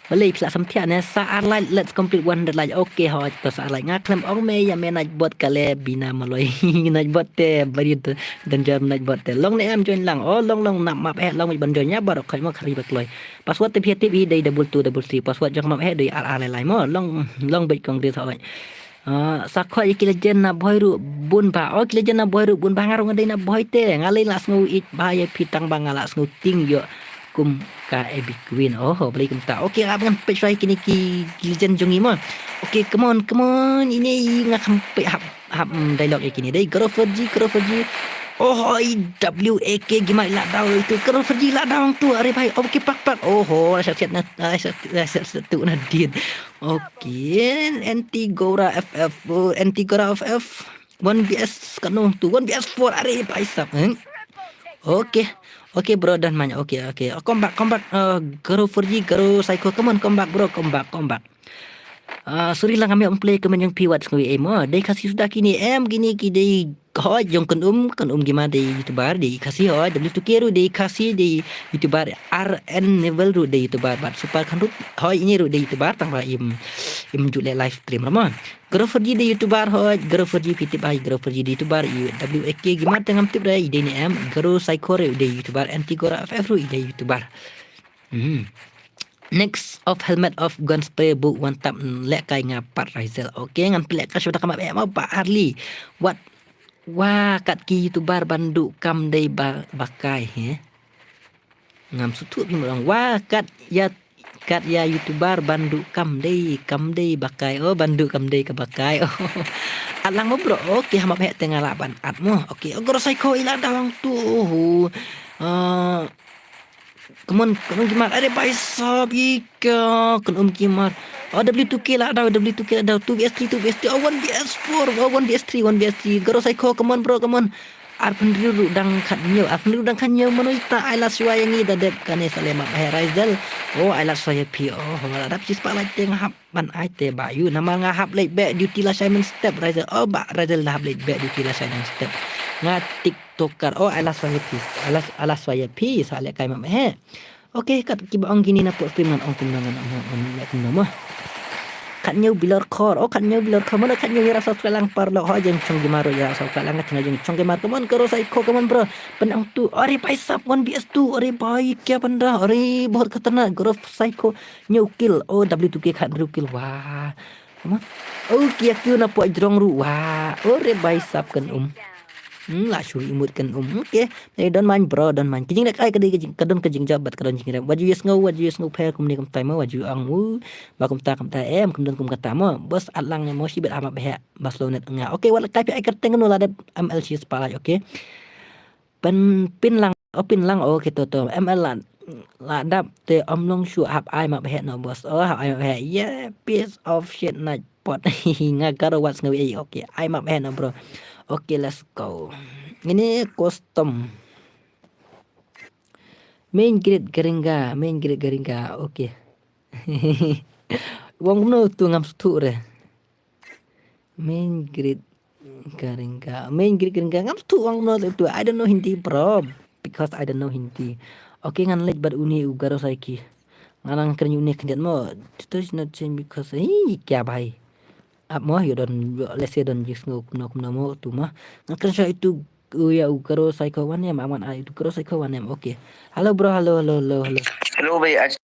Balei phi la samthiah ne sa ar like, let's complete one hundred like. Okay hoi to sa ar like. Nga khlem ong me ïa me Nightbot ka le bina maloi. Nightbot te bari danger Nightbot te. Long ne em join lang. Oh long long nap map eh long ban join ïa baroh khoi mo khari ba kloi. Password te phi tip hi dei double two double three. Password jong map eh dei ar ar lai lai mo. Long long beit Congress hoi. Ah, sa khot ïa ki legend na Bhoi ruh bun bha. Oh, ki legend na Bhoi ruh bun bha, nga ruh nga dei na Bhoi te. Nga lei la sngew ïeit bha ïa phi tang ba nga la sngew tieng ïoh kum ka Abby Queen. Oh, balei kumta. Okay, hap ngan peit shuwa ïa kine ki, ki legend jong ngi mo. Okay, come on, come on. Ine i nga kham peit hap, hap, mm, dialogue ïa kine. Dei Garo Fergie, Garo Fergie. Oh, hoi, W A K Gimar la daw itu. Garo Fergie la daw tu. Are bhai, okay, pak, pak. Oh, ho, la sat na, la sat, la sat tu na din. Okay, Antigora F F, oh, Antigora F F. One V S kano tu, one V S four, are bhai sab, eh? Okay, okay, bro, done man. Okay, okay. Oh, come back, come back. Uh, Garo Fergie, Garo Psycho, come on, come back, bro, come back, come back. Ah, sorry lang, ngam ïoh play comment jong phi wat sngew ei mo. Dei Khasi suda kine em, kine ki dei hoi jong Kynum, Kynum Gimar dei YouTuber, dei Khasi hoi, W two K ruh dei Khasi, dei YouTuber, R N Nevel ruh dei YouTuber, bad Super Khan ruh hoi, ine ruh dei YouTuber, tang ba im, im ju leh live stream ruh mo. Garo Fergie dei YouTuber hoi, Garo Fergie phi tip ai, Garo Fergie dei YouTuber, i W A K Gimar te ngam tip re, i dei ne em, Garo Psycho ruh dei YouTuber, Antigora F F ruh i dei YouTuber. Hmm. Next of helmet of gun spray book one tap lehkai nga pat Raizel. Okay, ngan pynlehkai shuwa da ka map eh mo ba Harley. Wat wa kat ki YouTuber ban duh kam dei ba, ba kai, he. Ngam sngewthuh phi mut ong wa kat ïa, kat ïa YouTuber ban duh kam dei, kam dei ba kai. Oh, ban duh kam dei ka ba kai. Oh. At lang mo bro. Okay, ha map heh te nga lah ban at mo. Okay, oh, Garo Psycho i la daw hangtu. Oh. Ah, Come on, Kynum Gimar. Are bhai sab, ika Kynum Gimar. Oh, W two K la daw, W two K la daw. Two V S three, two V S three. Oh, one V S four. Oh, one V S three, one V S three. Garo Psycho, come on, bro, come on. Arphew hynriew ruh dang khathynñiew. Arphew hynriew ruh dang khathynñiew. Mano ita ai lad shuwa ïa ngi da dep kane sa leh map, eh, Raizel. Oh, ai lad shuwa ïa phi. Oh, lada phi spotlight te nga hap ban ai te ba ïu. Namar nga hap leit beh duty lashai mynstep, Raizel. Oh, ba Raizel da hap leit beh duty lashai mynstep. Nga TikToker. Oh, ai lad shuwa ïa phi. Ai lad, ai lad shuwa ïa phi. Sa lehkai map, eh. Okay, kat kiba ong kine na pok stream ngan ong kumno, ngan ong, ngan ong kumno mo. Khathynñiew bilor khor, oh, khathynñiew bilor khor, mano khathynñiew ïarap subscribe lang paralok, ho jong Chong Gimar ruh ïarap subscribe lang, ka channel jong Chong Gimar, come on, Garo Psycho, come on, bro. Pynang tu, are bhai sab, one V S two, are bhai, kya banda, are bahut khatarnak, Garo Psycho, hynñiew kill, oh, W two K khathynriew kill, wah. Come on. Oh, kya kyu na pok jrong ruh, wah, oh, are bhai sab Kynum. Hmm, la shu imut Kynum. Okay. Eh, don't mind, bro, don't mind. Ka jinglehkai ka dei ka jing, ka don ka jingjop bad ka don jingrep. Wat ju ïohsngew, wat ju ïohsngew pher kumne kumtai mo, wat ju ong u ba kumta kumta em, kum don kum kata mo. Bos at lang mo shibit ha map heh ba slow net nga. Okay, wat lehkai phi ai kyrteng kano la dep M L shi spotlight, okay. Pyn, pyn lang, oh, pyn lang, okay, to, to. M L la, la dap te ym long shuh, hap ai map heh noh bos. Oh, hap ai map heh. Yeah, piece of shit night pot. Nga Garo wat sngew ei. Okay, ai map heh noh bro. Okay, let's go. Ini custom. Main grid Garinga, main grid Garinga. Okay. Wang kumno tu ngam sngewthuh re. Main grid Garinga, main grid Garinga. Ngam sngewthuh wang kumno tu. I don't know Hindi, bro, because I don't know Hindi. Okay, ngan leit bad une u Garo Psycho. Nga nang kren une khyndiat mo. Tutu is not change because, hi, kya bhai. Ap mo, ïoh don, ïoh lehse don jingsngew kumno kumno mo tu mo. Ngan kren shuwa itu, u ïa u Garo Psycho one em, aman a itu Garo Psycho one em. Okay. Hello bro, hello, hello, hello, hello. Hello bhai, aaj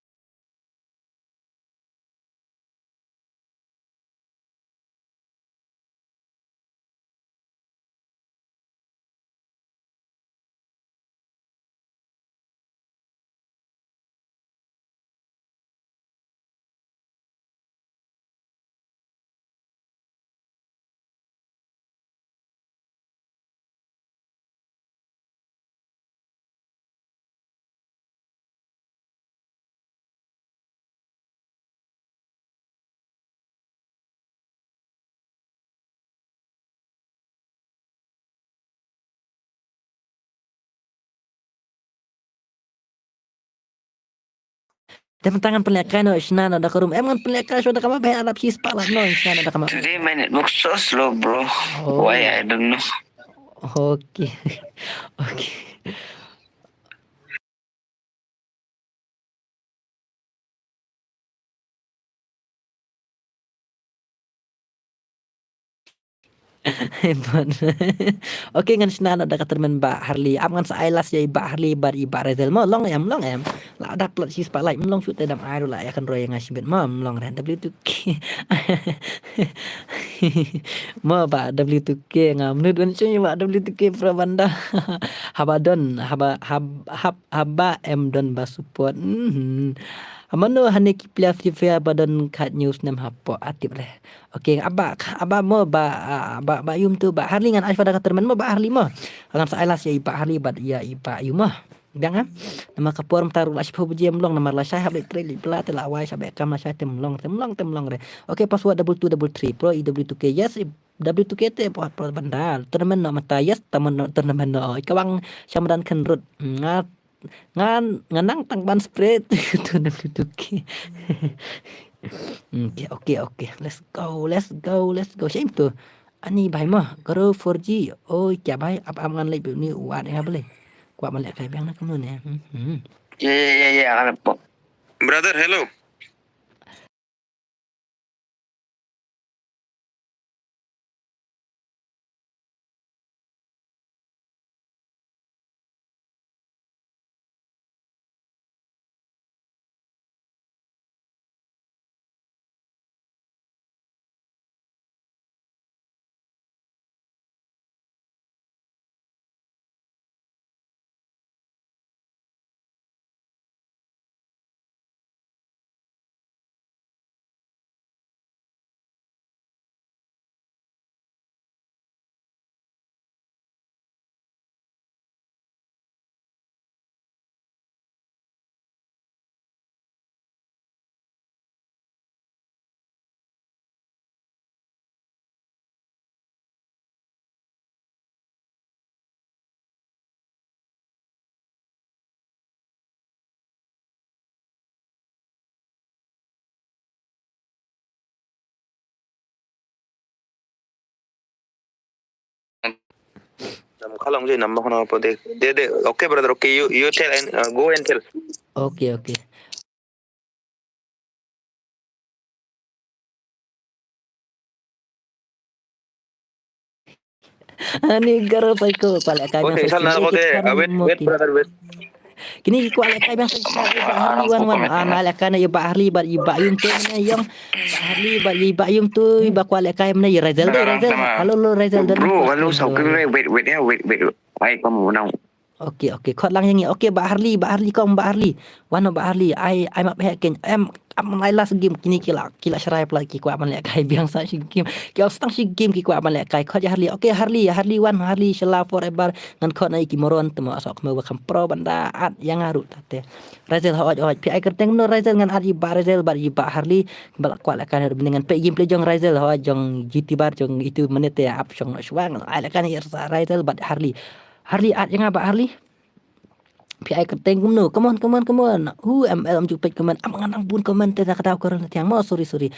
Te mynta ngan pynlehkai noh shna noh da ka room. Em, ngan pynlehkai shuwa da ka map, beh, adap shi spah lah noh shna noh da ka map. Today my network so slow, bro. Oh. Why, I don't know. Okay. Okay. Bon. Okay, ngan shna noh da ka tournament Bah Harley. Ap ngan sa ai last ïa i Bah Harley bad i Bah Razel mo, long em, long em. La da plat shi spotlight, long shu te dam ai ruh la ïa kan roi ïa nga shibit mo, long ren W two K. Mo Bah W two K nga mnud wan shu Bah W two K pro banda. Haba don, haba, hab, hab, haba em don ba support. Mhm. Mano hane ki player Free Fire ba don khat news nem hapoh atip re. Okay, aba, aba mo ba, ah, ba, ba yum tu, ba Harley ngan ai fa da ka tournament mo, ba Harley mo. Ngan sa ai last ïa i ba Harley bad ïa i ba yum mo. Biang ah. Namar ka por mynta ruh la shiphew baje mlong, namar la shai hap leit trei leit bla te la wai sha ba kam la shai te mlong, te mlong, te mlong re. Okay, password double two double three, pro E W two K, yes, W two K te pro, pro banda. Tournament no mata, yes, tournament no, tournament no. Ka bang sha madan khen rut. Nga Ngan, ngan nang tang ban spread tu na tu tu ki. Okay, okay, okay. Let's go, let's go, let's go. Shame tu. Ani bai mah. Garo four G. Oh, kya bai? Ap ap ngan leh ni wat ya boleh. Kuat malik kai biang na kamu ni. Hmm. Hmm. Yeah, yeah, yeah, yeah. Brother, hello. Nam khalong je nam khana po de. De, de. Okay, brother. Okay, you, you tell and, uh, go and tell. Okay, okay. Ani garo psycho, kwah lehkai. Okay, sal na ko de. Wait, wait, brother, wait. Kini ki kwah lehkai biang sa, Bah Harley wan wan. Ah, na lehkai na ïa Bah Harley bad ïa Bah Yung tu ne ïong. Bah Harley bad ïa Bah Yung tu ba kwah lehkai mane ïa Razel de, Razel. Hello, hello, Razel. Bro, hello, so wait, wait, wait, wait, wait. Wait, come on now. Okay, okay. Khot lang ïa ngi. Okay, Bah Harley, Bah Harley, kong Bah Harley. Wan Bah Harley. Ai, ai map heh ken. Em, am lai last game kini ki la, ki la shrai pla ki kwah ban lehkai biang sa shi game. Ki ong stang shi game ki kwah ban lehkai. Khot ïa Harley. Okay, Harley, Harley wan, Harley shala forever. Ngan khot na ïa ki moron te mo asok mo ba kham pro banda at ïa nga ruh tate. Razel hoi, hoi. Phi ai kyrteng mano Razel ngan at ïa Bah Razel bad ïa Bah Harley. Ba la kwah lehkai na ruh bini ngan peit gameplay jong Razel hoi, jong G T bar jong itu mane te ap shong no shwa ngan ai lehkai na ïa Razel bad Harley. Harley at ïa nga Bah Harley. Phi ai kyrteng kumno? Come on, come on, come on. Who M L am ju peit comment. Am ngan nang bun comment te da ka daw ka rel tiang mo. Sorry, sorry.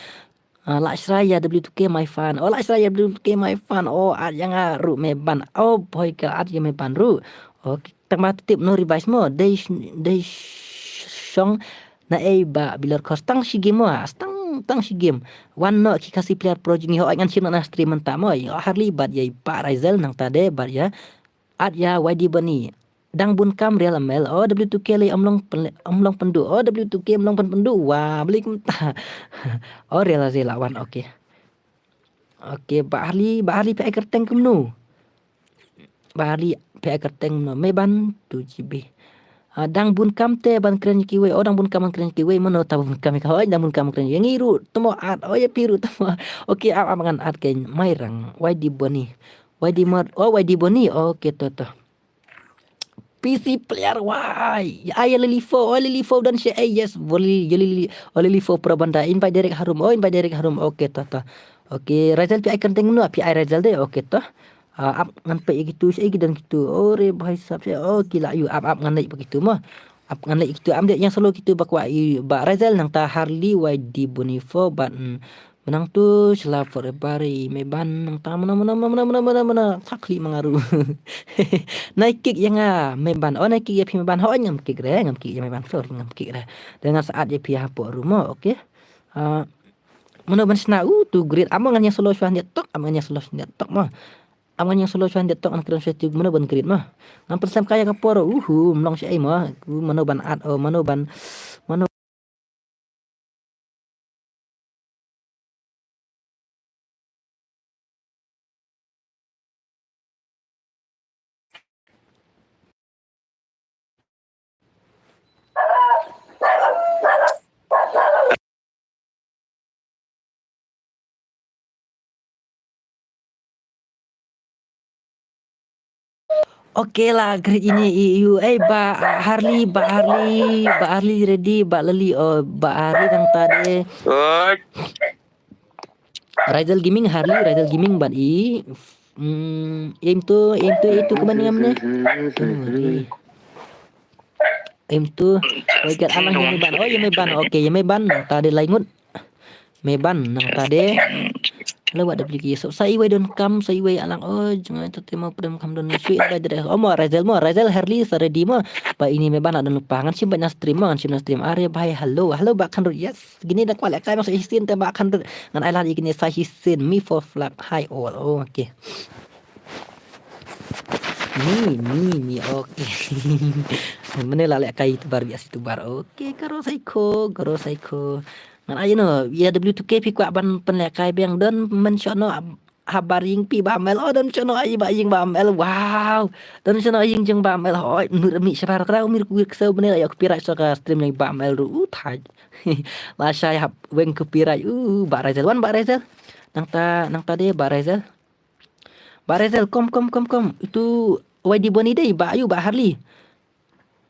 Ah, la shrai ïa W two K my fan. Oh, la shrai ïa W two K my fan. Oh, at ïa nga ruh me ban. Oh, boy ka at ïa me ban ruh. Oh, tang ba tip no revise mo. Dei sh-, dei sh-, shong na ei ba bilar kos tang shi game mo. Tang, tang shi game. Wan no ki Khasi player pro jong ngi ho ngan shim na stream mynta mo. Ïa Harley bad ïa Bah Razel nangta de bad ïa at ïa Y D Bani. Dang bun kam Real M L. Oh, W two K lei ym long pyn-, ym long pynduh. Oh, W two K ym long pyn-, pynduh. Wah, beli kumta. Oh, Real Azila wan. Okay. Okay, Bah Harley, Bah Harley phi ai kyrteng kumno? Bah Harley phi ai kyrteng kumno? Me ban two G B. Ah, dang bun kam te ban kren kiwei. Oh, dang bun kam ban kren kiwei. Mano ta bun kam ka hoi, dang bun kam kren. Ïa ngi ruh te mo at. Oh, ïa phi ruh te mo. Okay, ap, ap ngan at ke Mairang. Y D Bani. Y D Mar-, oh, Y D Bani. Okay, to, to. P C player, wai. Ai, Lily Fo, oh, Lily Fo dan she, eh, yes, Lily, Lily, oh, Lily Fo pro banda. Invite direct harum, oh, invite direct harum. Okay, to, to. Okay, Razel phi ai kyrteng mano, phi ai Razel de, okay, to. Ah, ap ngan peit ïa kitu, she, eh, ki don kitu. Oh, re, bhai sab, she, oh, ki la ïoh, ap, ap ngan leit ba kitu mo. Ap ngan leit kitu, am de ïa solo kitu ba kwah ïa, Bah Razel nangta Harley Y D Boni Fo, but, mm, Mynta tu shala forever i Meban nangta mynta, mynta, mynta. Thak khlieh ma nga ruh. Nai kick ïa nga Meban. Oh, nai kick ïa phi Meban. Hooid ngam kick re, ngam kick ïa Meban. Sorry, ngam kick re. Te ngan sa at ïa phi hapoh ruh mo, okay. Ah, Mano ban shna, uh, tu great. Amo ngan ïa solo shwa hyndiat tok, amo ngan ïa solo shwa hyndiat tok mo. Amo ngan ïa solo shwa hyndiat tok, ngan kren shwa tu mano ban great mo. Ngan pynslem kai ïa ka por, uh, hu, mlong sha ei mo. Uh, mano ban at, oh, mano ban, mano Okay la, great ini i u. Eh, Bah Harley, Bah Harley, Bah Harley ready, Bah Lali, oh, Bah Harley dang ta de. Oi. Rizal Gaming, Harley, Rizal Gaming, bad i. Hmm, aim to, aim to, aim to, kemana ngamne? Aduh, Harley. Aim to. Wait, kat alang ïa me ban. Oh, ïa me ban. Okay, ïa me ban. Nang ta de lai ngut. Me ban nang ta de. Hello, what W K so. Sa iwei don kam, sa iwei alang. Oh, jangan tu tema pdem kam don sweet by the rest. Oh, mo Rizal, mo Rizal, Harley, sa ready mo. Ba ini me ban don lupa. Ngan shim ba na stream mo, ngan shim na stream. Are bhai, hello. Hello, Bah Khandrut. Yes. Gini da kwal kai mas isin te Bah Khandrut. Ngan ai lad gini sa isin. Me for flag. Hi all. Oh, okay. Ni, ni, ni, okay. Mane la leh kai tubar biasa tubar. Okay, karo saiko, karo saiko. Ngan ai no, ya W two K phi kwah ban pynleh kai biang don men shono habar ïing phi Bah Mel. Oh, don shono ai ba ïing Bah Mel. Wow. Don shono ïing jong Bah Mel. Hoi, nur mi shabar kra mir kuir kso bane la yok copyright so ka stream ïing Bah Mel ru. U thai. La shai hap weng copyright. U Bah Rizal wan Bah Rizal. Nang ta, nang ta de Bah Rizal. Bah Rizal, kom, kom, kom, kom. Itu Y D Boni dei, Bah Ayu, Bah Harley.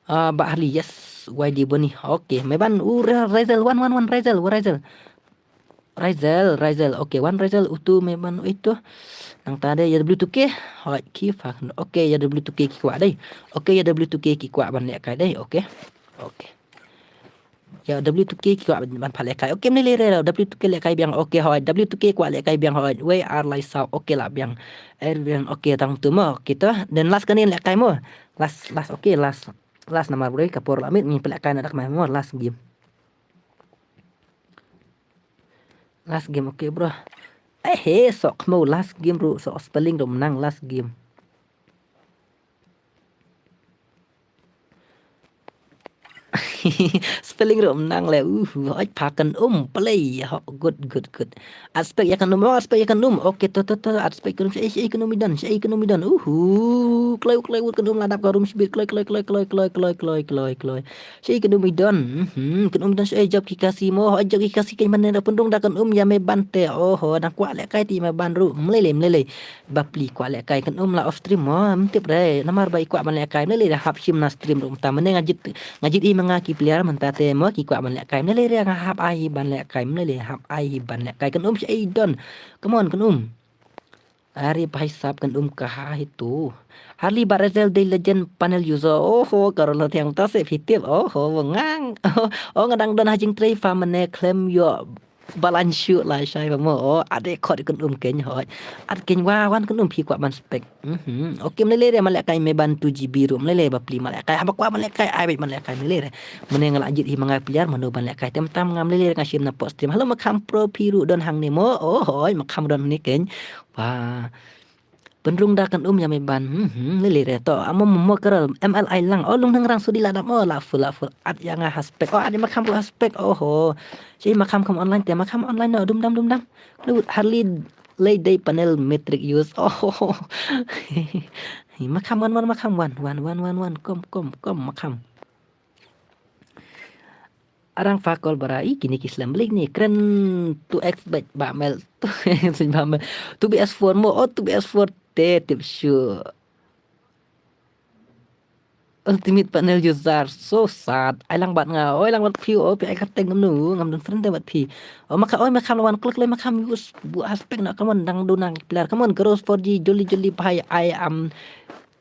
Ah, Bah Harley, yes. Y D Boni. Okay, me ban, u Re-, Rizal, wan, wan, wan, Rizal, wa Rizal. Rizal, Rizal. Okay, wan Rizal, utu me ban, itu. Nang ta de ya W two K. Hoi, ki fa. Okay, ya W two K ki kwah dei. Okay, ya W two K ki kwah ban leh kai dei. Okay. Okay. Ya, W two K ki kwah ban pha leh kai. Okay, mne le re, W two K leh kai biang. Okay, hoi, W two K kwah leh kai biang, hoi. Wei ar lai sau. Okay, la biang. Er biang, okay, tang tu mo. Okay, to. Then last kane leh kai mo. Last, last, okay, last. Last namar bro, ka por la mit, ngi pha leh kai na dak mai mo, last game. Last game, okay, bro. Eh, he, sok mo, last game, bro. Sok spelling, bro, menang, last game. Spelling ruh mynang le. Uhu, hoi pha Kynum, play. Ho, good, good, good. Aspek ïa Kynum, oh, aspek ïa Kynum. Okay, to, to, to, aspek Kynum, shaei, shaei Kynum i don, shaei Kynum i don. Uhu, kloi, kloi, wut Kynum la dap ka room shibit, kloi, kloi. Shaei Kynum i don. Mhm, Kynum i don, shaei jop ki Khasi mo, hoi jop ki Khasi kein mane da pynrung da Kynum ïa me ban te. Oh, ho, dang kwah leh kai te me ban ruh. Mlei lei, mlei lei. Bapli kwah leh kai Kynum la off stream mo, ym tip re, namar ba i kwah ban leh kai, mlei lei da hap shim na stream ruh mynta, mane nga jied, nga jied i ma nga ki player mynta te mo ki kwah ban leh kai, mlei lei re nga hap ai hi ban leh kai, mlei lei hap ai hi ban leh kai, Kynum shaei don, come on Kynum. Are bhai sab Kynum kaha hi tu. Harley Bah Rezel dei legend panel user, oho, ka rona thiang ta se phi tip, oho, ngang, oh, nga dang don ha jingtrei fa mane khlem ïoh Balan shu la shai ba mo, oh, ade khot Kynum kein hoi. At kein wa wan Kynum phi kwah ban spek. Mhm. Okay, mlei lei re ma leh kai me ban two G B ruh, mlei lei bapli ma leh kai. Haba kwah ma leh kai, ai beit ma leh kai mlei lei re. Mane nga la jied hi ma nga player, mano ban leh kai. Tem tam nga mlei lei re nga shim na pot stream. Hello, Makham Pro phi ruh don hangne mo. Oh, hoi, Makham don hangne kein. Wa. Pynrung da Kynum ïa me ban. Hmm, hmm, lei lei re to. Amo mo mo kerel. M L I lang. Oh, Lungneng Rang Sudi la dap. Oh, la full, la full. At ïa nga ha spek. Oh, at ïa Makham ruh ha spek. Oh, ho. Shi Makham kham online te. Makham online no. Dum dam, dum dam. Lu Harley lei dei panel metric use. Oh, ho, ho. Makham wan, wan, Makham wan. Wan, wan, wan, wan. Kom, kom, kom, Makham. Arang fa kol bara i kini ki slem blik ni kren two X bet ba mel. Two X bet ba mel. Two B S four mo, oh, two B S four te tip shu. Ultimate panel user, so sad. Ai lang bat nga, oi lang bat phi, oh, phi ai kyrteng ngam nu, ngam don friend te bat phi. Oh, Makham, oi, Makham lawan klik lai Makham use bu aspek na, come on, dang duna player. Come on, girls four G, jolly, jolly, bhai, I am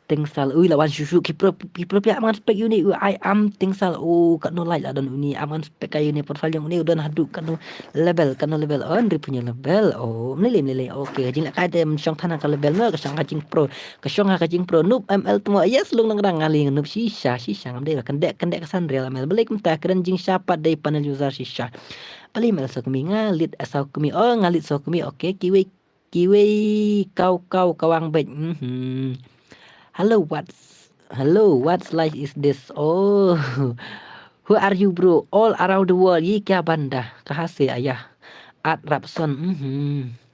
Tingsal, ui, lawan shu shu, ki pro, ki pro pia man spek uni, ui, I am Tingsal, oh, katno like la don uni, am man spek ka uni, profile jong uni, u don haduh katno level, katno level, oh, hynriew phew hynñiew level, oh, mlei lei, mlei lei, okay, ka jingleh kai te, shong than ha ka level, no, ka shong ha ka jing pro, ka shong ha ka jing pro, noob M L tmo, yes, Lungneng Rang nga lei, noob shisha, shisha, ngam dei, khyndai, khyndai ka san real M L, balei kumta, kren jingshisha pat dei panel user shisha. Pali mel so kami nga lit asau kami. Oh, nga lit so kami. Okay, kiwi, kiwi, kau, kau, kawang bej. Mhm. Hello, what's, hello, what's life is this? Oh, who are you, bro? All around the world. Ye kya banda? Kahan se aaya? At Rapson. Mhm.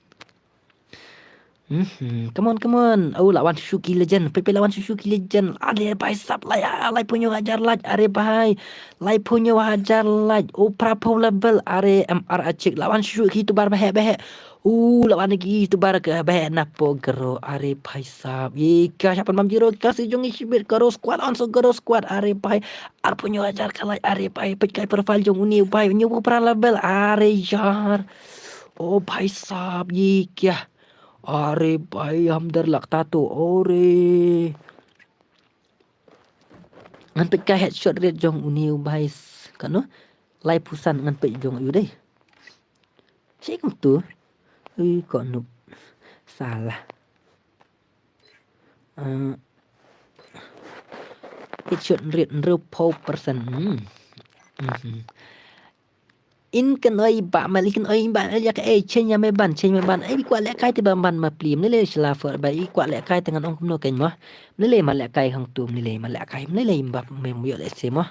Mhm. Come on, come on. Oh, lawan Suzuki Legend. Pepe lawan Suzuki Legend. Are bhai sab, lai, lai phew hynñiew hajar like. Are bhai. Lai phew hynñiew hajar like. Oh, phra phew level. Are M R Achik. Lawan Suzuki tu bar bahek bahek. Uh, lawan lagi tu bar ke bahek napo gero. Are bhai sab. Ye ka siapa mam jiro ka si jong i sibit gero squad. Lawan so gero squad. Are bhai. Ar phew hynñiew hajar ka like. Are bhai. Peit kai profile jong uni bhai. Hynñiew phew phra level. Are yar. Oh bhai sab, ye kya? Are bhai, ham dar lak tato, ore. Ngan peit ka headshot rate jong uni u bhai s-, kano? Lai phew san ngan peit jong u dei. Check tu. Ui, ko noob. Salah. Uh, headshot rate hynriew phew percent. Hmm. Mhm. In kan oi ba mel, in kan oi ba mel ïa ka, eh, chen ïa me ban, chen me ban. Eh, bi kwah lehkai te ba ban ma pli. Mlei lei sla for ba i kwah lehkai te ngan ong kumno kein mo. Mlei lei ma lehkai hangtu, mlei lei ma lehkai, mlei lei ba me ïoh lehse mo.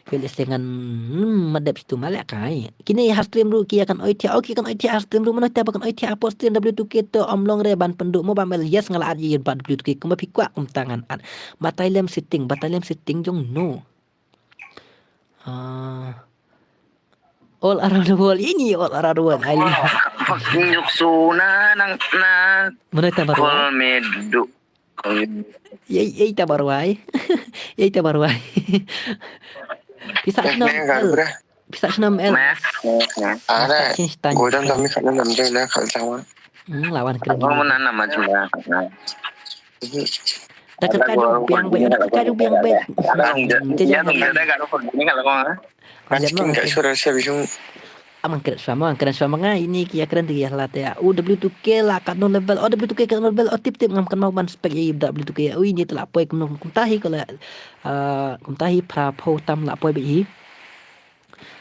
Ïoh lehse ngan, hmm, ma dep tu ma lehkai. Kine ha stream ruh ki ïa kan oi thiah, oh, ki kan oi thiah ha stream ruh, mano te ba kan oi thiah ha por stream W two K to ym long re ban pynduh mo ba mel, yes nga la at ïa ba W two K kumba phi kwah kumta ngan at. Batai lem setting, batai lem setting jong no. Ah. All around the world. Ini all around the world. Ai. Nyuk su na nang na. Mana ta baru? Kol me du. Yei, yei ta baru ai. Yei ta baru ai. Pisa shnam el. Pisa shnam el. Ada. Golden kami kat dalam dia lah kat sama. Hmm, lawan keren. Mana nama cuma. Da ka ka ju biang bej, da ka ka ju biang bej. Amang kret sama, amang kret sama nga ini ki ïa kren te ïa la te. U W two K la kat no level, oh, W two K kat no level, oh, tip tip ngam kan mau ban spek ïa W two K. Ui, ni te la poi kumno kumta hi ko la, ah, kumta hi phra phew tam la poi bej hi.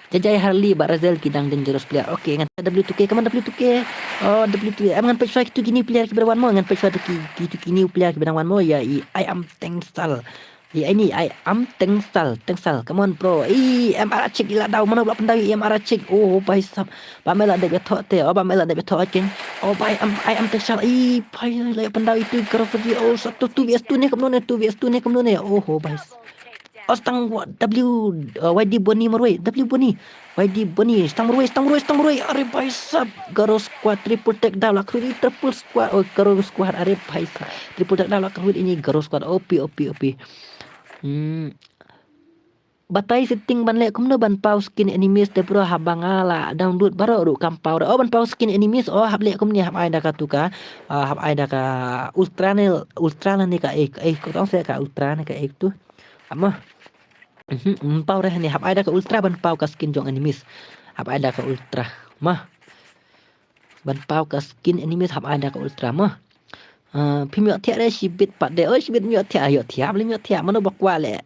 Jajai Harley bad Razel ki dang dangerous player. Okay, ngan W two K, come on W two K. Oh, W two K. Em ngan peit shuwa kitu ki new player ki ba dang wan mo, ngan peit shuwa tu ki, kitu ki new player ki ba dang wan mo. Ya, i, I am Tengsal. I, ini I am Tengsal, Tengsal. Come on bro. I, M R Chick i la daw, mano ba pyndaw i M R Chick. Oh, bhai sab. Ba me la dep ïa thoh te. Oh, ba me la dep ïa thoh king. Oh, bhai, am, I am Tengsal. I, bhai, la pyndaw itu Garo Fergie. Oh, satu two V S two ne, kumno ne, two V S two ne, kumno ne. Oh, bhai. Oh, stang wa-, W, uh, Y D Boni marwei, W Boni. Y D Boni, stang marwei, stang marwei, stang marwei. Are bhai sab, Garo squad, triple take down, la khrui, triple squad, oh, Garo squad, are bhai sab. Triple take down, la khrui ini Garo squad, O P, O P, O P. Hmm. Batai setting ban leh kumno ban paw skin enemies te bro, haba nga la download baroh ruh kam paw. Oh, ban paw skin enemies, oh, hap leh kumne, hap ai da ka tu ka, ah, hap ai da ka ultra ne, ultra ne ka ek, eh, ko tong se ka ultra ne ka ek tu. Hap mo. Mhm, mm, paw reh ni, hap ai da ka ultra ban paw ka skin jong enemies. Hap ai da ka ultra. Mo. Ban paw ka skin enemies hap ai da ka ultra mo. Ah, phim ïoh thiah re shibit pat de. Oi, shibit ym ïoh thiah, ïoh thiah, ym ïoh thiah. Mano ba kwah leh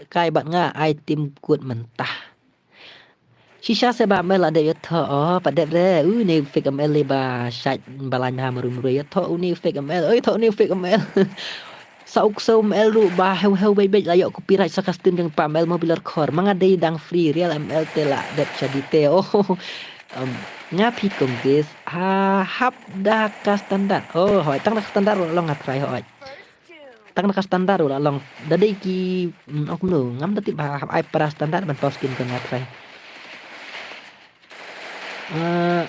kai bad nga, ai tim kut mynta. Shisha se ba M L la dep ïathoh, oh, pat dep re. U ne fake M L le ba shait ba lain ha marum re ïathoh, u ne fake M L. Oi, thoh u ne fake M L. Sa uk sa M L ruh ba heu heu beit beit la ïoh copyright sa ka stream jong pa M L Mobile Record. Ma nga dei dang free real M L te la dep shadi te. Oh. Um, nga phi kong guys. Ha, hap da ka standard. Oh, hoi, tang da ka standard ruh la long nga try hoi. Tang da ka standard ruh la long. Da dei ki, mm, ong kumno, ngam da tip ba hap ai para standard ban paw skin ko nga try. Eh,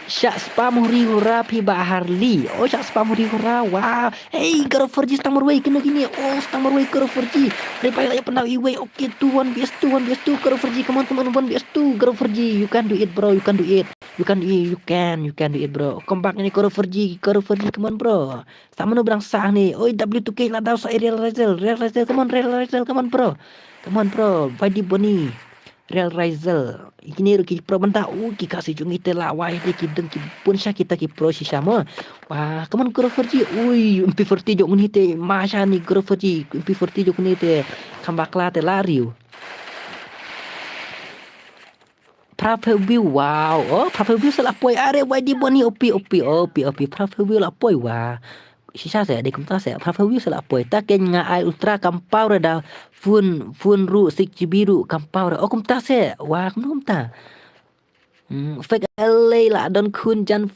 shah spam huri hura phi bah Harley. Oh, shah spam huri hura. Wow. Hey, Garo Fergie stang marwei kino kini. Oh, stang marwei Garo Fergie. Revive ayo penau iwei. Okay, two one V S two, one V S two, Garo Fergie. Come on, come on, one V S two, Garo Fergie. You can do it, bro. You can do it. You can do it. You can, you can do it, bro. Come back ini Garo Fergie, Garo Fergie. Come on, bro. Sama nu berang sah ni. Oi, W two K la daw sa Real Razel. Real Razel, come on, Real Razel. Come on, bro. Come on, bro. Badi Boni. Real Razel. Kini ruh ki pro bynta. U ki kasi jong ite la wai de ki deng ki pun sha kita ki pro shisha mo. Wah, come on Garo Fergie. Ui, M P forty jong ni te masha ni Garo Fergie. M P forty jong ni te kham bakla te la riu. Phra phew view, wow. Oh, phra phew view sa la poi. Are, wai di boni, opi, opi, opi, opi. Phra phew view la poi, wa. Shisha se, dei kumta se. Phra phew view sa la poi. Ta ken nga ai ultra kampaw re da. Phone, phone ru, six G B ru, kampaw re. Oh, kumta se. Wa, kumta, kumta. Hmm, fake L A la don khun jan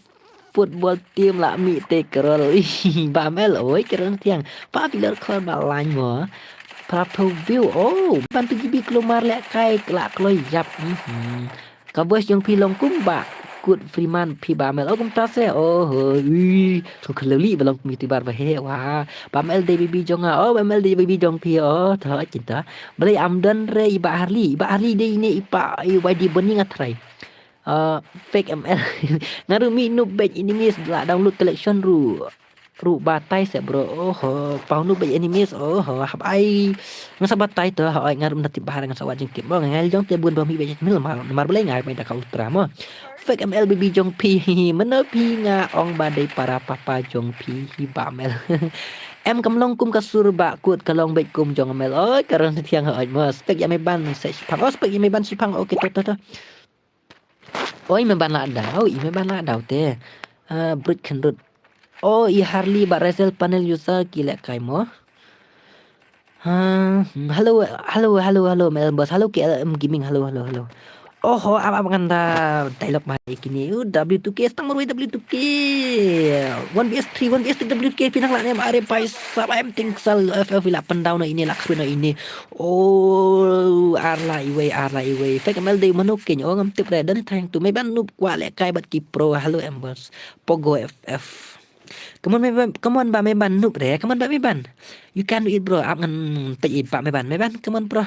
football team la mi te kerol. Ba mel, oi, kerol tiang. Pa pilar khor ba lain mo. Phra phew view, oh, ban tu G B kelumar leh kai la kloi yap. Mhm. Ka voice jong phi long kum ba Kut Freeman phi ba mel. Oh, kumta se. Oh, ho, ui. Song keleli ba long kum YouTuber ba he, wa. Ba mel dei baby jong nga. Oh, ba mel dei baby jong phi. Oh, tho, cinta. Balei am don re i ba Harley. I ba Harley dei ine i pa, i wai di boni nga try. Uh, fake M L. Nga ruh mih noob bad enemies la download collection ruh. Ruh batai se bro. Oh, ho, pau noob bad enemies. Oh, ho, hap ai. Nga sa batai to, ho, ai nga ruh na tip bahar nga sa wat jingtip. Bro, nga ngai jong te bun ba mih bad enemies mar, mar balei nga mai da ka ultra mo. Fake M L baby jong phi. Mano phi nga ong ba dei para papa jong phi hi ba mel. Em kam long kum ka sur ba Kut ka long bad kum jong mel. Oi, ka ron thiang ho, oi, mo. Spek ya me ban se shipang. Oh, spek ya me ban shipang. Okay, to, to, to. Oi, me ban la daw, i me ban la daw te. Ah, Brit Khenrut. Oh, i Harley ba Razel panel user ki leh kai mo. Ah, hmm, hello, hello, hello, hello, Mel Boss. Hello, K L M Gaming. Hello, hello, hello. Oh, ho, ap, ap, ngan da dialogue mai kini. Uh, W two K, stang marwei W two K. One V S three, one V S three W two K, pinang la nem, are pai, sab, em, ting, sal, F F, la, pen down, ini, la, kruin, ini. Oh, ar la iwei, ar la iwei. Fake M L dei mano keiñ, oh, ngam tip re, don thang tu. Me ban noob kwah leh kai bad ki pro, hello, M Boss. Pogo F F. Come on, me ban, come on, ba me ban noob re, come on, ba me ban. You can do it, bro. Ap ngan peit i ba me ban, me ban, come on, bro.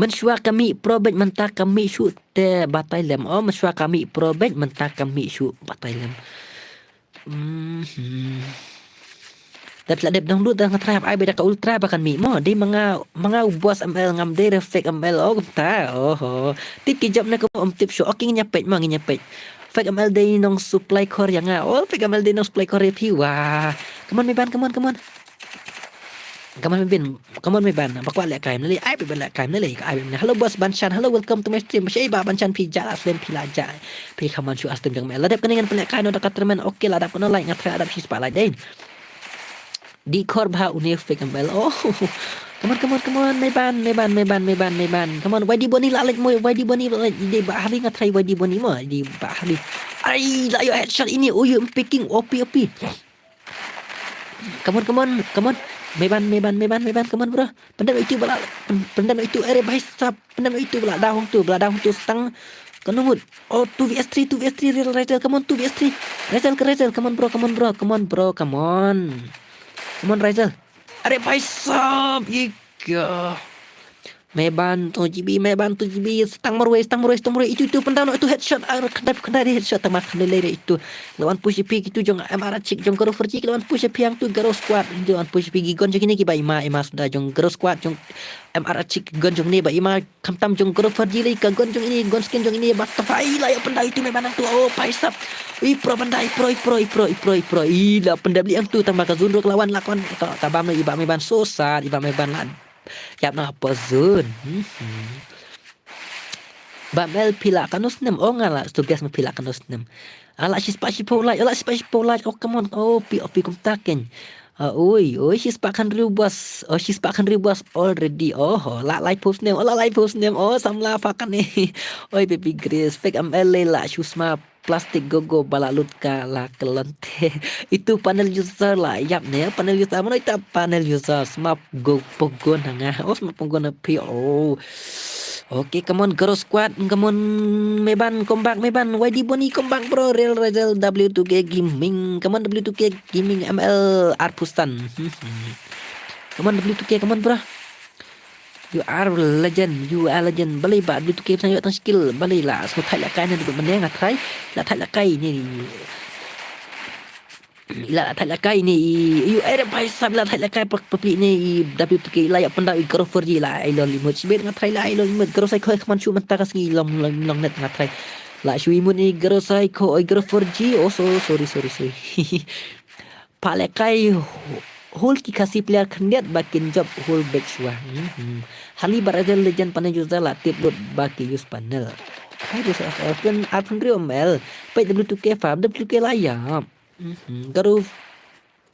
Mynshuwa ka mih pro bad mynta ka mih shuh te batai lem. Oh, mynshuwa ka mih pro bad mynta ka mih shuh batai lem. Mhm. Dep la dep download da nga try ap ai bad ka ultra ba kan mih mo. Dei ma nga, ma nga u boss M L ngam dei re fake M L. Oh, kumta. Oh, ho. Tip ki jop ne ko um tip shuh. Okay, ngin ïa peit mo, ngin ïa peit. Fake M L dei nong supply core ïa nga. Oh, fake M L dei nong supply core ïa phi. Wah. Come on, me ban, come on, come on. Come on, me ban, come on, me ban. Ba kwah leh kai, mlei, ai, ban leh kai, mlei, ai, ban. Hello, boss Banshan. Hello, welcome to my stream. Shei ba Banshan phi ja la stream phi la ja. Phi khaman shu a stream jong me. La dep kane ngan pynleh kai no da ka tremen. Okay, la dap kano like nga try la dap shi spotlight dei. Di khor bha une fake M L. Oh. Come on, come on, come on. Me ban, me ban, me ban, me ban, me ban. Come on, wai di boni la leh mo, wai di boni la leh. Di ba hari nga try wai di boni mo, di ba hari. Ai, la yo headshot ini. Oh, you picking. O P, O P. Come on, come on, come on. Me ban, me ban, me ban, me ban, come on, bro. Pyndam itu bala, pyn-, pyndam itu, are bhai sab, pyndam itu bala, dahung tu, bala dahung tu, stang. Kano mut. Oh, two V S three, two V S three, Razel, Razel, come on, two V S three. Razel ke Razel, come on, bro, come on, bro, come on, bro, come on. Come on, Razel. Are bhai sab, ye kya? Me ban two G B, me ban two G B, stang marwei, stang marwei, stang marwei, itu, itu, pyndam no, itu headshot, ar, khandai, khandai headshot, tama khandai le itu. Lawan push pi itu jong M R chick, jong Garo four G, lawan push pi yang tu Garo squad, lawan push pi ki gun jong ini ki ba ima, ima suda jong Garo squad, jong M R chick gun jong ini ba ima, khamtam jong Garo four G le ka gun jong ini, gun skin jong ini, ba ta fai la ya pyndam itu me ban tu, oh, bhai sab. I pro pyndam, i pro, i pro, i pro, i pro, i pro, i la pyndam li yang tu, tama ka zone ro lawan lakon, ka, ka bam no, i ba me ban so sad, i ba me ban la. Yap na apa zone. Hmm. Ba mel pila kano snem. Oh, nga la tu bias me pila kano snem. Ala shispa shipo like. Ala shispa shipo like. Oh, come on. Oh, pi, oh, pi kum taken. Ah, oi, oi, shispa kan riu bas. Oh, shispa kan riu bas already. Oh, ho, la like post name. Oh, la like post name. Oh, samla fakan ni. Oi, baby Grace. Fake M L A la shusma. Plastik gogo bala lut ka la kelon te. Itu panel user la yap ne, panel user mano ita panel user smap go pogon hanga. Oh, smap pogon na P O. Okay, come on, Garo squad, come on, me ban, come back, me ban, Y D Boni, come back, bro, Real Razel, W two K Gaming, come on, W two K Gaming, M L, Arpustan. Come on, W two K, come on, bro. You are legend, you are legend. Balei ba W two K pynshong ïoh tang skill. Balei la sngewthuh la kai ne dei ba mynne nga try. La thaw la kai ne. La thaw la kai ne. You are bhai sab la thaw la kai pak papli ne. W two K la ïa pyndap i Garo four G la ai lol imut. Sibet nga try la ai lol imut. Garo sai khoi khman shu mynta ka sngi long long long net nga try. La shu imut ne Garo sai khoi Garo four G. Oh, so sorry, sorry, sorry. Pa la kai. Hol ki Khasi player khyndiat ba kin jop hol back shuwa. Mhm. Hali ba Razel Legend panel user la tip lut ba ki use panel. Hai du sa Alpin Alpin Rio M L. Peit W two K five, W two K la ïap. Mhm. Garo.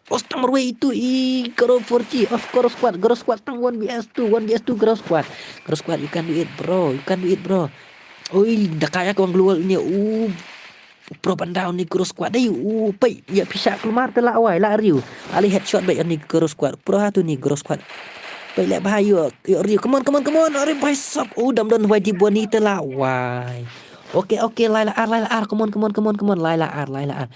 Oh, stang marwei itu i Garo four G. Of course squad, Garo squad stang one V S two, one V S two Garo squad. Garo squad, you can do it, bro. You can do it, bro. Oi, da kaya ko global ini. Uh, Pro ban down ni Garo squad dei. Uh, pei, ïa pisa keluar te la wai, la riu. Ali headshot beit ni Garo squad. Pro hatu ni Garo squad. Pei leh bha ïoh, ïoh riu. Come on, come on, come on. Are bhai sab. Uh, dam don wai di boni te la wai. Okay, okay, lai la ar, lai la ar. Come on, come on, come on, come on. Lai la ar, lai la ar.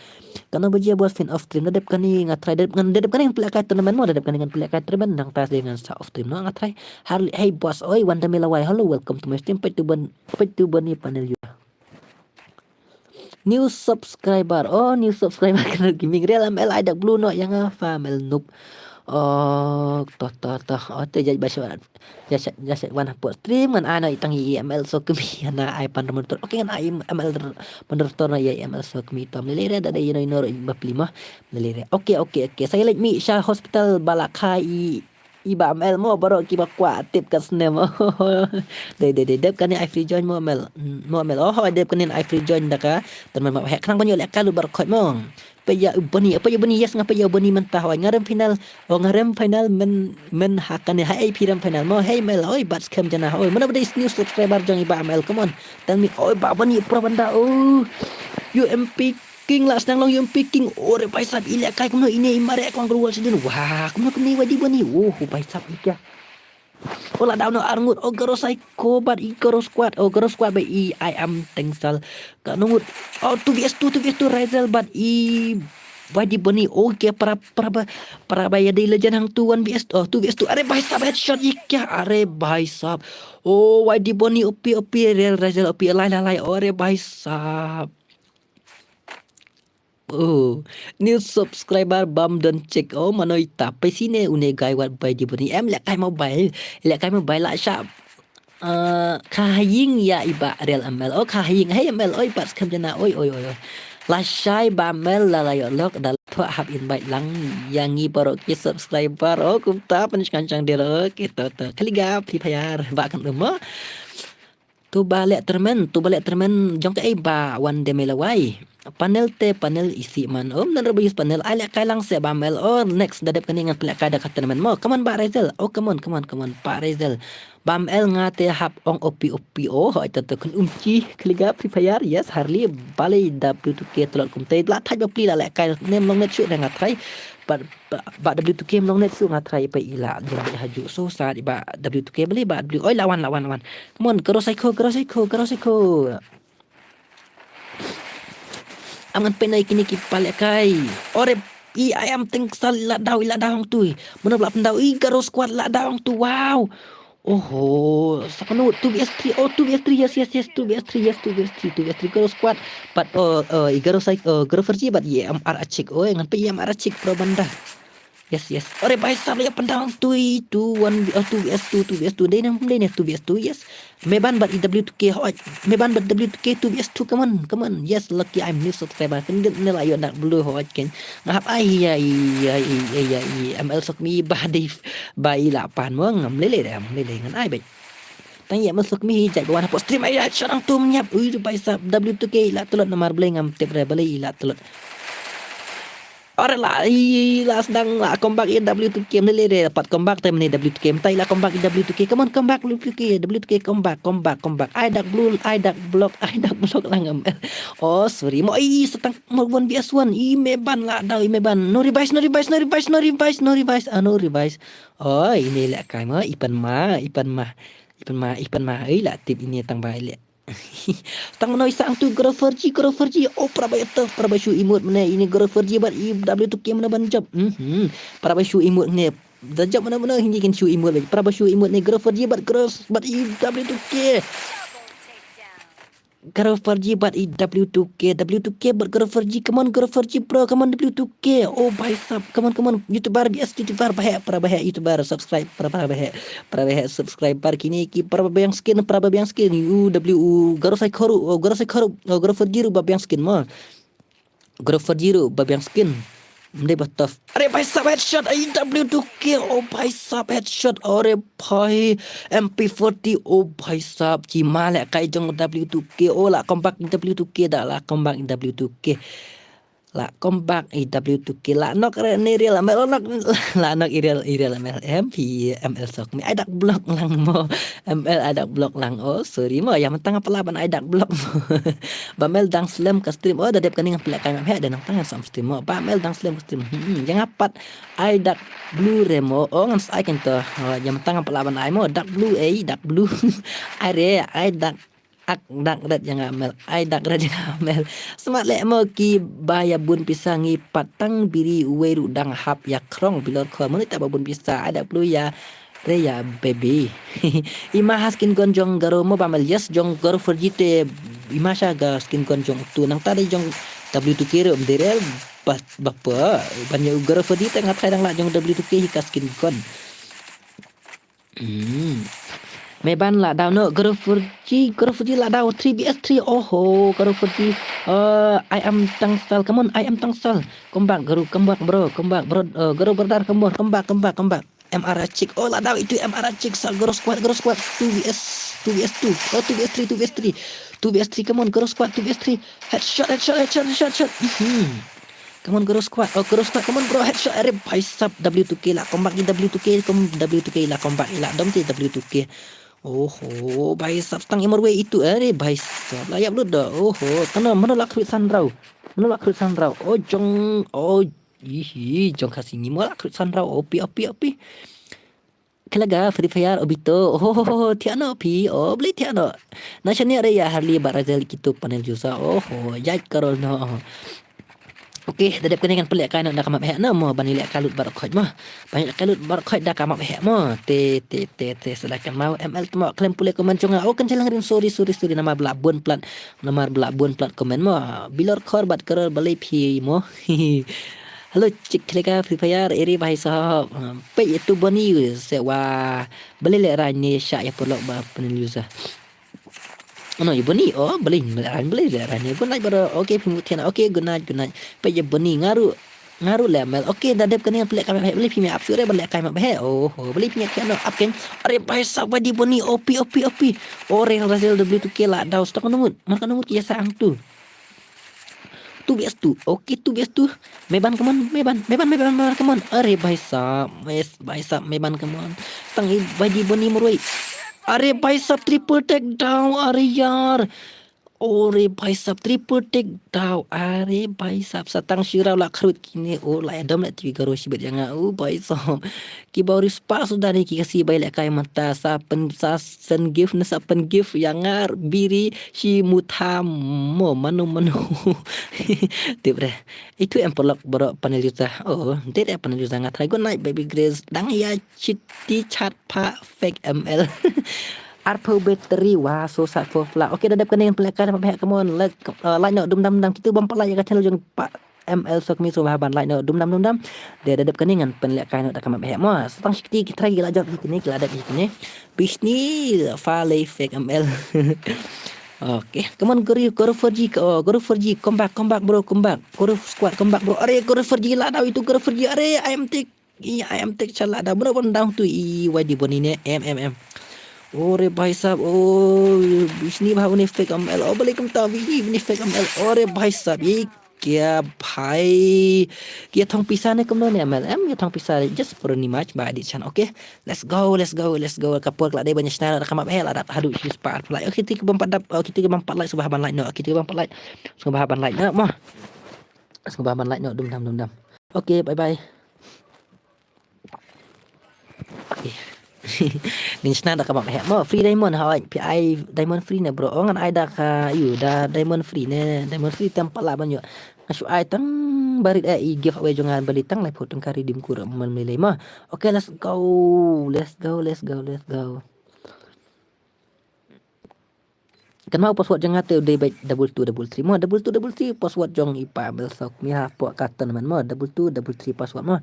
Kano ba jia boss fin off stream. Da dep kane nga try, da dep kane, da dep kane ngan pynleh kai tournament mo, da dep kane ngan pynleh kai tournament nang tas de ngan sa off stream no nga try. Har, hey boss, oi, wan da me la wai. Hello, welcome to my stream. Peit tu ban, peit tu ban ni panel ïa. New subscriber. Oh, new subscriber kano gaming. Real M L ai dak blue no ïa nga fa M L noob. Oh, toh, toh, toh. Oh, te jaj ba shuwa. Just, just wan hapoh stream ngan ai no i tang i M L Sokmi na ai pan moderator. Okay, ngan ai M L moderator na ïa M L Sokmi to. Mlele re da dei ino ino ba pli mo. Mlele re. Okay, okay, okay. Sa ïa leit mih sha hospital ba la kha i, i Bah M L mo baroh kiba kwah tip ka snem mo. Dei, dei, dei, dep kane ai free join mo M L. Mm, mo M L. Oh, dep kane ai free join da ka. Teman ma hek khnang ban ïoh leh ka lut baroh khoit mo. Peit ïa u Bani, peit ïa u Bani, yes, nga peit ïa u Bani mynta hoi. Nga rem final, oh, nga rem final men, men ha kane, ha A P rem final mo. Hey M L, oi, bat skhem jana, oi. Mano ba dei new subscriber jong i Bah M L, come on. Tell me, oi, Bah Bani, pro banda, oh. U M P King la sdang long U M P King. Oh, re bhai sab, i leh kai kumno ine i mare kwang gol sdin. Wah, kumno kumne wai di Bani. Oh, bhai sab, i kya. Oh, la down ar ngut. Oh, Garo Psycho bad i Garo Squad. Oh, Garo Squad bad i I am Tengsal. Ka ngut. Oh, two V S two, two V S two Razel bad i wai di Bani. Oh, ke para, para ba, para ba ya di legend hang tu one V S, oh, two V S two. Are bhai sab headshot i kya. Are bhai sab. Oh, wai di Bani O P, O P, Real Razel O P. Lai, lai, lai. Oh, are bhai sab. Oh, new subscriber bam don check. Oh, mano ita. Pesi ne une guy wat bai di bani. Em leh kai mobile. Leh kai mobile la sha. Uh, kha haying ya iba Real M L. Oh, kha haying. Hey M L, oi, bat skhem jana. Oi, oi, oi, oi. La shai ba M L la la ïoh lok da la thoh hap invite lang. Yang ngi baroh ki subscriber. Oh, kumta pen skan chang dero. Kita ta. Kaliga Free Fire. Ba kan umma. Tu ba leh termen, tu ba leh termen jong ka ei ba wan de me lawai. Panel te panel isi man. Om nan rubber use panel. Ai leh kai lang se ba M L. Oh, next da dep kane ngan leh kai da ka termen mo. Come on ba Razel. Oh, come on, come on, come on. Ba Razel. Ba M L nga te hap ong O P O P. Oh, hoi ta ta kun umchi. Kaliga Free Fire. Yes, Harley. Balei W two K telot kumte. La thaj ba pli la leh kai. Nem long net shoot nga try. But Ba, ba W two K mlong net su nga try pa ila jin ba haju. So sa di ba W two K beli ba W. Oi lawan lawan lawan. Come on, Garo Psycho, Garo Psycho, Garo Psycho. Am ngan penai kini ki palek kai. Ore i I am Tengsal ila daw ila daw hang tu. Mano bla pendau i Garo Squad ila daw hang tu. Wow. Oho, sa kanu two V S three, oh two V S three, yes, yes, yes, two V S three, yes, two V S three, two V S three, Garo Squad, but oh, uh, i Garo Psy, uh, Garo Fergie, but i M R Achik, oh, ngan pe i M R Achik pro banda. Yes, yes. Ore bhai sab ya pendang tu i two one, uh, two V S two, two V S two, dei nam dei ne two V S two, yes. Meban but i W two K, hoi, Meban but W two K, two V S two, come on, come on, yes, lucky I'm new subscriber, kan ne la yo nak blue hoi kan. Ngap ai ya i ya i ya i M L Sokmi ba dei ba i la pan mo ngam lele de ngam lele ngan ai bek. Tang ya M L Sokmi hi jai ba wan hapoh stream ai ya shorang tum nyap ui du bai sap W two K i la tulot namar blei ngam tip re balei i la tulot. Ora la i la sedang la comeback i W two K mlele de pat comeback te mne W two K mtai la comeback i W two K come on comeback W two K W two K comeback comeback comeback ai dak blue ai dak block ai dak block la ngam. Oh sorry mo i setang Mo one V S one, i Meban la daw, i Meban. No revise, no revise, no revise, no revise, no revise, ah, no revise. Oh, ini leh kai mo, ipan ma, ipan ma, ipan ma, ipan ma. Ai la tip ini tang ba leh. Tang mano isa ang tu Garo Fergie, Garo Fergie. Oh, para ba ito, para ba shu imut mene ini Garo Fergie bat i W two K mene ban jop. Mhm. Para ba shu imut mene. Da jop mene mene hindi kan shu imut. Para ba shu imut ne Garo Fergie bat Garo bat i W two K. Garo Fergie bat i W two K, W two K bat Garo Fergie, come on Garo Fergie bro, come on W two K, oh bhai sab, come on, come on, YouTuber, B S YouTuber, bahek, para bahek YouTuber, subscribe, para, para bahek, para bahek subscriber kini ki para babiang skin, para babiang skin, U W U, Garo Saikhoru, oh Garo Saikhoru, oh Garo Fergie ru babiang skin mo. Garo Fergie ru babiang skin. Mdei ba tough. Are bhai sab, headshot, ai W two K, oh bhai sab, headshot, are bhai, M P forty, oh bhai sab, ki ma lehkai jong W two K, oh la comeback W two K da, la comeback W two K. La comeback W two K, la knock re ni Real M L, oh knock, la knock Real, Real M L, M P M L sok mi, ai dak block lang mo, M L ai dak block lang, oh sorry mo, ïa mynta nga pala ban ai dak block mo. Ba Mel dang slem ka stream, oh da dep kane nga pala kai ma he, da nang tang sam stream mo, ba Mel dang slem ka stream, hmm, ïa nga pat ai dak blue re mo, oh ngan sa ai kan to, oh, ïa mynta nga pala ban ai mo, dak blue eh, dak blue, ai re, ai dak ak dak red ïa nga Mel, ai dak red ïa nga Mel. Smat leh mo ki ba ïa bun pisa ngi pat tang biri uwei ruh dang hap ïa krong bilor khor. Mano ita ba bun pisa ai dak blue ïa re ïa baby. Ima ha skin gun jong Garo mo ba Mel, yes jong Garo four G te ima sha ga skin gun jong tu nangta dei jong W two K ruh mderel ba ba pa ban ïa u Garo four G te nga trai dang la jong W two K hi ka skin gun. Hmm. Meban la daw no, Garo four G, Garo four G la daw three V S three, oho, Garo four G, uh, I am Tangsal, come on, I am Tangsal, come back, Garo, come back, bro, come back, bro, uh, Garo brother, come on, come back, come back, come back, M R H chick, oh, la daw itu M R H chick, sa Garo squad, Garo squad, two V S, two V S two, oh, two V S three, two V S three, two V S three, come on, Garo squad, two V S three, headshot, headshot, headshot, headshot, headshot, hmm. Come on, Garo squad. Oh, Garo squad. Come on, bro. Headshot. Are bhai sab W two K la comeback, W two K, come W two K la comeback, la dom te W two K. Oho, bhai sab tang imar wei itu. Are bhai sab la ïap lut da. Oho, tano mano la khrit san rau. Mano la khrit san rau. Oh, jong, oh, ihi, jong Khasi ngi mo la khrit san rau. Opi, opi, opi. Kelaga Free Fire Obito. Oh, thiano phi. Oh, beli thiano. Na shania re ya Harley ba Razel kitu panel user. Oh, jait karol no. Okay, da dep kane ngan pynlehkai noh da ka map heh noh mo, ban ïalehkai lut baroh khoit mo. Ban ïalehkai lut baroh khoit da ka map heh mo. Te te te te, sdang kan mau M L tmo klem pule comment jong nga. Oh, kan jalang rin, sorry sorry sorry, namar ba la bun plat. Namar ba la bun plat comment mo. Bilor khor bad karol balei phi mo. Hello, chick kelaga Free Fire, eri bhai sahab. Peit ïa tu Boni se wa balei leh rani sha ïa paralok ba panel user. No, ïa Boni, oh, balei leh rani, balei leh rani. Good night, bro. Okay, phi mut thiana. Okay, good night, good night. Peit ïa Boni, nga ruh, nga ruh leh mel. Okay, da dep kane phi lehkai map heh, balei phi map sure ban lehkai map heh. Oh, oh, balei phi map thiana. Up keng. Are bhai sahab, wadi Boni, O P, O P, O P. Oh, Real Brazil W two K la daw stock, no mut. Mar ka no mut ki ïa sa ang tu. Two V S two. Okay, two V S two. Meban, come on, Meban, Meban, Meban, Meban, come on. Are bhai sahab, yes, bhai sahab, Meban, come on. Tang i bhai di Boni marwei. Are bhai sahab, triple take down, are yar. Are bhai sahab, triple take down. Are bhai sahab, sa tang shi rau la khrut kine. Oh, la ïa dom la T V Garo shibit ïa nga. Oh, bhai sahab. Kiba u riewspah suda ne ki Khasi ba ïalehkai mynta, sa pyn, sa send gift ne sa pyn gift ïa nga biri shi mutha mo, mano mano. Tip re. Itu em paralok baroh panel user. Oh, dei re panel user, nga tharai. Good night, Baby Grace. Dang ïa chiti chat pha fake M L. Arphew battery, wah, so sat for fla. Okay, da dep kane ngan pynlehkai da map heh, come on. Like, uh, like noh, dum dam dam. Kitu bym pat like ïa ka channel jong pa M L Sokmi, sngewbha ban like noh, dum dam dum dam. Da dep kane ngan pynlehkai noh da ka map heh mo. Sa tang shi kti ki trai ki la jop hi kine, ki la dep hi kine. Bishni fa lei fake M L. Okay, come on, Guru, Guru four G, oh, Guru four G, come back, come back, bro, come back. Guru squad, come back, bro. Are, Guru four G la daw itu, Guru four G. Are, I am take, I am take chala daw. Bro, bro, down tu i wadi Boni ne, M M M. Ore bhai sahab, oh, Bishni bhai, une fake M L. Oh, balei kumta, Bishni, une fake M L. Ore bhai sahab, ye kya bhai? Kya thong pisa ne kumno ne M L M? Kya thong pisa, just for ni match ba di chan. Okay, let's go, let's go, let's go. Ka por ka la dei ban ïa shna da ka map heh, la da haduh shi spah arphew like. Okay, kito ki bym pat dap, oh, kito ki bym pat like, sngewbha ban like noh. Kito ki bym pat like, sngewbha ban like noh mo. Sngewbha ban like noh, dum dam dum dam. Okay, bye bye. Okay. Ngin shna da ka map heh mo, free diamond, hooid, phi ai diamond free ne bro? Oh, ngan ai da ka, ïu, da diamond free ne, diamond free te ym pat lah ban ïoh. Nga shu ai tang ba rit eh, i giveaway jong nga balei tang laiphew tyngka, redeem code, man me lei mo. Okay, let's go. Let's go, let's go, let's go. Kynmaw password jong nga te u dei beit double two double three mo, double two double three password jong i pa Mel Sokmi hapoh ka tournament mo, double two double three password mo.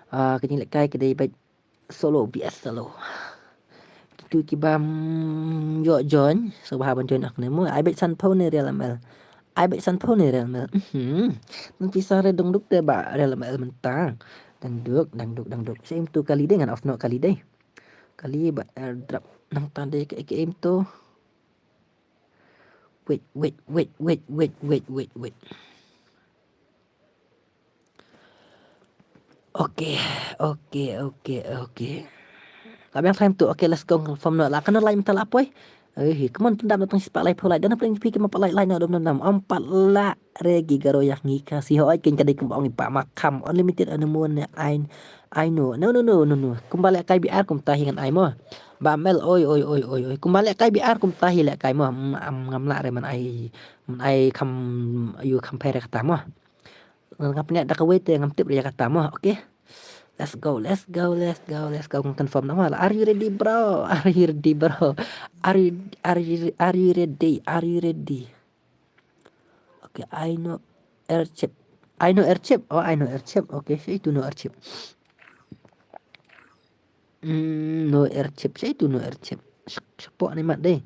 Ah, ka jingïalehkai ka dei beit solo V S solo. Kitu ki bym ïoh join, sngewbha ban join ha kane mo. Ai beit sanphew ne Real M L. Ai bad san phew ne Real M L. Mhm. Nang pisa re dang duk te ba Real M L mynta. Dang duk, dang duk, dang duk. Sha im tu kali dei ngan off no kali dei. Kali ba airdrop nang tan dei ke ke im tu. Wait, wait, wait, wait, wait, wait, wait, wait. Okay, okay, okay, okay. Ka biang time tu. Okay, let's go. Confirm no. La kan no line mynta la poi. Eh, come on, pyndap na tang spotlight pho light. Dan pling pi ke ma light line no dum dum dum. Empat la re gi garo yak ngi ka si hoi kin ka dei kum ong ipa ma kam unlimited anu mo ne ain. Ai no. No, no, no, no, no. Kumba le kai B R kum tahi ngan ai mo. Ba M L oi, oi, oi, oi, oi. Kumba le kai B R kum tahi le kai mo. Mm, am ngam la re man ai, man ai kam yu kam pere kata mo. Ngam pynïaid da kawei te ngam tip re ïa kata mo. Okay. Let's go, let's go, let's go, let's go. Ngam confirm na mo. Are you ready, bro? Are you ready, bro? Are you, are you, are you ready? Are you ready? Okay, I know air chip. I know air chip. Oh, I know air chip. Okay, sha itu no air chip. Mm, no air chip. Sha itu no air chip. Shak-, shapok ni mat deh.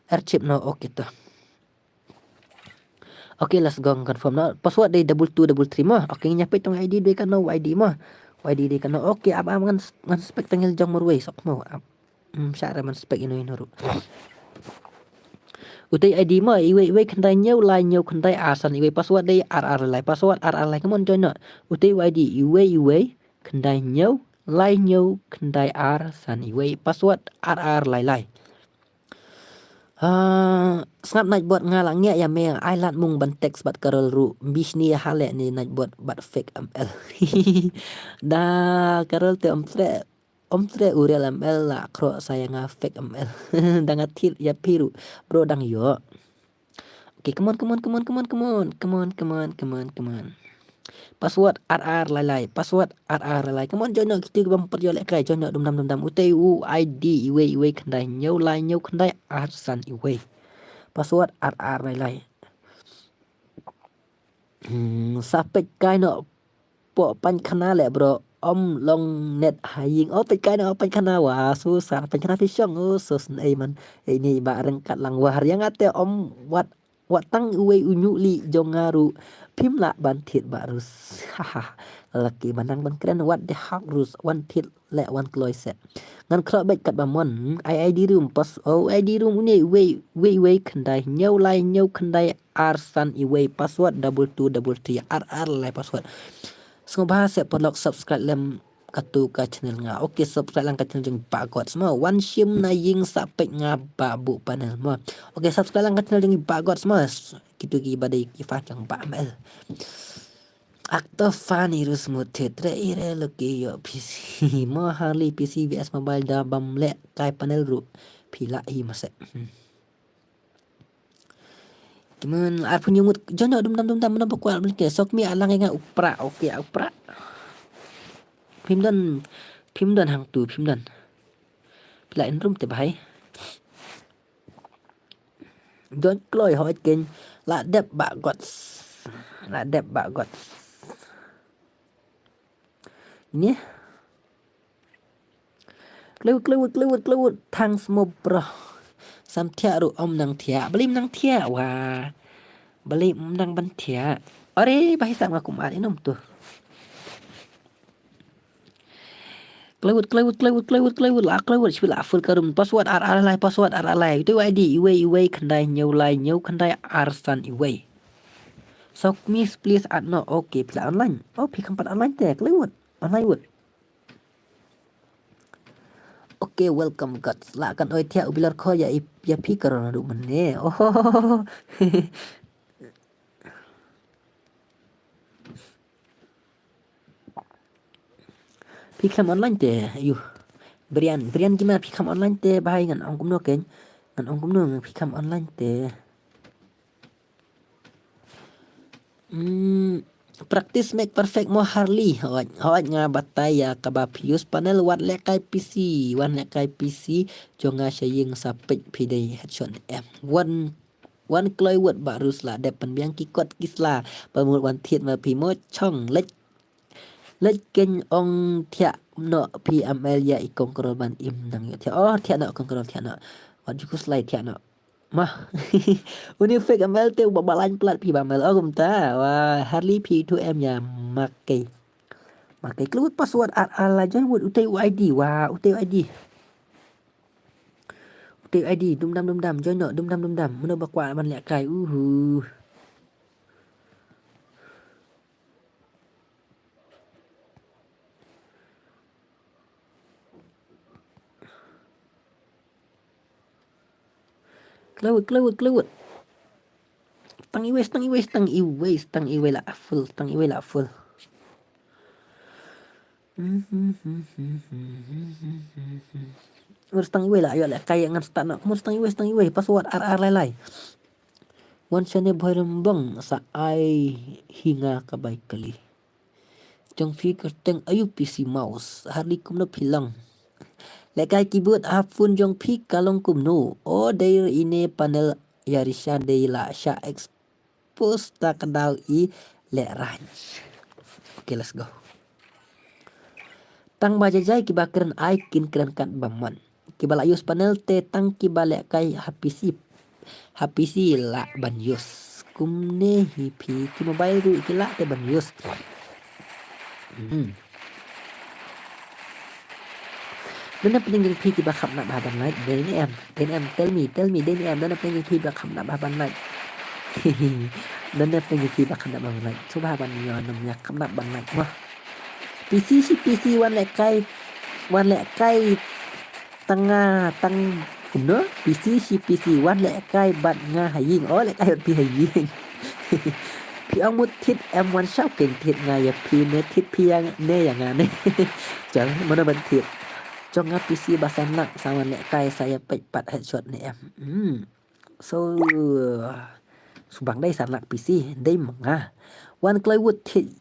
Air chip no. Okay, to. Okay, let's go confirm no. Password dei double two double three mo. Okay, ngi ïa peit tang I D dei kano Y D mo. Y D dei kano. Okay, ap ap ngan ngan spek tang il jong marwei sok mo. Ap. Hmm, sha re man spek ino ino ruh. Utei I D mo, iwei iwei khyndai hynñiew lai hynñiew khyndai ar san iwei, password dei ar ar lai, password ar ar lai, come on join no. Utei Y D iwei iwei khyndai hynñiew lai hynñiew khyndai ar san iwei, password ar ar lai lai. Ah, sngap Nightbot nga la ngiah ïa me, ai lad mung ban text bad Carol ruh, bishni ïa hale ni Nightbot bad fake M L. Da Carol te om tre, om tre u real M L la khroh sa ïa nga fake M L. Da nga thied ïa phi ruh, bro dang ïoh. Okay, come on, come on, come on, come on, come on. Password ar ar lai lai, password ar ar lai lai. Come on, join no, kito ki bym pat ïoh lehkai, join no, dum dam, dum dam. Utei u I D iwei iwei khyndai hynñiew lai hynñiew khyndai ar san iwei. Password ar ar lai lai. Hmm, sa peit kai no po pan khana le bro, om long net ha ïing. Oh, peit kai no pan khana wa, su sa pan khana phi shong, oh, su sn ei man. Ei ni ba reng kat lang wa har ïa nga te om wat Wat tang uwei u ñiuh lieh jong nga ruh phim lah ban thied Bah Rus. Haha. Laki ba nang ban kren wat dei hak Rus wan thied leh wan kloi seh. Ngan khroh beit katba mon. Ai I D room pas, oh, I D room une uwei uwei uwei khyndai hynñiew lai hynñiew khyndai ar san iwei, password double two double three, ar ar lai password. Sngewbha seh paralok subscribe lem katu ka channel nga. Okay, subscribe lang ka channel jong Bah Gods mo. Wan shim na ïing sa peit nga ba buh panel mo. Okay, subscribe lang ka channel jong Bah Gods mo. Kitu ki ba dei ki fan jong Bah M L. Actor fan i Rus mut thit re i re lo ki ïoh P C mo, Harley P C V S mobile da bam leh kai panel ruh. Phi lah hi mo seh. Hmm. Temen arphew ngut jono dum dam dum dam, mano ba kwah beli ke. Sok mi alang nga upra, okay, upra. Phim don, phim don hang tu, phim don. Pila in room te bahai. Don kloi hoi ken, la dep Bah Gods. La dep Bah Gods. Ni. Klewut, klewut, klewut, klewut. Thanks mo bro. Sam thiah ruh om nang thiah. Beli nang thiah wa. Beli nang ban thiah. Ore, bah hisap ngaku mat inom tu. Klewut, klewut, klewut, klewut, klewut. La klewut, shu la full karum. Password ar ar lai, password ar ar lai. Itu I D, iwei, iwei, khyndai, hynñiew lai, hynñiew, khyndai, ar san, iwei. Sok miss please add no. Okay, phi la online. Oh, phi kham pat online te, klewut. Online wut. Okay, welcome guys. La kan oi thiah u bilar kho ïa ip ïa phi corona ruh mynne. Oh. Phi kham online te, ayu. Brian, Brian Gima phi kham online te, bahai ngan ong kumno ken. Ngan ong kumno phi kham online te. Hmm, practice make perfect mo Harley. Hoi, hoi nga batai ïa kaba phi use panel wat leh kai P C, wan leh kai P C, jong nga sha ïing sa peit phi dei headshot em. Wan, wan kloi wut Bah Rus la dep pynbiang ki kot ki sla, ba mut wan thied ma phi mo chong leh. Leh ken ong thiah no phi M L ïa i kong Karol ban im nang ïoh thiah. Oh, thiah no kong Karol thiah no. Wat ju khuslai thiah no. Mah. Uni fake M L te ba ba lain plat phi ba M L. Oh, kumta. Wa Harley phi tu em ya makai. Makai klewut password ar ar la join wut utei u I D. Wa utei u I D. Utei u I D. Dum dam dum dam. Join no. Dum dam dum dam. Mano ba kwah ban leh kai. Uhu. Klewut, klewut, klewut. Tang iwei, tang iwei, tang iwei, tang iwei la full, tang iwei la full. Mur tang iwei la, ayo la kai ngan start na. Mur tang iwei, tang iwei, password ar ar lai lai. Wan shane boy rembang sa ai hinga ka bai kali. Jong phi kyrteng ayu P C mouse. Harley kumno phi long. Leh kai keyboard ha phone jong phi ka long kumno. O dei ine panel ya risha dei la sha expose ta ka daw i leh raj. Okay, let's go. Tang ba jajai kiba kren ai kin kren kat ba mon. Kiba la use panel te tang kiba leh kai ha P C. Ha P C lah ban use. Kumne hi phi ki mobile ruh ki lah te ban use. Hmm. Dana pynjing phi kiba kham nap ha ban like. Dei ne em. Dei ne em. Tell me. Tell me. Dei ne em. Dana pynjing phi ba kham nap ha ban like. Dana pynjing phi ba kham nap ha ban like. Cuba ha ban yo nam ya kham nap ban like mo. P C shi P C wan leh kai. Wan leh kai. Tang nga tang kumno P C shi P C wan leh kai bad nga ha ïing. Oh leh kai bad phi ha ïing. Phi ong mut thied em wan shaw keng thied nga ïa phi ne thied phi ïa ne ïa nga ne. Chal mano ban thied. Jong nga P C ba san lak sa wan leh kai sa ïa peit pat headshot ne em. Hmm. So subang dei san lak P C dei ma nga. Wan kloi wut thied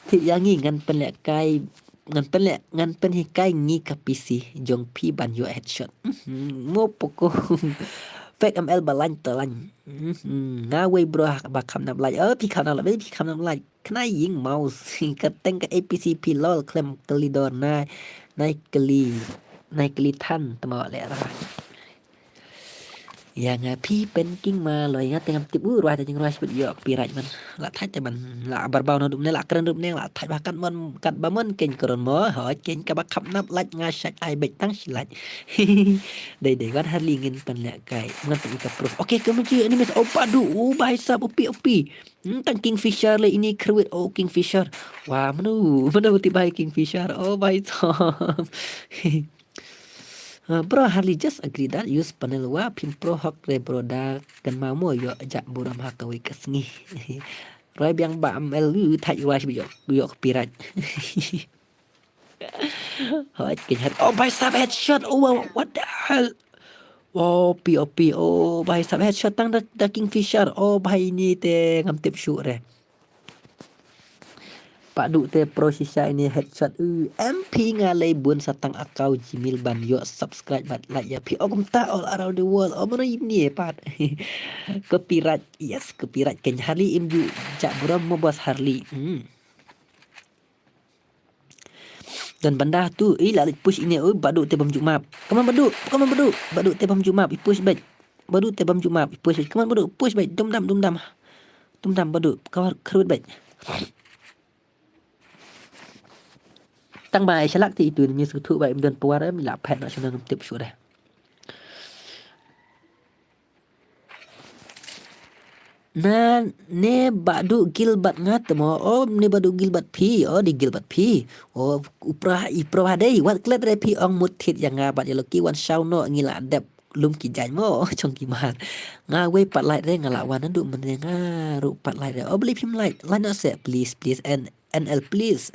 thied ïa ngi ngan pynleh kai ngan pynleh ngan pynhikai ngi ka P C jong phi ban ïoh headshot. Mhm, mo poko. Fake M L ba lain to lain. Mhm, nga wei bro ba kham nap like. Oh phi kham nap like phi kham nap like. Khnai ïing mouse ka teng ka A P C phi lol khlem kali dor nai nai kali nai kali than tama leh ra. Ïa nga phi pen king ma loi nga teng am tip u ruh te jing ruh bit ïoh copyright man. La thait te man la barbaw na dum ne la kren dum ne la thait ba kat mon kat ba mon ken kron mo hoi ken ka ba kham nap lait nga shait ai bek tang shi lait. Dei dei wan Harley ngin pen leh kai ngan pen ika proof. Okay ke mun ji enemies oh padu oh bhai sab upi upi. Hmm, tang Kingfisher le ini khrwit oh Kingfisher. Wah manu manu ti bhai Kingfisher oh bhai sab. Uh, bro Harley just agree that use panel wa phim pro hok re bro da kan ma mo yo ja buram ha ka wei ka sngi. Roi biang ba M L u thai wa shi yo yo pirat. Hoi kin head oh bhai sab headshot oh wow, what the hell. Oh P O P oh bhai sab headshot tang da, da Kingfisher oh bhai ni te ngam tip shu re. Pak duk te pro shisha ini headshot u M P nga lei bun sa tang account Gmail ban ïoh subscribe bad like ïa phi oh kumta all around the world oh mano ini eh pat. Copyright yes copyright ken Harley im ju jak buram mo bos Harley. Hmm. Dan banda tu i la leit push ini oi badu te bam jumap. Come on badu, come on badu, badu te bam jumap i push bad. Badu te bam jumap i push bad. Come on badu push bad dum dam dum dam. Dum dam badu kawar khrut bad. Tang ba ai shalak ti itu ni su thu ba im don power em la phet na shuna ngam tip shu deh. Na ne badu Gilbert nga temo oh ne badu Gilbert phi oh di Gilbert phi oh upra i pro hadei wat klet re phi ong mut thit ya nga bad ya loki wan shaw no ngi la dep lum ki jaiñ mo chong ki mar nga wei pat lai re nga la wan ndu men nga ru pat lai re oh beli phim lai lai no se please please and N L please.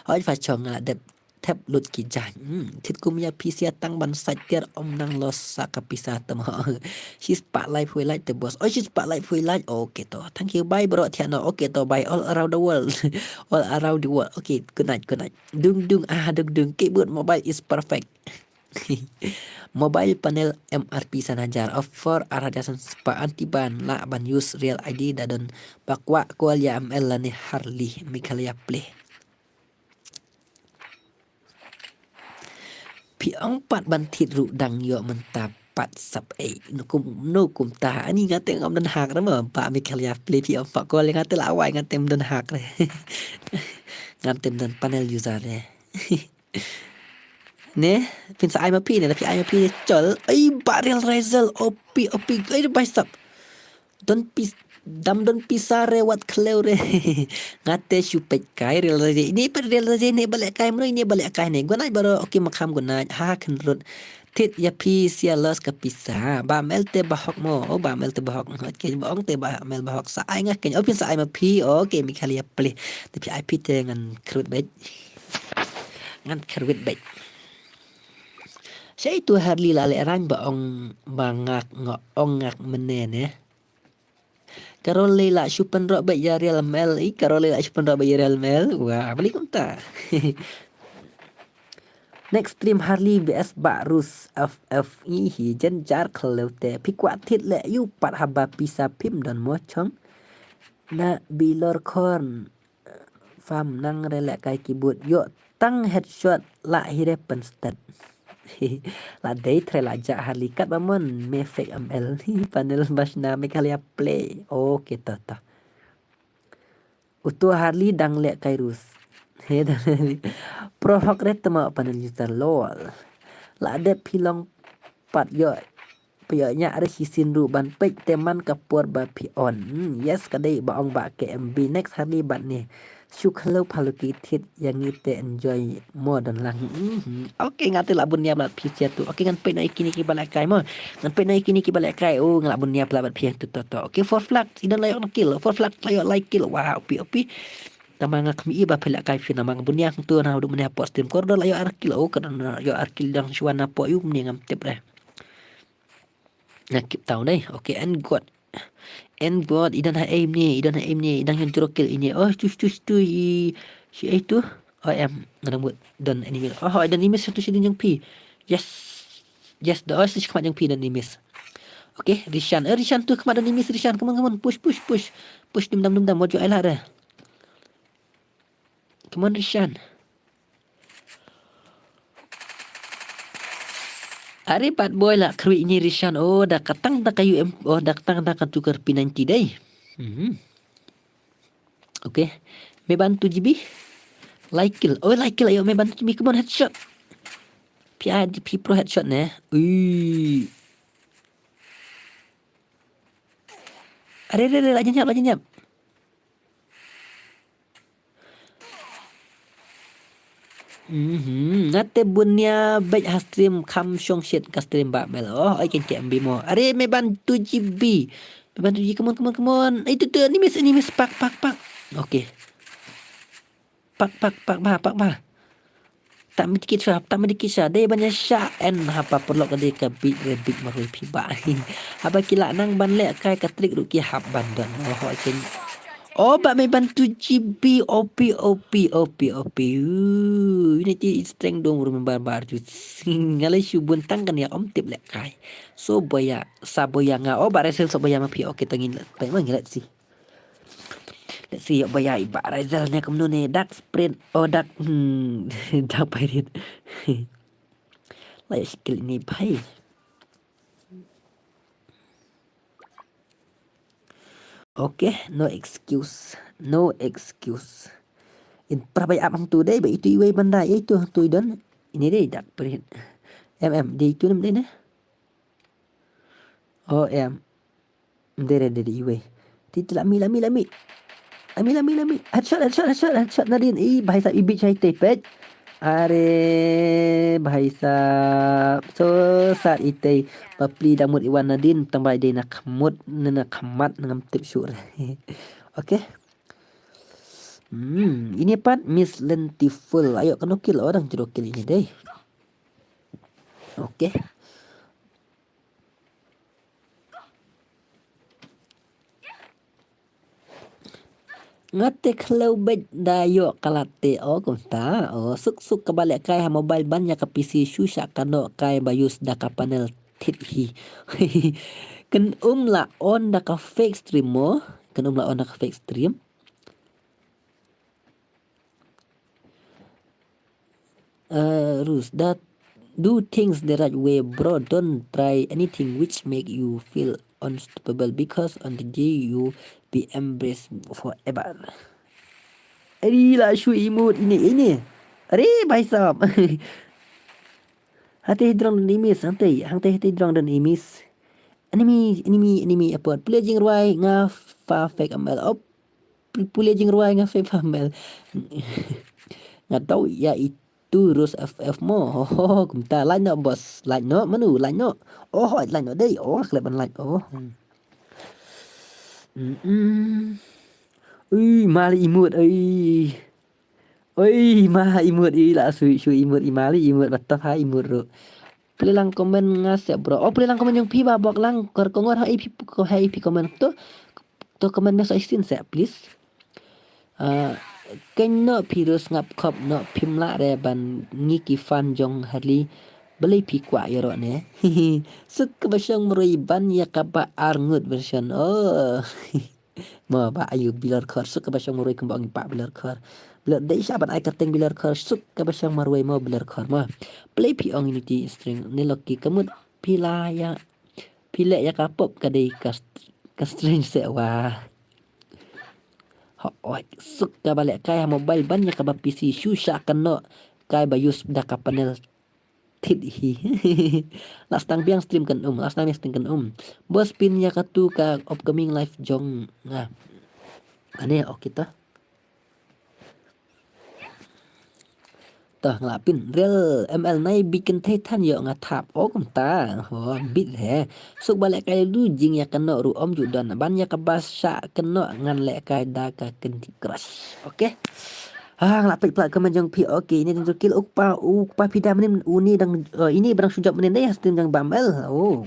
Hoi fa chong nga la dep thep lut ki jaiñ. Hmm, thit kum ya phi sia tang ban sait tiar om nang los sa ka pisa temo. She's pat lai phui lai te boss. Oh she's pat lai phui lai. Okay to. Thank you. Bye bro. Tiano. Okay to. Bye all around the world. All around the world. Okay. Good night. Good night. Dung dung ah dung dung. Keyboard mobile is perfect. Mobile panel M R P san hajar offer ar hajar san spah anti ban la ban use real I D da don ba kwah call ya M L lane Harley Meghalaya play. Phi ong pat ban thit ruh dang ïoh mynta pat sap ei. No kum, no kumta. Ani nga te ngam don hack re mo. Ba Michael ya play phi ong pat call nga te la wai nga te ngam don hack re. Nga te ngam don panel user re. Ne, phin sa ai ma phi ne, da phi ai ma phi ne chol. Ai, ba Real Razel, O P, O P, ai, bai sap. Don pis, dam don pisa re wat khlem re. Nga te shu peit kai Real Razel. Ini pat Real Razel ne ba leh kai mano, ini ba leh kai ne. Good night bro, okay Makham, good night. Ha, kynrut. Thied ïa phi sia loss ka pisa. Ba mel te ba hok mo. Oh, ba mel te ba hok. Okay, ba ong te ba mel ba hok. Sa ai nga ken. Oh, phin sa ai ma phi. Okay, Michael ya play. Te phi ai phi te ngan kyrut beit. Ngan kyrwit beit. Sha itu Harley la leh rang ba ong ba ngak nga ong ngak mene ne. Carol Leila shu pynrok beit ïa Real Mel. I Carol Leila shu pynrok beit ïa Real Mel. Wah, beli kumta. Next stream Harley B S Bah Rus F F i hi jen jar khlem te. Phi kwah thied leh ïu pat haba pisa phim don mo chong. Na bilor khorn. Fam nang re leh kai keyboard ïoh tang headshot la hi re pynstet. La dei tre la ja Harley kat ba mon me fake M L. Panel bashna Meghalaya play. Okay to to. Uto Harley dang leh kai rus. He dang leh. Pro hok re tama panel user lol. La dep phi long pat ïoh. Phi ïoh ñiah re shisien ruh ban peit te man ka por ba phi on. Hmm, yes ka dei ba ong ba K M B next Harley bad ne. Shu khlem pha lucky thied ïa ngi te enjoy mo don lang. Mhm. Okay nga te la bun ïa bad phi sia tu. Okay ngan peit na i kine ki ba leh kai mo. Ngan peit na i kine ki ba leh kai. Oh nga la bun ïa bad phi tu to to. Okay four flag i don la ïoh na kill. Four flag la ïoh lai kill. Wah opi opi. Tama nga khmih i ba phi leh kai phi nama nga bun ïa tu na u du mane hapoh stream kor don la ïoh ar kill. Oh ka don la ïoh ar kill dang shuwa na poh ïu mane ngam tip re. Na kip tau dei. Okay, and God. And God, i don ha aim ni, i don ha aim ni, i dang yon tiro kill ini. Oh, tu tu tu i si ai tu. Oh, em, ngadang mut don enemies. Oh, i don enemies tu si din jong phi. Yes. Yes, do oh, si khmat jong phi don enemies. Okay, Rishan. Eh, Rishan tu khmat don enemies Rishan. Come on, come on. Push, push, push. Push dum dam dum dam. Wajib ai lah re. Come on, Rishan. Are bad boy la khrui ini Rishan. Oh, da katang da ka U M. Oh, da katang da ka tukar P ninety dei. Mhm. Okay. Me ban two G B. Like kill. Oh, like kill ayo me ban two G B. Come on, headshot. P I D P Pro headshot ne. Ui. Are, are, are, la janyap, la janyap. Mhm, nga te bun ïa bad ha stream kham shong shit ka stream ba mel. Oh, I can K M B mo. Are me ban two G B. Me ban two G, come on, come on, come on. Itu tu, ini miss, ini miss, pak, pak, pak. Okay. Pak, pak, pak, ba, pak, ba. Tak medikit sha, tak medikit sha. Dei ban ïa sha en haba paralok ka dei ka bit re bit marwei phi ba. Haba ki la nang ban leh kai ka trik ruh ki hap ban don. Oh, okay. Oh, ba me ban two G B O P, O P, O P, O P. Uh, ini ti strength dong remember bar tu. Ngalai shu bun tang kan ïa om tip leh kai. So boya, sa boya nga. Oh, ba resel so boya ma phi. Okay, tangin. Pai ma ngilat si. Let's see, ïoh ba ïa i Bah Razel ne kumno ne, Dark Sprint, oh, Dark, hmm, Dark Pirate. La ïoh skill ini bhai. Okay, no excuse, no excuse. In pra bai ap hangtu dei, ba itu iwei ban da, itu hangtu i don. Ini dei Dark Pirate. Em, em, dei itu nem dei ne. Oh, em. Dere, dere, iwei. Ti, ti, lami, lami, lami. Lami, lami, lami. Headshot, headshot, headshot, headshot. Nadin. Ih, bhai sahab, i bit shai te pet. Are, bhai sahab. So, sat ite. Bapli dang mut iwan Nadin. Tang bai de na khamut, na, na khamat, na ngam tip shuh. Okay. Hmm, ini pat Miss Lentiful. Ayo, kano kill? Oh, dang tiro kill ini dei. Okay. Nga te khlem bad da ïoh ka late, oh, kumta. Oh, suk suk kaba leh kai ha mobile ban ïa ka P C shu sha kano kai ba use da ka panel thied hi. Kan um la on da ka fake stream mo. Kan um la on da ka fake stream. Eh, Rus, da Do things the right way, bro. Don't try anything which make you feel unstoppable, because on the day you be embraced forever. Ari la shu imut ini, ini. Ari, bhai sahab. Hate hidrong don imis, hate, hate, hate hidrong don imis. Enemy, enemy, enemy, apot. Pule jingrwai nga fa fake M L. Op. Pule jingrwai nga fa fake M L. Nga tau ya itu Rus F F mo. Ho, ho, ho, kumta. Like no, boss. Like no, manu, like no. Oh, like no dei. Oh, nga khlem ban like. Oh. Hmm. Mm-mm. Ui, mali imut, ui. Ui, ma imut, ui, la shu, shu imut, i mali imut, ba tough ha imut ruh. Pule lang comment nga seh, bro. Oh, pule lang comment jong phi ba bok lang, kor kongor ha i phi, ko ha i phi comment to. To comment message sien seh, please. Ah, keiñ noh phi ruh sngap khop noh phim lah re ban ngi ki fan jong Harley. Balei phi kwah ïaroh ne? Suk kaba shong marwei ban ïa kaba ar ngut version. Oh. Mo ba ayu bilor khor suk kaba shong marwei kumba ong i pa bilor khor. Bilor dei sha ban ai kyrteng bilor khor suk kaba shong marwei mo bilor khor mo. Play phi ong Unity string ne loki kamut phi la ïa phi leh ïa ka pop ka dei ka st-, ka string se wa. Ho oi suk kaba leh kai ha mobile ban ïa kaba P C shu sha kano kai ba use da ka panel thit hi. Last time biang stream kan um, last time biang stream kan um. Bos pin ïa katu ka upcoming live jong nga. Ane, okay to. To nga la pin real M L nai bit kan thei than ïoh nga thap. Oh kumta. Ho bit he. Suk ba leh kai lu jing ïa kano ruh om ju don ban ïa kaba sha kano ngan leh kai da ka Candy Crush. Okay. Ah, nga la peit pla comment jong phi. Okay, ini dang kill u kpa, u kpa phi da mynnin, uni dang, eh, ini ba dang shu jop mynnin dei ha stream jong Bamel. Oh.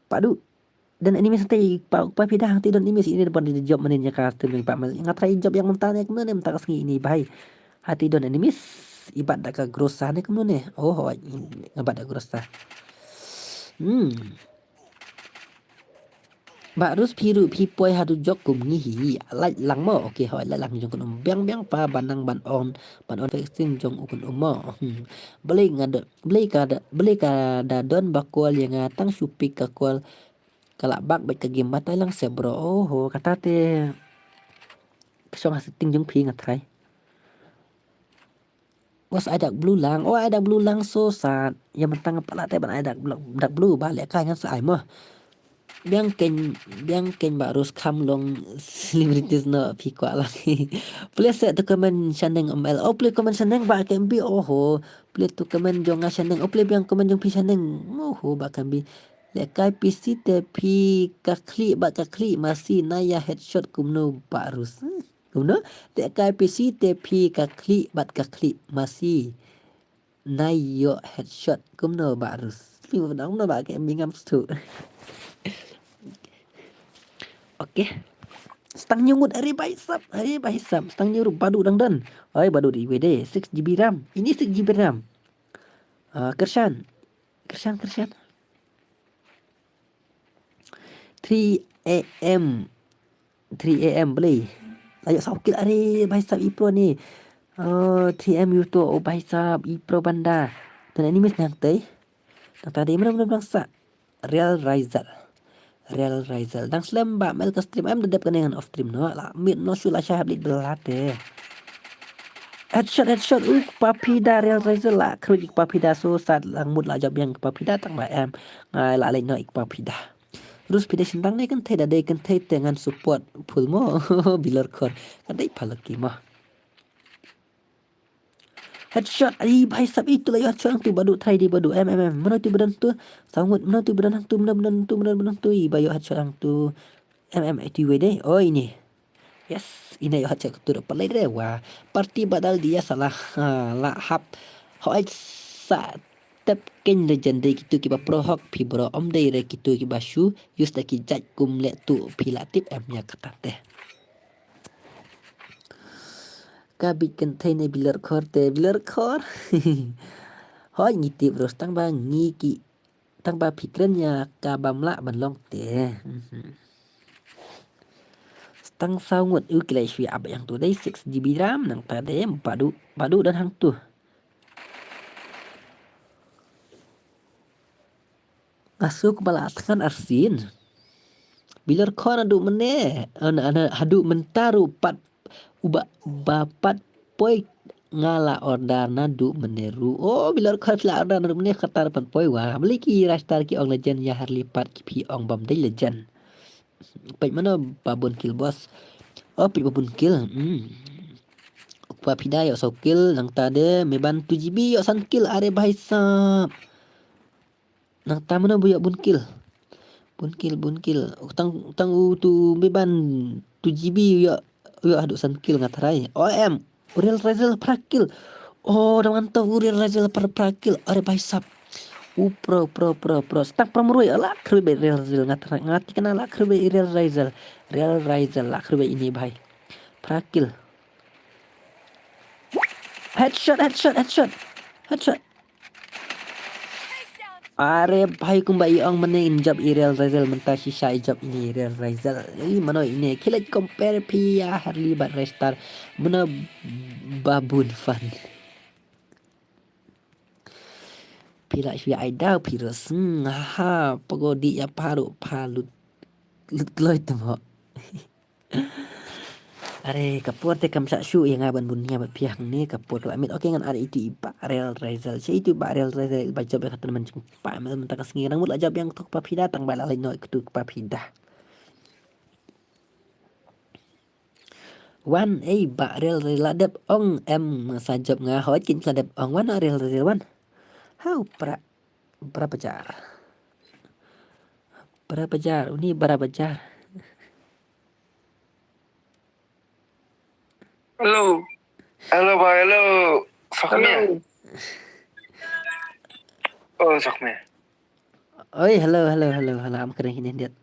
Padu. Don enemies te i kpa, u kpa phi da hangti don enemies ini ban di jop mynnin ïa ka stream jong Bamel. Nga try jop ïa mynta ne kumno ne mynta ka sngi ini bhai. Hati don enemies i bat da ka Groza ne kumno ne. Oh, hoi, nga bat da Groza. Hmm. Ba Rus phi ruh phi poi haduh jok kum ngi hi. Lait lang mo. Okay, hoi lait lang jong kun um biang biang pa ban nang ban on, ban on fixing jong u kun um mo. Hmm. Balei nga da, balei ka da, balei ka da don ba call ïa nga tang shu pick ka call. Ka la bak bad ka game batai lang se bro. Oh ho, kata te. Ka shong ha setting jong phi nga try. Was ai dark blue lang. Oh, ai dark blue lang so sad. Ïa mynta nga pat la te ban ai dark blue, dark blue ba leh kai ngan sa ai mo. Biang keiñ, biang keiñ ba Rus kham long celebrities no phi kwah lang. Please set to comment shaneng M L. Oh, please comment shaneng ba K M B. Oh ho. Please to comment jong nga shaneng. Oh, please biang comment jong phi shaneng. Oh ho ba K M B. Leh kai P C te phi ka khlieh bad ka khlieh masi na ïa headshot kumno ba Rus. Hmm. Kumno? Leh kai P C te phi ka khlieh bad ka khlieh masi. Na ïoh headshot kumno ba Rus. Phi kumno ba ke mi ngam stu. Okay. Stang ñiewngud ari bai sap, ari bai sap. Stang ñiew ruh badu dang don. Oi badu di wede six G B RAM. Ini six G B RAM. Ah, Kershan. Kershan, Kershan. Three A M. Three A M, balei? Ayo saw kill are, bhai sab i pro ni. Oh, three A M yu to, oh, bhai sab i pro banda. Don enemies nang tei. Nang tadi mana mana bangsa. Real Riser. Real Riser. Dang slem ba mel ka stream em da dep ka ngan off stream no. La mid no shu la shah blik belate. Headshot, headshot. Uh, kpa phi da Real Riser la. Kru kpa phi da so sad lang mut la jop yang kpa phi da tang ba em. Ngai la lek no kpa phi da. Rus phi da shin dang ne kan thei da dei kan thei te ngan support full mo. Bilor khor. Kan dei phalaki mo. Headshot, ai bhai sab itu la ïoh headshot hangtu badu try di badu em em em. Mano tu badan tu? Sangut mano tu badan hangtu, mano badan tu, mano badan tu? I ba ïoh headshot hangtu. Em em itu wei dei. Oh ini. Yes, ini ïoh headshot kutu da palai dre wa. Party badal dia salah. Ha, la hap. Hoi sa tep ken legend dei kitu kiba pro hok phi bro om dei re kitu kiba shu. Use da ki jait kum le tu phi la tip em ïa kata te. Ka bit kan thei ne bilor khor te bilor khor. Hoi ngi tip ros tang ba ngi ki tang ba phi kren ïa ka bam lah ban long te. Mhm. Stang saw ngut u ki lai shui ab yang tu dei six G B RAM nang ta dei badu badu dan hang tu. Asu kaba la thngan arsien. Bilor khon haduh mynne, an, an, haduh mynta ruh pat uba, ba pat poi nga la order naduh mynne ruh. Oh, bilor khon la order naduh mynne kata pat poi wa. Beli ki Ristar ki ong legend ïa Harley pat ki phi ong bam dei legend. Peit mano ba bun kill boss. Oh, peit ba bun kill. Hmm. Kpa Pida ïoh saw kill, nangta de Meban two G B ïoh san kill, are bhai sahab. Nangta mano ba ïoh bun kill. Bun kill, bun kill. Tang, tang u tu Meban two G B ïoh, ïoh haduh san kill nga tharai. O M. Real Razel phra kill. Oh, da wan to u Real Razel phra, phra kill. Are bhai sahab. U pro, pro, pro, pro. Stang pro mrui. La khrui beit Real Razel nga tharai. Nga tikna la khrui beit Real Razel. Real Razel la khrui beit ini bhai. Phra kill. Headshot, headshot, headshot. Headshot. Are bhai kumba i ong mynne in jop i Real Razel mynta shisha i jop ini Real Razel. I mano ine khilai compare phi ïa Harley bad Ristar. Mano ba bun fan. Phi la shu ïa ai daw phi ros. Hmm, ha, pago di ïa paru pa lut. Lut kloi temo. Are, ka por te kam shah shuh ïa nga ban bun nia bad phi hangne, ka por ka la miet. Okay, ngan ar itu i Bah Real Razel. Sha itu Bah Real Razel ba jop ïa ka tournament jong Bah Mel mynta ka sngi. Nang mut la jop ïa nga to Kpa Pida, tang ba la leit noh itu Kpa Pida. Wan, ei, Bah Real Razel la dep ong em sa jop nga, hoi kin la dep ong wan Real Razel wan. Hau pra, pra pajar. Pra pajar, uni pra pajar. Hello. Hello, bhai, hello. Sokmia. Hello. Oh, Sokmia. Oi, hello, hello, hello, hello. Am kren kini dia.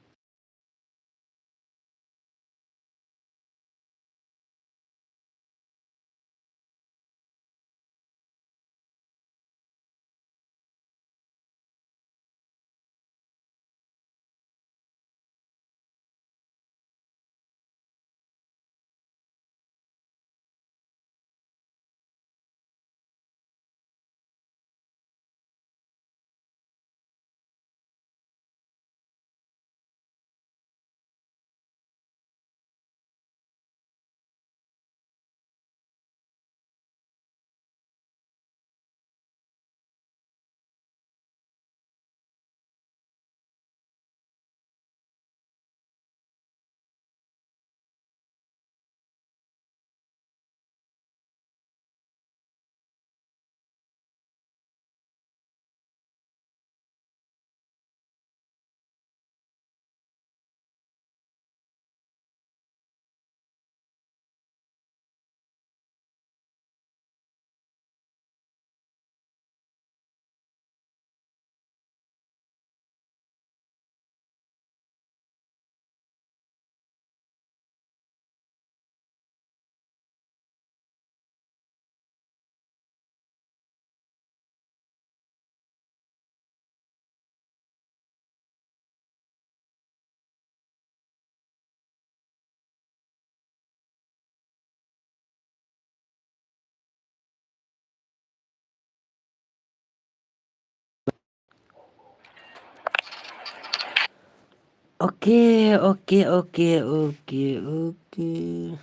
Okay, okay, okay, okay, okay.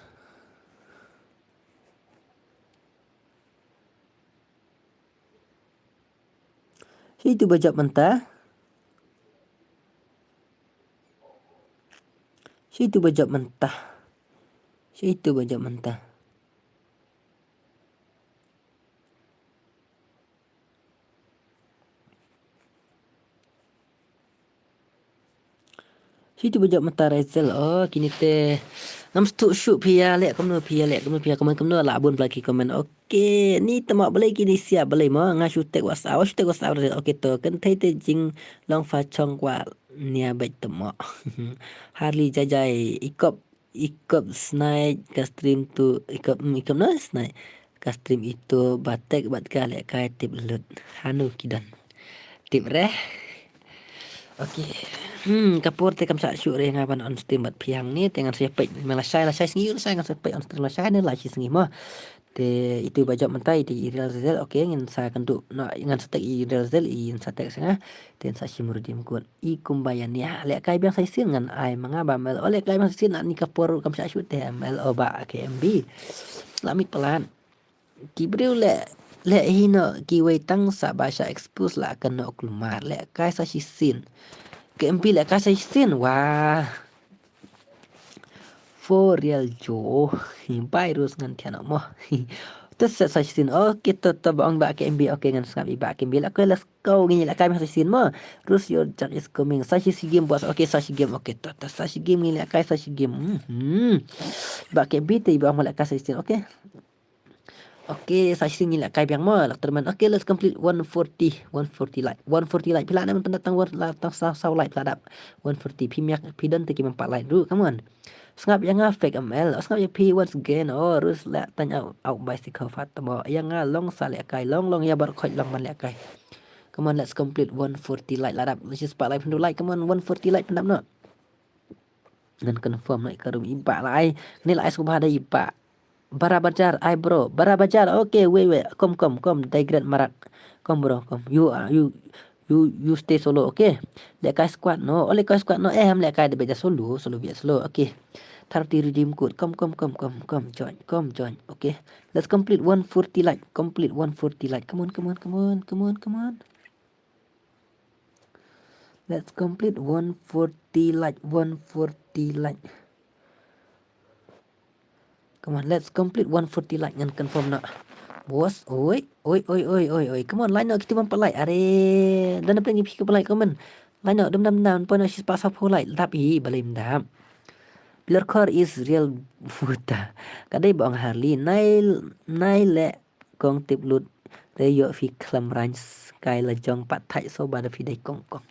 Shi itu ba jop mynta. Shi itu ba jop mynta. Shi itu ba jop mynta. Shi itu ba jop mynta Rachel. Oh, kine te ngam sngewthuh shuh phi ïa leh kumno, phi ïa leh kumno, phi ïa comment kumno, la bun bla ki comment. Okay, ni tama balei kine siap balei mo, nga shu tek WhatsApp, oh, shu tek WhatsApp Rachel. Okay to, kynthei te jinglong fa chong kwah nia beit tama. Harley Jai Jai, ikop Ikop snai ka stream tu, ikop, mm, ikop na snai ka stream itu, ba tek bad ka lehkai tip lut. Hanu ki don. Tip re. Okay. Hmm, ka por te kam shah shuh re nga ban on stream bad phi hangne, te ngan sa peit. Me lashai, lashai sngi, lashai ngan sa peit on stream lashai ne lashai sngi mo. Te itu ba jop mynta, itu i real result. Okay, ngin sa kynduh noh, ngan sa tag i real result, i ngin sa tag sngewbha. Te ngin sa shim redeem code. I kumba ïa nia, lehkai biang sa shisien, ngan ai ma nga Bah Mel. Oh, lehkai biang sa shisien, ani ka por kam shah shoot te Mel, oh, Bah K M B. La mih palat. Ki briew leh, leh hi noh kiwei tang sa ba shah expose la kano kulmar, lehkai sa shisien. K M B lehkai sa shisien, wah. For real jo. Hi, Bah Irus ngan thiah noh mo. Te sa, sa shisien. Okay, to, to, ba ong Bah K M B. Okay, ngan sngap i Bah K M B. Okay, let's go. Ngin lehkai biang sa shisien mo. Rus, your judge is coming. Sa shi game, boss. Okay, sa shi game. Okay, to, to, sa shi game, ngin lehkai sa shi game. Hmm. Bah K M B te ba ong lehkai sa shisien. Okay. Okay, sa shisien ngin lehkai biang mo, lak termen. Okay, let's complete one forty, one forty like. One forty like. Phi lah ne em pynda tang wan la tang saw, saw like phi lah dap. One forty, phi miak, phi don te ki mem pat like ruh, come on. Sngap ïa nga fake M L. Oh, sngap ïa phi once again. Oh, Rus lah tang out, out bicycle fat mo. Ïa nga long sa lehkai, long, long ïa bar khoit long ban lehkai. Come on, let's complete one forty like lah dap. Let's just pat like pynda like. Come on, one forty like pyndap noh. Ngan confirm noh i ka room i Bah la ai. Ni la ai sngewbha da i Bah. Bara Bajar, ai bro. Bara Bajar. Okay, wait, wait. Kom, kom, kom. Digret Marak. Kom bro, kom. You, uh, you, you, you stay solo, okay? Lehkai squad noh. Oh, lehkai squad noh. Eh, ham lehkai da beit da solo, solo beit solo. Okay. Thirty redeem code. Kom, kom, kom, kom, kom. Join, kom, join. Okay. Let's complete one forty like. Complete one forty like. Come on, come on, come on, come on, come on. Let's complete one forty like, one forty like. Come on, let's complete one forty like ngan confirm noh. Boss, oi, oi, oi, oi, oi, oi. Come on, like noh, kito bym pat like. Are, don na pdeng phi ki pynlike comment. Like noh, dum dam dam, poi noh shispah sawphew like. Dap hi, balei ym dap. Pillar core is real puta. Ka dei ba ong Harley, nai, nai leh kong tip lut. Re ïoh phi khlem rang skai la jong pat thait so ba da phi dei kong kong.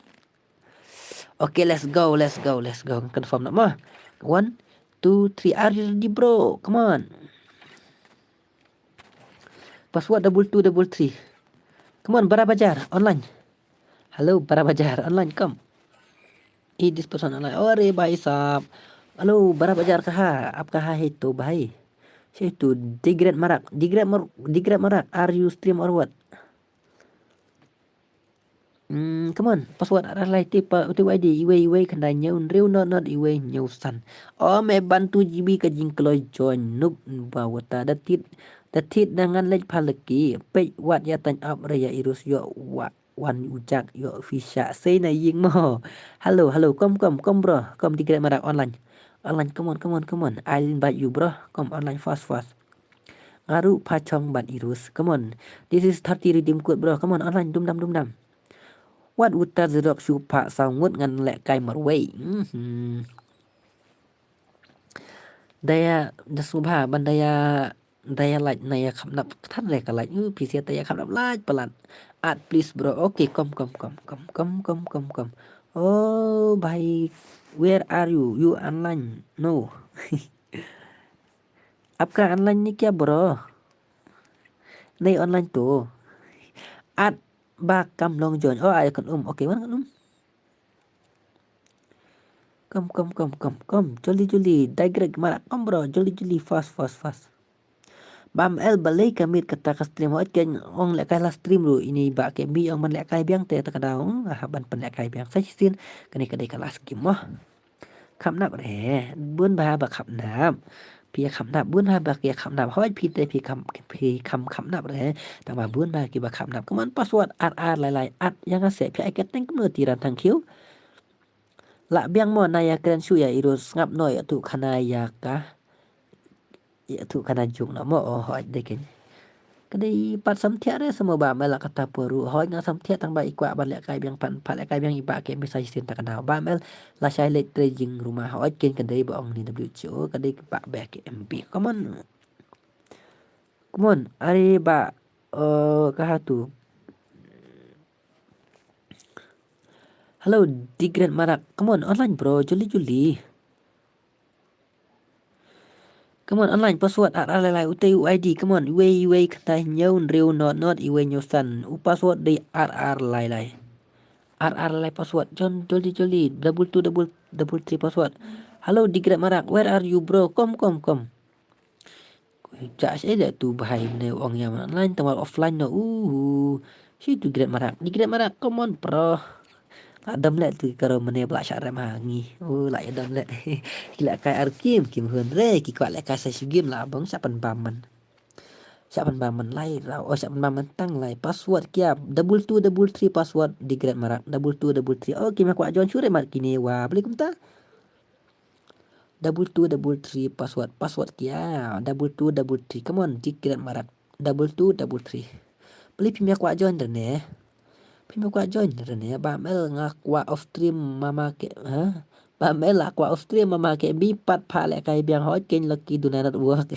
Okay, let's go, let's go, let's go. Confirm noh mo. One, two, three. Are you ready, bro? Come on. Password double two double three. Come on, Bara Bajar, online. Hello, Bara Bajar, online, come. Is this person online? Ore bhai sahab. Hello, Bara Bajar kaha? Aap kaha hai to bhai? Sei tu, Digret Marak. Digret Mar-, Digret Marak, are you stream or what? Hmm, come on, password ar lai, tip pa, U T Y D, iwei, iwei, khyndai, hynñiew, hynriew, not, not, iwei, hynñiew, san. O me bantu G B ka jingkloi join, noob ba wata, da thied, da thied da ngan leit pha leki, peit wat ïa tang up re ïa Irus ïoh wa, wan u jak ïoh phi shah, sei na ïing mo. Hello, hello, kom, kom, kom bro, kom Digret Marak online. Online, come on, come on, come on, I'll invite you bro, kom online fast, fast. Nga ruh pha chong bad Irus. Come on. This is thirty redeem code, bro. Come on, online. Dum dam, dum dam. Wat uta zerok shu pha saw ngut ngan lehkai marwei. Mhm. Da ïa, da sngewbha ban da ïa, da ïa like, na ïa khapnap. Than re ka like. Uh, P C da ïa khapnap like palat. Add please, bro. Okay, kom, kom, kom. Oh, bhai. Where are you? You online? No. Aap ka online ni kya, bro? Nahi online to. Add ba kam long join. Oh, ai kan um. Okay, wan kan um. Kom, kom, kom, kom, kom. Jolly, jolly. Digret Marak, kom bro. Jolly, jolly. Fast, fast, fast. Bam el balei ka miet kata ka stream. Hooid, kan ong lehkai la stream ruh. Ini ba ke bi ong ban lehkai biang te ta ka daw. Ah, ban pynlehkai biang. Sa shisien. Kane ka dei ka last game mo. Khapnap re, bun bha ba khapnap. Phi ïa khapnap, bun bha ba ki ïa khapnap. Hooid phi te phi kham, phi kham khapnap re. Tang ba bun bha ki ba khapnap. Ka mon password ar ar lai lai at ïa nga se phi ai ka teng kumno ti ran thang khiew. Lah biang mo na ïa kren shu ïa Irus, sngap noh ïa tu khana ïa ka. Ïa tu khana juk na mo, oh, hooid dei keiñ. Ka dei pat samthiah re, sa mo ba me la kata por ruh. Hooid nga samthiah tang ba i kwah ban lehkai biang, pan pat lehkai biang i ba ke M B sa shisien ta ka daw. Ba me la shai leit trei jingrumah, hooid keiñ ka dei ba ong ni W H O, ka dei ba ba ke M B. Come on. Come on, are ba, eh, kaha tu. Hello, Digret Marak. Come on, online bro, jolly jolly. Come on, online, password ar ar lai lai, utei u I D, come on, iwei iwei khyndai hynñiew hynriew not not iwei hynñiew san, u password dei ar ar lai lai. Ar ar lai lai password, John, jolly jolly, double two double, double three password. Hello, Digret Marak, where are you bro? Kom, kom, kom. Ui, ja shi le tu bahai mane ong ïa man online tang offline no. Uh, shi tu Great Marak. Di Great Marak, come on, bro. La dam le tu karo mane bla sha rem ha ngi. Uh, la ïa dam le. Ki la kai ar kim, kim hun re, ki kwah le kai sa shi game la bang sha pan bam man. Sha pan bam man lai rau, oh, sha pan bam man tang lai. Password kia, double two double three password di Great Marak. Double two double three. Oh, kim ïa kwah join shu re mat kine wa. Beli kumta. Double two double three password, password kia. Double two double three. Come on, di Great Marak. Double two double three. Beli phim ïa kwah join re ne. Phim ïa kwah join re ne. Bam el nga kwah off stream mama ke, ha? Bam el nga kwah off stream mama ke bi pat pha le kai biang hoi ken lucky do not work.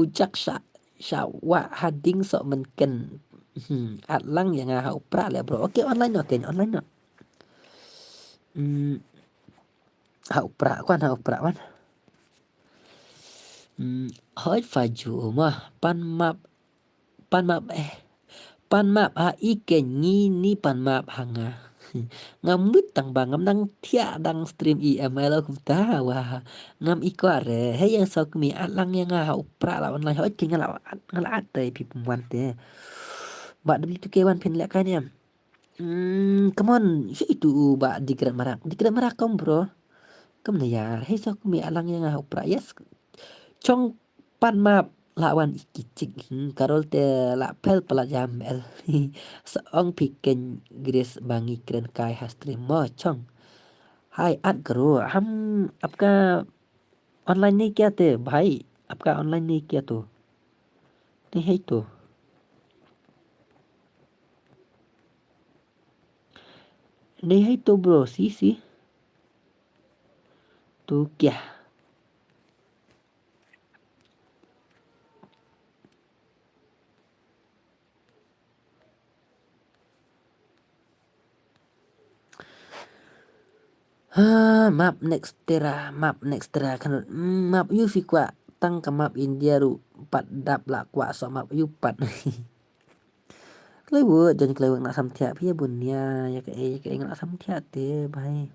U jak sha, sha wa hading sok men ken. Hmm, at lang ïa nga ha u pra le bro. Okay, online no ken, online no. Hmm. Ha u pra, kwan ha u pra, wan. Hmm, hoi fa ju ma, pan map, pan map, eh. Pan map ha i ken ngi ni pan map ha nga. Ngam mut tang ba ngam nang thiah dang stream i M L kumta wa. Ngam i kwah re, hei ïa sok mi at lang ïa nga ha u pra la online, hoi ken nga la at, nga la at te pi pum wan te. Ba da bli tu ke wan phin le kai ne em. Hmm, come on, shi itu ba di Great Marak. Di Great Marak kom bro. Kom na yar, hei sok mi at lang ïa nga ha u pra. Yes. Chong pan map la wan iki chik. Hmm, Carol te la pel pala jam el. Sa ong phi ken Grace ba ngi kren kai ha stream mo chong. Hai at karo. Ham apka online nahi kya the bhai? Apka online nahi kya to? Nahi hai to. Nahi hai to bro, si si. To kya? Ha, map Nextera, map Nextera kan, mm, map ïu phi kwah tang ka map India ruh pat dap la kwah so map ïu pat. Klei wut, jan klei wut ngam sam thiah phi bun nia, ïa ka ei, ïa ka ei ngam sam thiah te, bhai.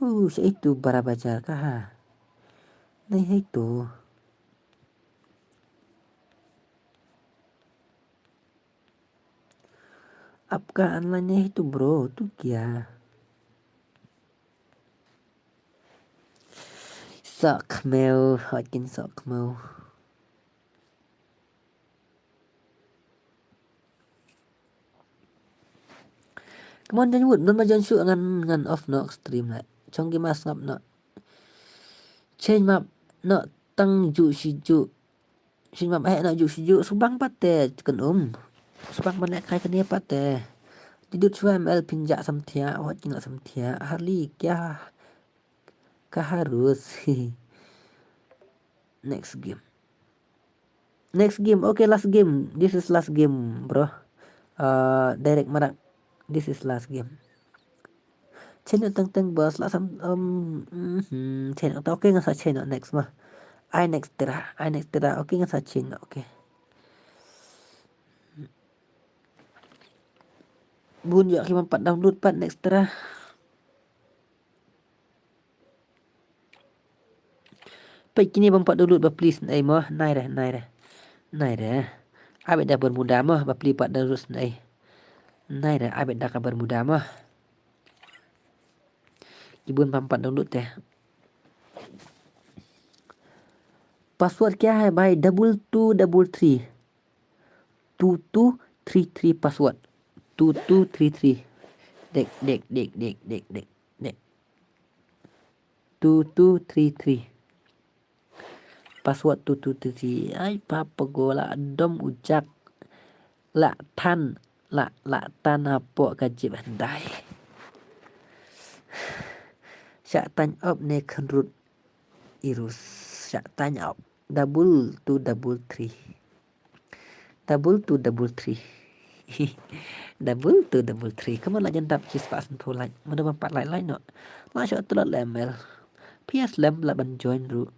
Uh, sa itu bara bajar ka ha. Nahi hai to. Apka online nahi hai to bro, to kya? Sok meu, hot kin sok meu. Come on, jan wut, don ma jan shu ngan, ngan off nok stream la. Chong ki mas ngap nok. Change map nok tang ju shi ju. Change map eh nok ju shi ju. Subang pat te kan um. Subang ban leh kai kane pat te. Didut shwa M L phin ja sam thiah, wat kin sam thiah. Harli kya ka harus. Next game. Next game. Okay, last game. This is last game, bro. Uh, direct marak. This is last game. Change teng teng bos la sam, um, mhm, change. Okay, ngan sa change next ma. Ai Nextera, ai Nextera. Okay, ngan sa change. Okay. Bun ïa ki bym pat download pat Nextera. Peit kine bym pat download ba please nai mo, nai re, nai re. Nai re. Abet da Bermuda mo, ba please pat download nai. Nai re, abet da ka Bermuda mo. Ki bun bym pat download te. Password kya hai bhai? Double two double three. Two two three three password. Two two three three. Dek, dek, dek, dek, dek, dek, dek. Two two three three. Password two two three three. Ai, papa go la dom ujak. La tan, la, la tan apo ka jib handai. Sha tan op ne khenrut irus. Sha tan op. Double two double three. Double two double three. Double two double three. Come on, la jan dap ki spah san phew like. Mano bym pat like, like no. La shot tulot le M L. P S lem la ban join ruh.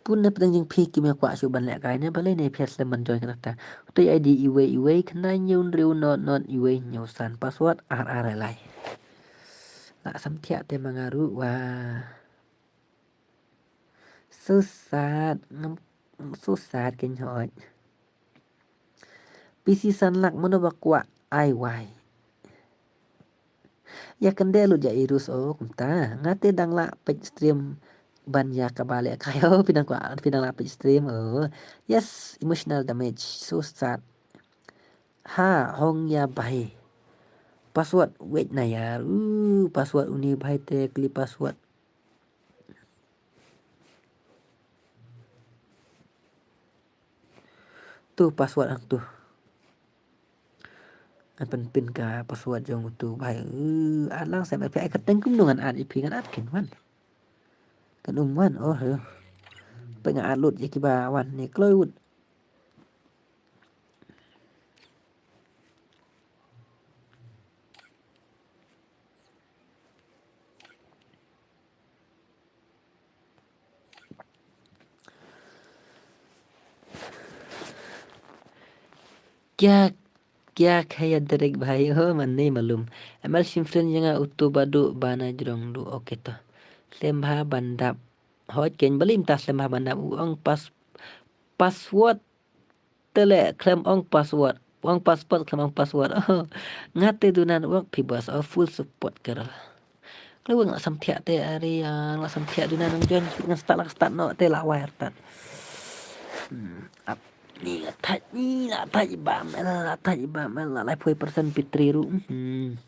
Pun na pdeng jingphi ki me kwah shu ban leh kai ne balei ne phi slem ban join kata. Utei I D iwei iwei khyndai hynñiew hynriew nod nod iwei hynñiew san, password ar ar lai. La sam thiah te ma nga ruh wa. So sad, ngam, so sad kein hoi. P C san lak mano ba kwah ai wai. Ïa kynde lut ïa Irus o kumta. Nga te dang lah peit stream ban ïa kaba leh kai o, phi dang kwah, phi dang lah peit stream o. Yes, emotional damage. So sad. Ha, hong ïa bai. Password, wait na yar. Uh, password uni bai te kli password. Tu password hangtu. Ngan pynpin ka password jong utu bai. Uh, at lang sem ai phi ai kyrteng kumno ngan at ïa phi ngan at kin wan. Kan um wan oh. Pynga at lut ïa kiba wan ne kloi wut. Kya, kya khaya derek bhai ho manne malum. Amal simfren janga utu badu bana jrong du oke to. Slem bha bandap. Hoj ken balim ta slem bha bandap u ong pas, password. Tele khlem ong password. Ong password khlem ong password. Oh, ngate dunan wak phi bas. Oh, full support kerol. Kalau ngak samthiak te ari ngak samthiak dunan nang join ngan start lah start no te lah wire tan. Hmm, ap ni lah thaj ni lah thaj ba mel lah thaj ba mel lah lai phui persen pitri ru. Hmm.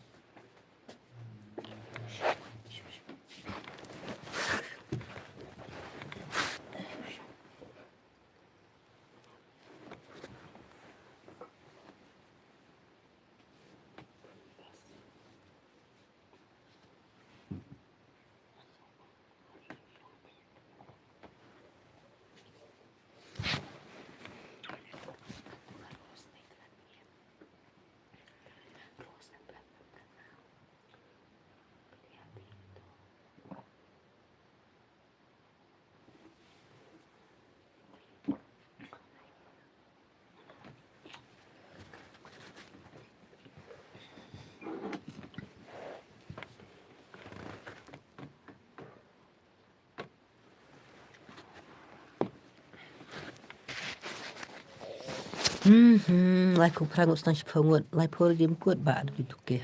Hmm, hmm, lai phew phra ngut, sdang shiphew ngut, lai phew rim kut ba dei tu ke.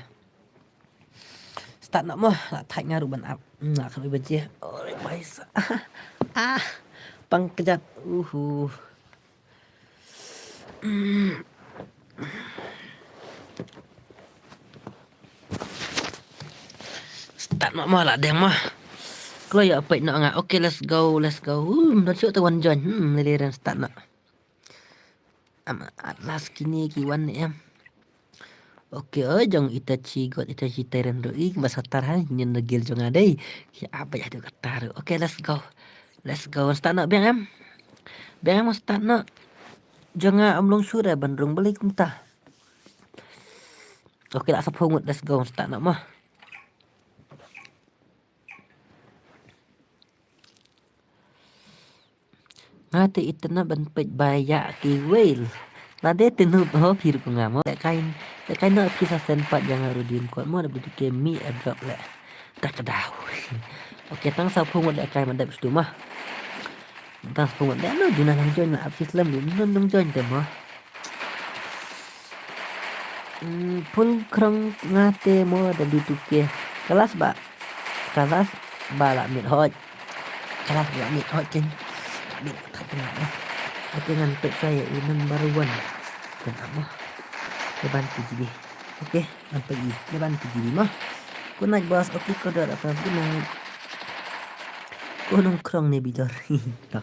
Start noh mo, la thait nga ruh ban ap. Hmm, la khat baje. Oi, bai sa. Ah, pang kejat. Uhu. Hmm. Start noh mo, la deng mo. Kloi ïa peit noh nga. Okay, let's go, let's go. Hmm, don shu te wan join. Hmm, ni liren start noh. Am, at last kine ki wan ne em. Okay, oi, jong Itachi, got Itachi Tyrant ruh, ih, ba satar ha, nyen na gil jong nga dei. Ki abai haduh katar ruh. Okay, let's go. Let's go, start noh, biang em. Biang em, start noh. Jong nga am long shu da ban rung balik kumta. Okay, la sa phungut, let's go, start noh mo. Nga te ita na ban peit ba ïa ki whale. Lade te noob ho phi ruh ko nga mo. Lehkai, lehkai na phi sa send pat ïa nga ruh dien kot mo da bidu ke mi airdrop leh. Da ka daw. Okay, tang sa phung lehkai ma dep stu mo. Tang sa phung leh no duna nang join na ap ki slem duna nang join te mo. Hmm, pul krong nga te mo da bidu ke. Kelas ba. Kelas ba la mit hoj. Kelas ba la mit hoj ken. Mit hoj ken mo. Oke ngan pek saya i number one. Ken ap mo. Leban P G B. Oke, ngan pek i. Leban P G B mo. Good night boss. Oke, kodor apa good night. Ko nong krong ne bidor. Toh.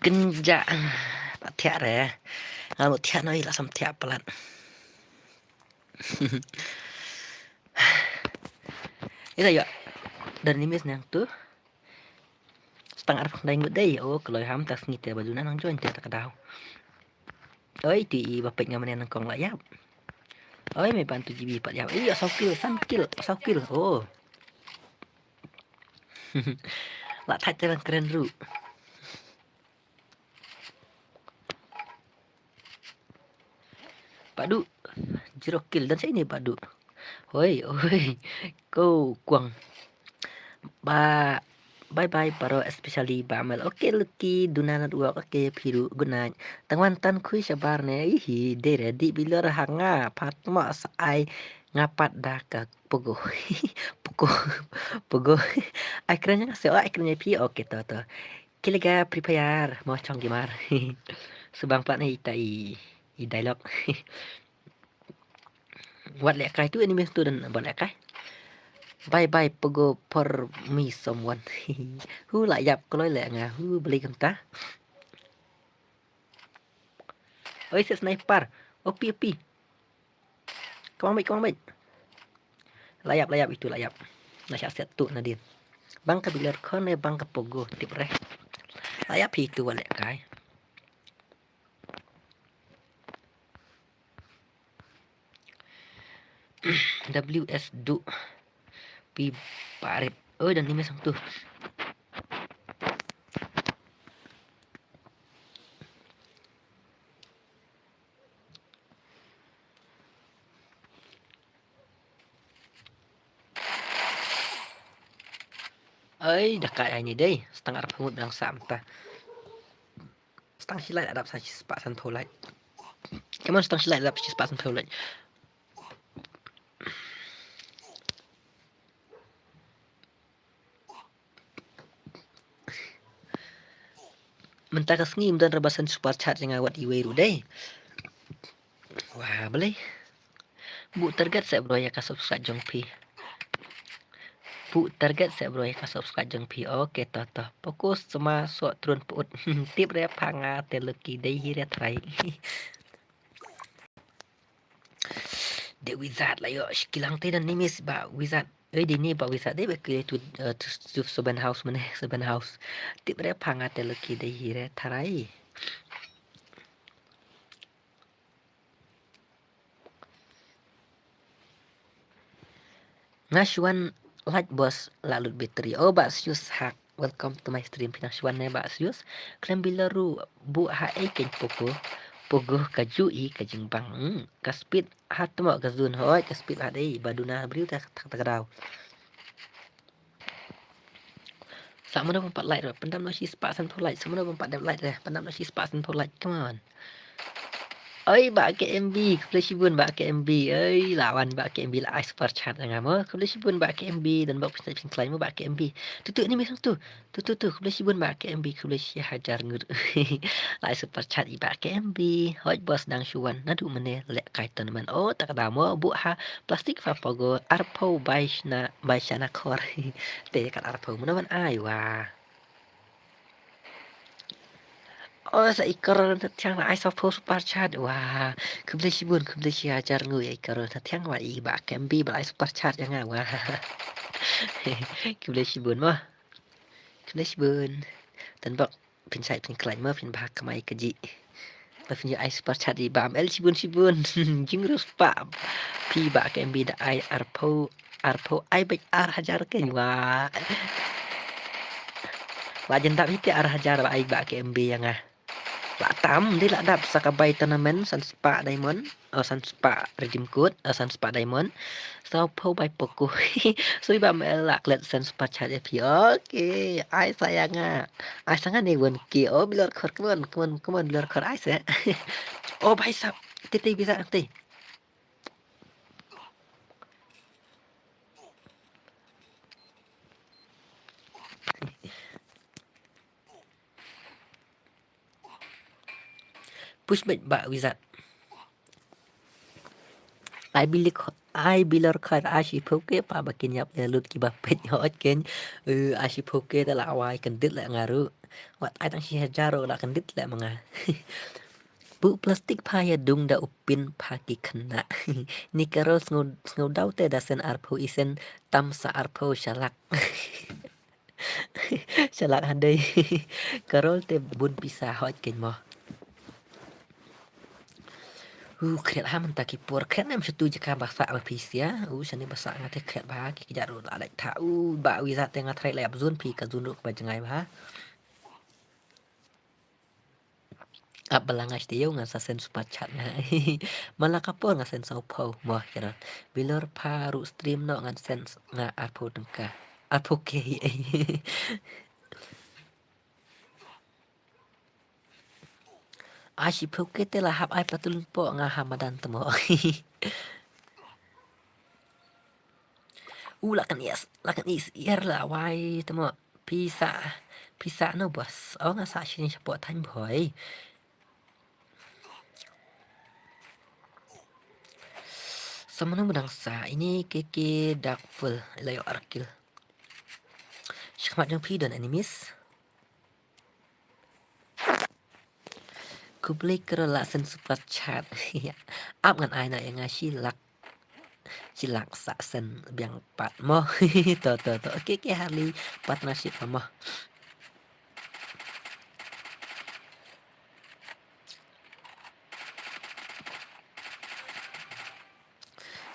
Kynja. Pat thiah re. Nga mut thiah noi la sam thiah palat. Ila yo. Dan ni mis nang tu. Stang arphew khyndai ngut dei. Oh, kloi ham ta sngi te ba duna nang join te ta ka daw. Oi, ti i ba peit nga mane nang kong la yap. Oi, me ban tu G B pat yap. Ih, saw kill, san kill, saw kill. Oh. La thait te ban kren ru. Padu. Zero kill dan sa ini padu. Hoi, hoi. Ko kuang. Ba, bye bye paro, especially ba Mel. Okay, Lucky, duna network. Okay, phiru, good night. Tangwan tan khui shabar ne. Ihi, dere di bilor hanga. Pat mo sai nga pat da ka pogo. Pogo. Pogo. Ai kren nga se, oh, ai kren phi. Okay, to, to. Kilega prepare mo chong gimar. Subang pat ne ita i, i dialogue. Wat leh kai tu enemies tu dan wat leh kai. Bye bye pogo for me someone. Hu la yap kloi leh nga hu beli kenta. Oi, set sniper. Opi, opi. Come on, mate, come on, mate. La yap, la yap itu, la yap. Na sha set tu nadin. Bang ka bilar kone, bang ka pogo, tip re. La yap itu wat leh kai. W S du. Pi parit. Oh, dan ni mesang tu. Ai, da kai ai ni dei. Setengah arphew ngut dang sam ta. Setengah silai adap sa shispah san phew lait. Come on, setengah silai adap shispah san phew lait. Mynta ka sngi ym don re ba send super chat ïa nga wat iwei ruh dei. Wah, balei? Buh target seh bro ïa ka subscribe jong phi. Buh target seh bro ïa ka subscribe jong phi. Okay, to, to. Fokus sama sok trun put. Tip re pha nga te Lucky dei hi re trai. De wizard la ïoh shkilang te dan ni miss ba wizard. Oi, de ni ba wizard de ba kire tu, eh, tu, tu seven house mane, seven house. Tip re pha nga te Lucky de hi re tharai. Nga shuan light boss la lut battery. Oh, ba sius hak. Welcome to my stream. Phi nang shuan ne ba sius. Klem bila ru bu ha ei ken pogo. Pogo ka ju i ka jingbang. Hmm. Ka speed ha tmo ka zun hoi. Ka speed ha dei. Ba duna briew ta ta ka daw. Sa mano pempat light ro. Pendam no shi spah san phew light. Sa mano pempat dep light re. Pendam no shi spah san phew light. Come on. Oi, ba K M B, khublei shibun ba K M B. Oi, lawan ba K M B la ai super chat nga mo. Khublei shibun ba K M B dan ba pynshai pynkhlaiñ mo ba K M B. Tu tu ni mesang tu. Tu tu tu, khublei shibun ba K M B, khublei shi hajar ngut. La ai super chat i ba K M B. Hoi boss dang shuan nadu mane leh kai tournament. Oh, tak da mo bu ha plastik fa pogo arphew bai shna bai shna khor. Te kat arphew mano ban ai wa. Oh, sa i Karol Nathiang la ai sa phew super chat. Wah, khublei shibun, khublei shi hajar ngut ïa i Karol Nathiang wa i ba K M B ba la ai super chat ïa nga. Wah. Khublei shibun mo. Khublei shibun. Tan bok pynshai pynkhlaiñ mo pynbha kamai kaji. Ba pynïoh ai super chat i ba M L shibun shibun. Jingru spah. Phi ba K M B da ai arphew arphew ai bad ar hajar kein wa. Wa jan dap hi te ar hajar ba ai ba K M B ïa nga. La tam dei la dap sa ka bai tournament san spah diamond. Oh, san spah redeem code, oh, san spah diamond. Saw phew bai pogo. Sui ba M L la klet san spah chat ïa phi. Okay, ai sa ïa nga. Ai sa nga ne wan ki. Oh, bilor khor, come on, come on, come on, bilor khor ai sa. Oh, bai sa. Te te bisa te. Push back ba wizard. Ai bilik Ai bilor khat ai shiphew K pa ba kin ïap leh lut kiba peit hot ken. Eh, ai shiphew K te la wai kyndit leh nga ruh. Wat ai tang shi hajar ruh la kyndit leh ma nga. Bu plastik pha ïa dung da u pin pha ki khynnah. Ni Carol sngew, sngew daw te da send arphew i send tam sa arphew sha lak. Sha lak hadei. Carol te bun pisa hot ken mo. U khriat ha mynta ki por khriat nem shatu jaka ba sa ba phi sia. U shane ba sa nga te khriat ba ki kjat ruh la lek tha. U ba wi za te nga trai la ïap zun phi ka zun ruh ba jngai ba. Ap ba la nga shte ïew ngan sa send super chat nga. Mala ka por nga send saw phew mo kiran. Bilor pha ruh stream noh ngan send nga arphew tyngka. Arphew K. Ai shiphew K te la hap ai patul po nga ha madan te mo. U la kan yes, la kan is yer la wai te mo. Pisa, pisa no bos. Oh nga sa shin shapo tan boy. Sa mano ba dang sa ini K K Dark Full la ïoh arkil. Shikmat jong phi don enemies. Khublei kyrpad la send super chat. Ap ngan ai na ïa nga shi lak. Shi lak sa send biang pat mo. To to to. Okay okay Harley partnership mo.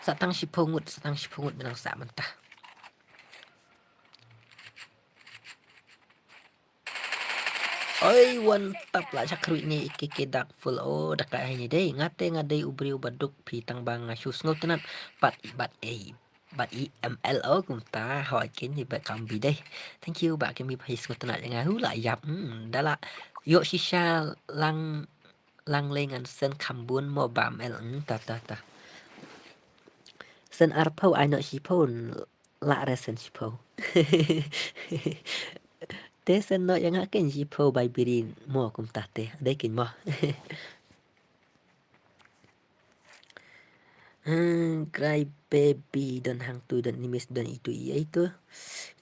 Sa tang shiphew ngut, sa tang shiphew ngut ba dang sa mynta. Oi, one tap la shakri ni K K Dark Full. Oh, da ka hai ni dei. Nga te nga dei u briew ba duk phi tang ba nga shu sngewtynnat. Pat, pat, eh, pat i M L o kumta. Hoi kin ni ba kam bi dei. Thank you ba kim bi phi sngewtynnat ïa nga hu la ïap. Hmm, da la. Ïoh shisha lang, lang lei ngan send kham bun mo ba M L. Hmm, ta, ta, ta. Send arphew ai noh shiphew. La re send shiphew. Te send noh ïa nga ken shiphew bai birin mo kumta te. Dei ken mo. Hmm, cry baby don hangtu don enemies don itu i itu.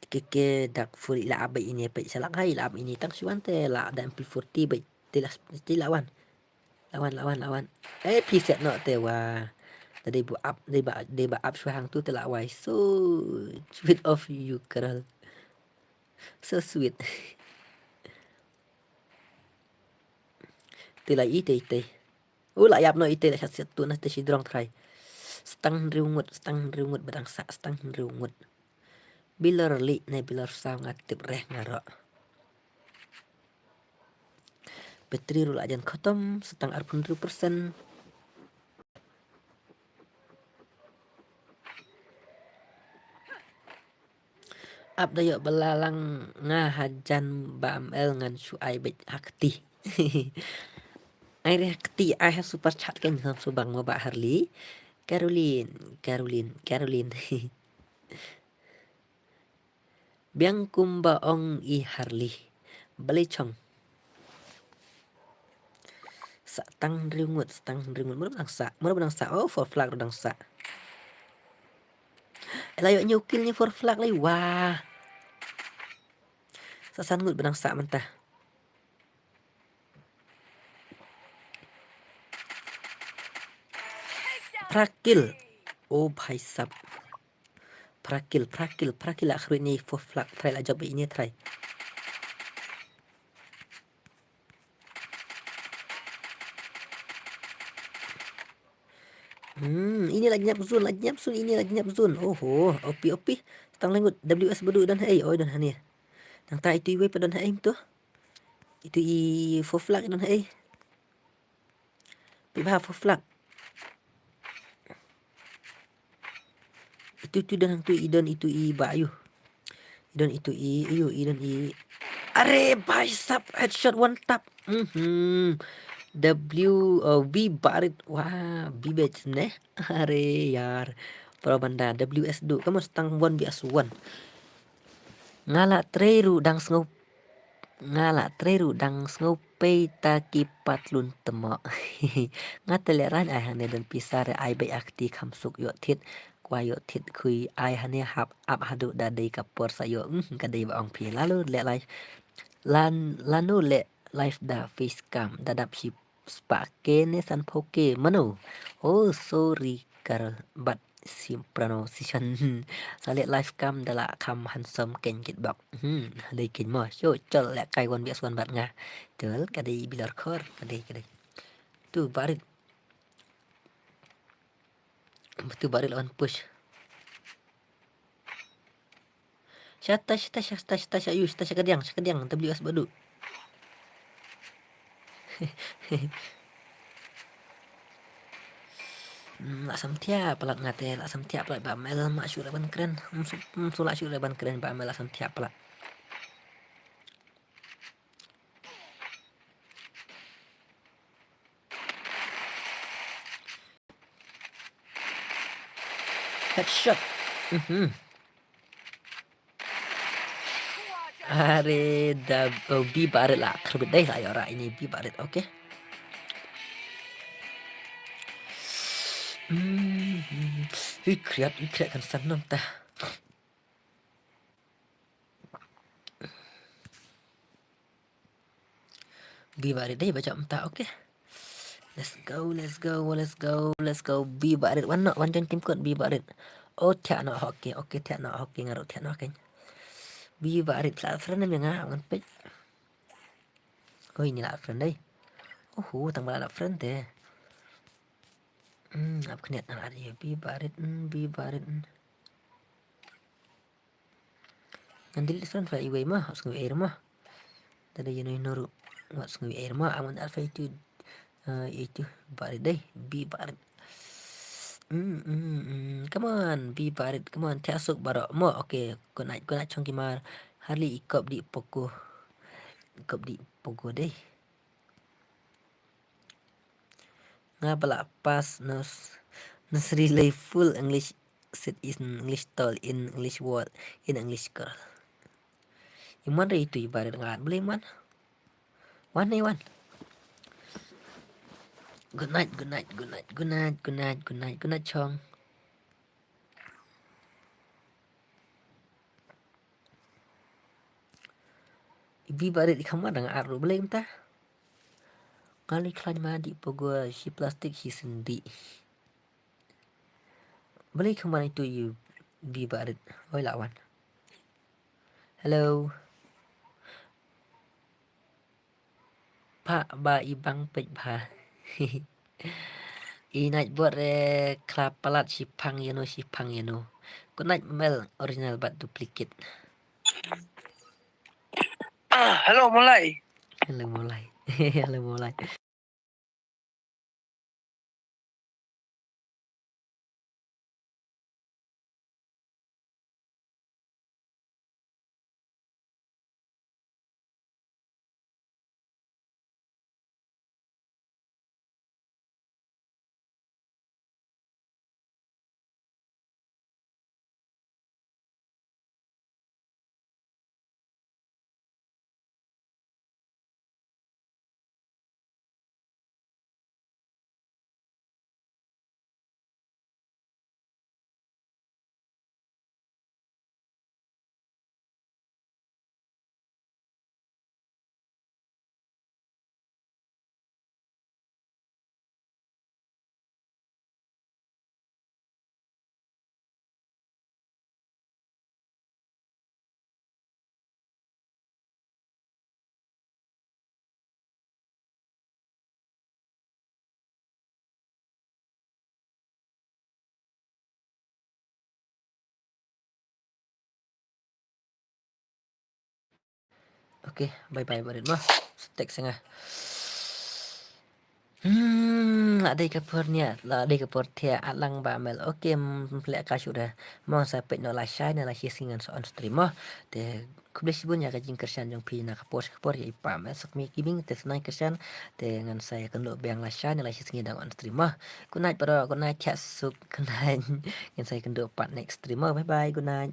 K K Dark Full la ap bai ini peit sha la kai la ap ini tang shuan te la da M P forty bai te la te la wan. Lawan, lawan, lawan. Eh, phi set noh te wa. Tadi bu up, dei ba, dei ba up shuwa hangtu te la wai. So sweet of you, girl. So sweet. Te la i te i te. U la ïap noh i te la shat set tu na te shi drong trai. Stang hynriew ngut, stang hynriew ngut ba dang sa, stang hynriew ngut. Bilor li ne bilor saw nga tip reh nga roh. Battery ruh la jan khatam, sa tang arphew hynriew percent. Ap da ïoh ba la lang nga hajan ba M L ngan shu ai beit ha kti. Ai re ha kti, ai ha super chat ken ngam shu bang mo ba Harley. Caroline, Caroline, Caroline. Biang kumba ong i Harley. Balei chong. Sa tang hynriew ngut, sa tang hynriew ngut. Mano ba dang sa, mano ba dang sa. Oh, four flag ruh dang sa. Ela ïoh hynñiew kill ne four flag lei. Wah. Sa san ngut ba dang sa mynta. Phra kill. Oh, bhai sab. Phra kill, phra kill, phra kill la khrui ni four flag, trai la jop ini trai. Hmm, ini la nyap zone, la nyap zone, ini la nyap zone. Oho, opi, opi. Tang lengut, W S bedu don hei, oi don hani. Nang ta itu iwe pa don hei tu. Itu i four flag don hei. Pi ba four flag. Itu, itu don hang tu i don itu i ba ayu. I don itu i, ayu, i don i. Are, bhai sab, headshot one tap. Mhm. W, uh, V barit. Wah, V bet ne. Are, yar. Pro banda, W S du. Kamu stang one V S one. Nga la trei ruh dang sngew Nga la trei ruh dang sngew pei ta ki patlun temo. Nga te leh rain ai hangne don pisa re ai beit akti kham suk ïoh thied. Kwah ïoh thied khui ai hangne hap ap haduh da dei ka por sa ïoh. Hmm, ka dei ba ong phi lano leh live. Lan, lano leh live da face cam da dap shi spah K ne sanphew K mano. Oh, sorry, Carol, but sim pronunciation. Sa leh live cam da la kham handsome kein kit bok. Hmm, dei kein mo. Shu chol leh kai wan bias wan bad nga. Chol ka dei bilor khor, ka dei, ka dei. Tu barit. Tu barit lawan push. Shata, shata, shata, shata, shata, yu, shata, shata, kadiang, shata, kadiang, W S badu. Hmm, la sam thiah palat nga te, la sam thiah palat ba mel ma shu re ban kren. Hmm, su, hmm, su la shu re ban kren ba mel la sam thiah palat. Headshot. Mhm. Are da, oh, B Barit la karbit dei la ïoh ra ini B Barit, okay. Hmm, hui kriat, hui kriat kan san nom ta. B Barit dei ba jam ta, okay. Let's go, let's go, let's go, let's go. B Barit, wan noh, wan join team kot, B Barit. Oh, thiah noh hoki, okay, thiah noh hoki, nga ruh thiah noh kein. B Barit la friend ne nga, wan peit. Oh, ini la friend dei. Oh, tang ba la friend te. Hmm, ap khniat na la dei, B Barit, hmm, B Barit, hmm. Ngan delete friend fa iwei ma, hap sngew ei ma. Tada ïano ïano ruh, hap sngew ei ma, aman alpha itu, eh, itu, Barit dei, B Barit. Mm, mm, mm. Come on, B Barit, come on, thiah suk baroh mo, okay, good night, good night, Chongkimar. Harley i kop di Poco. I kop di Poco dei. Nga ba la pass nursery lei full English, sit in English tall, in English word, in English girl. Iman re itu i Barit nga beli iman. Wan ni wan. Good night, good night, good night, good night, good night, good night, good night, Chong. Ibi Barit i khamar dang ar ru belai kumta. Ngali khlaiñ ma di Pogo shi plastik shi sendi. Belai khamar itu ibi Barit. Oi lawan. Hello. Pha ba i bang peit bha. I nait bot re khlap palat shi phang ïano shi phang ïano. Ku nait mel original bad duplicate. Ah, hello Molai. Hello Molai. Hello Molai. Okay, bye bye Barit mo. Stek senga. Hmm, la dei ka por nia, la dei ka por tia atlang ba mel. Okay, mplek ka shuda. Mong sa pet no la shai na la shi singan so on stream mo. Te khublei shibun ïa ka jingkyrshan jong phi na ka por sha ka por ïa i pa mel sak mi kibing te snai kyrshan. Te ngan sa ïa kynduh biang la shai na la shi singi dang on stream mo. Good night bro, good night chat suk, good night. Ngan sa ïa kynduh pat next stream mo. Bye bye, good night.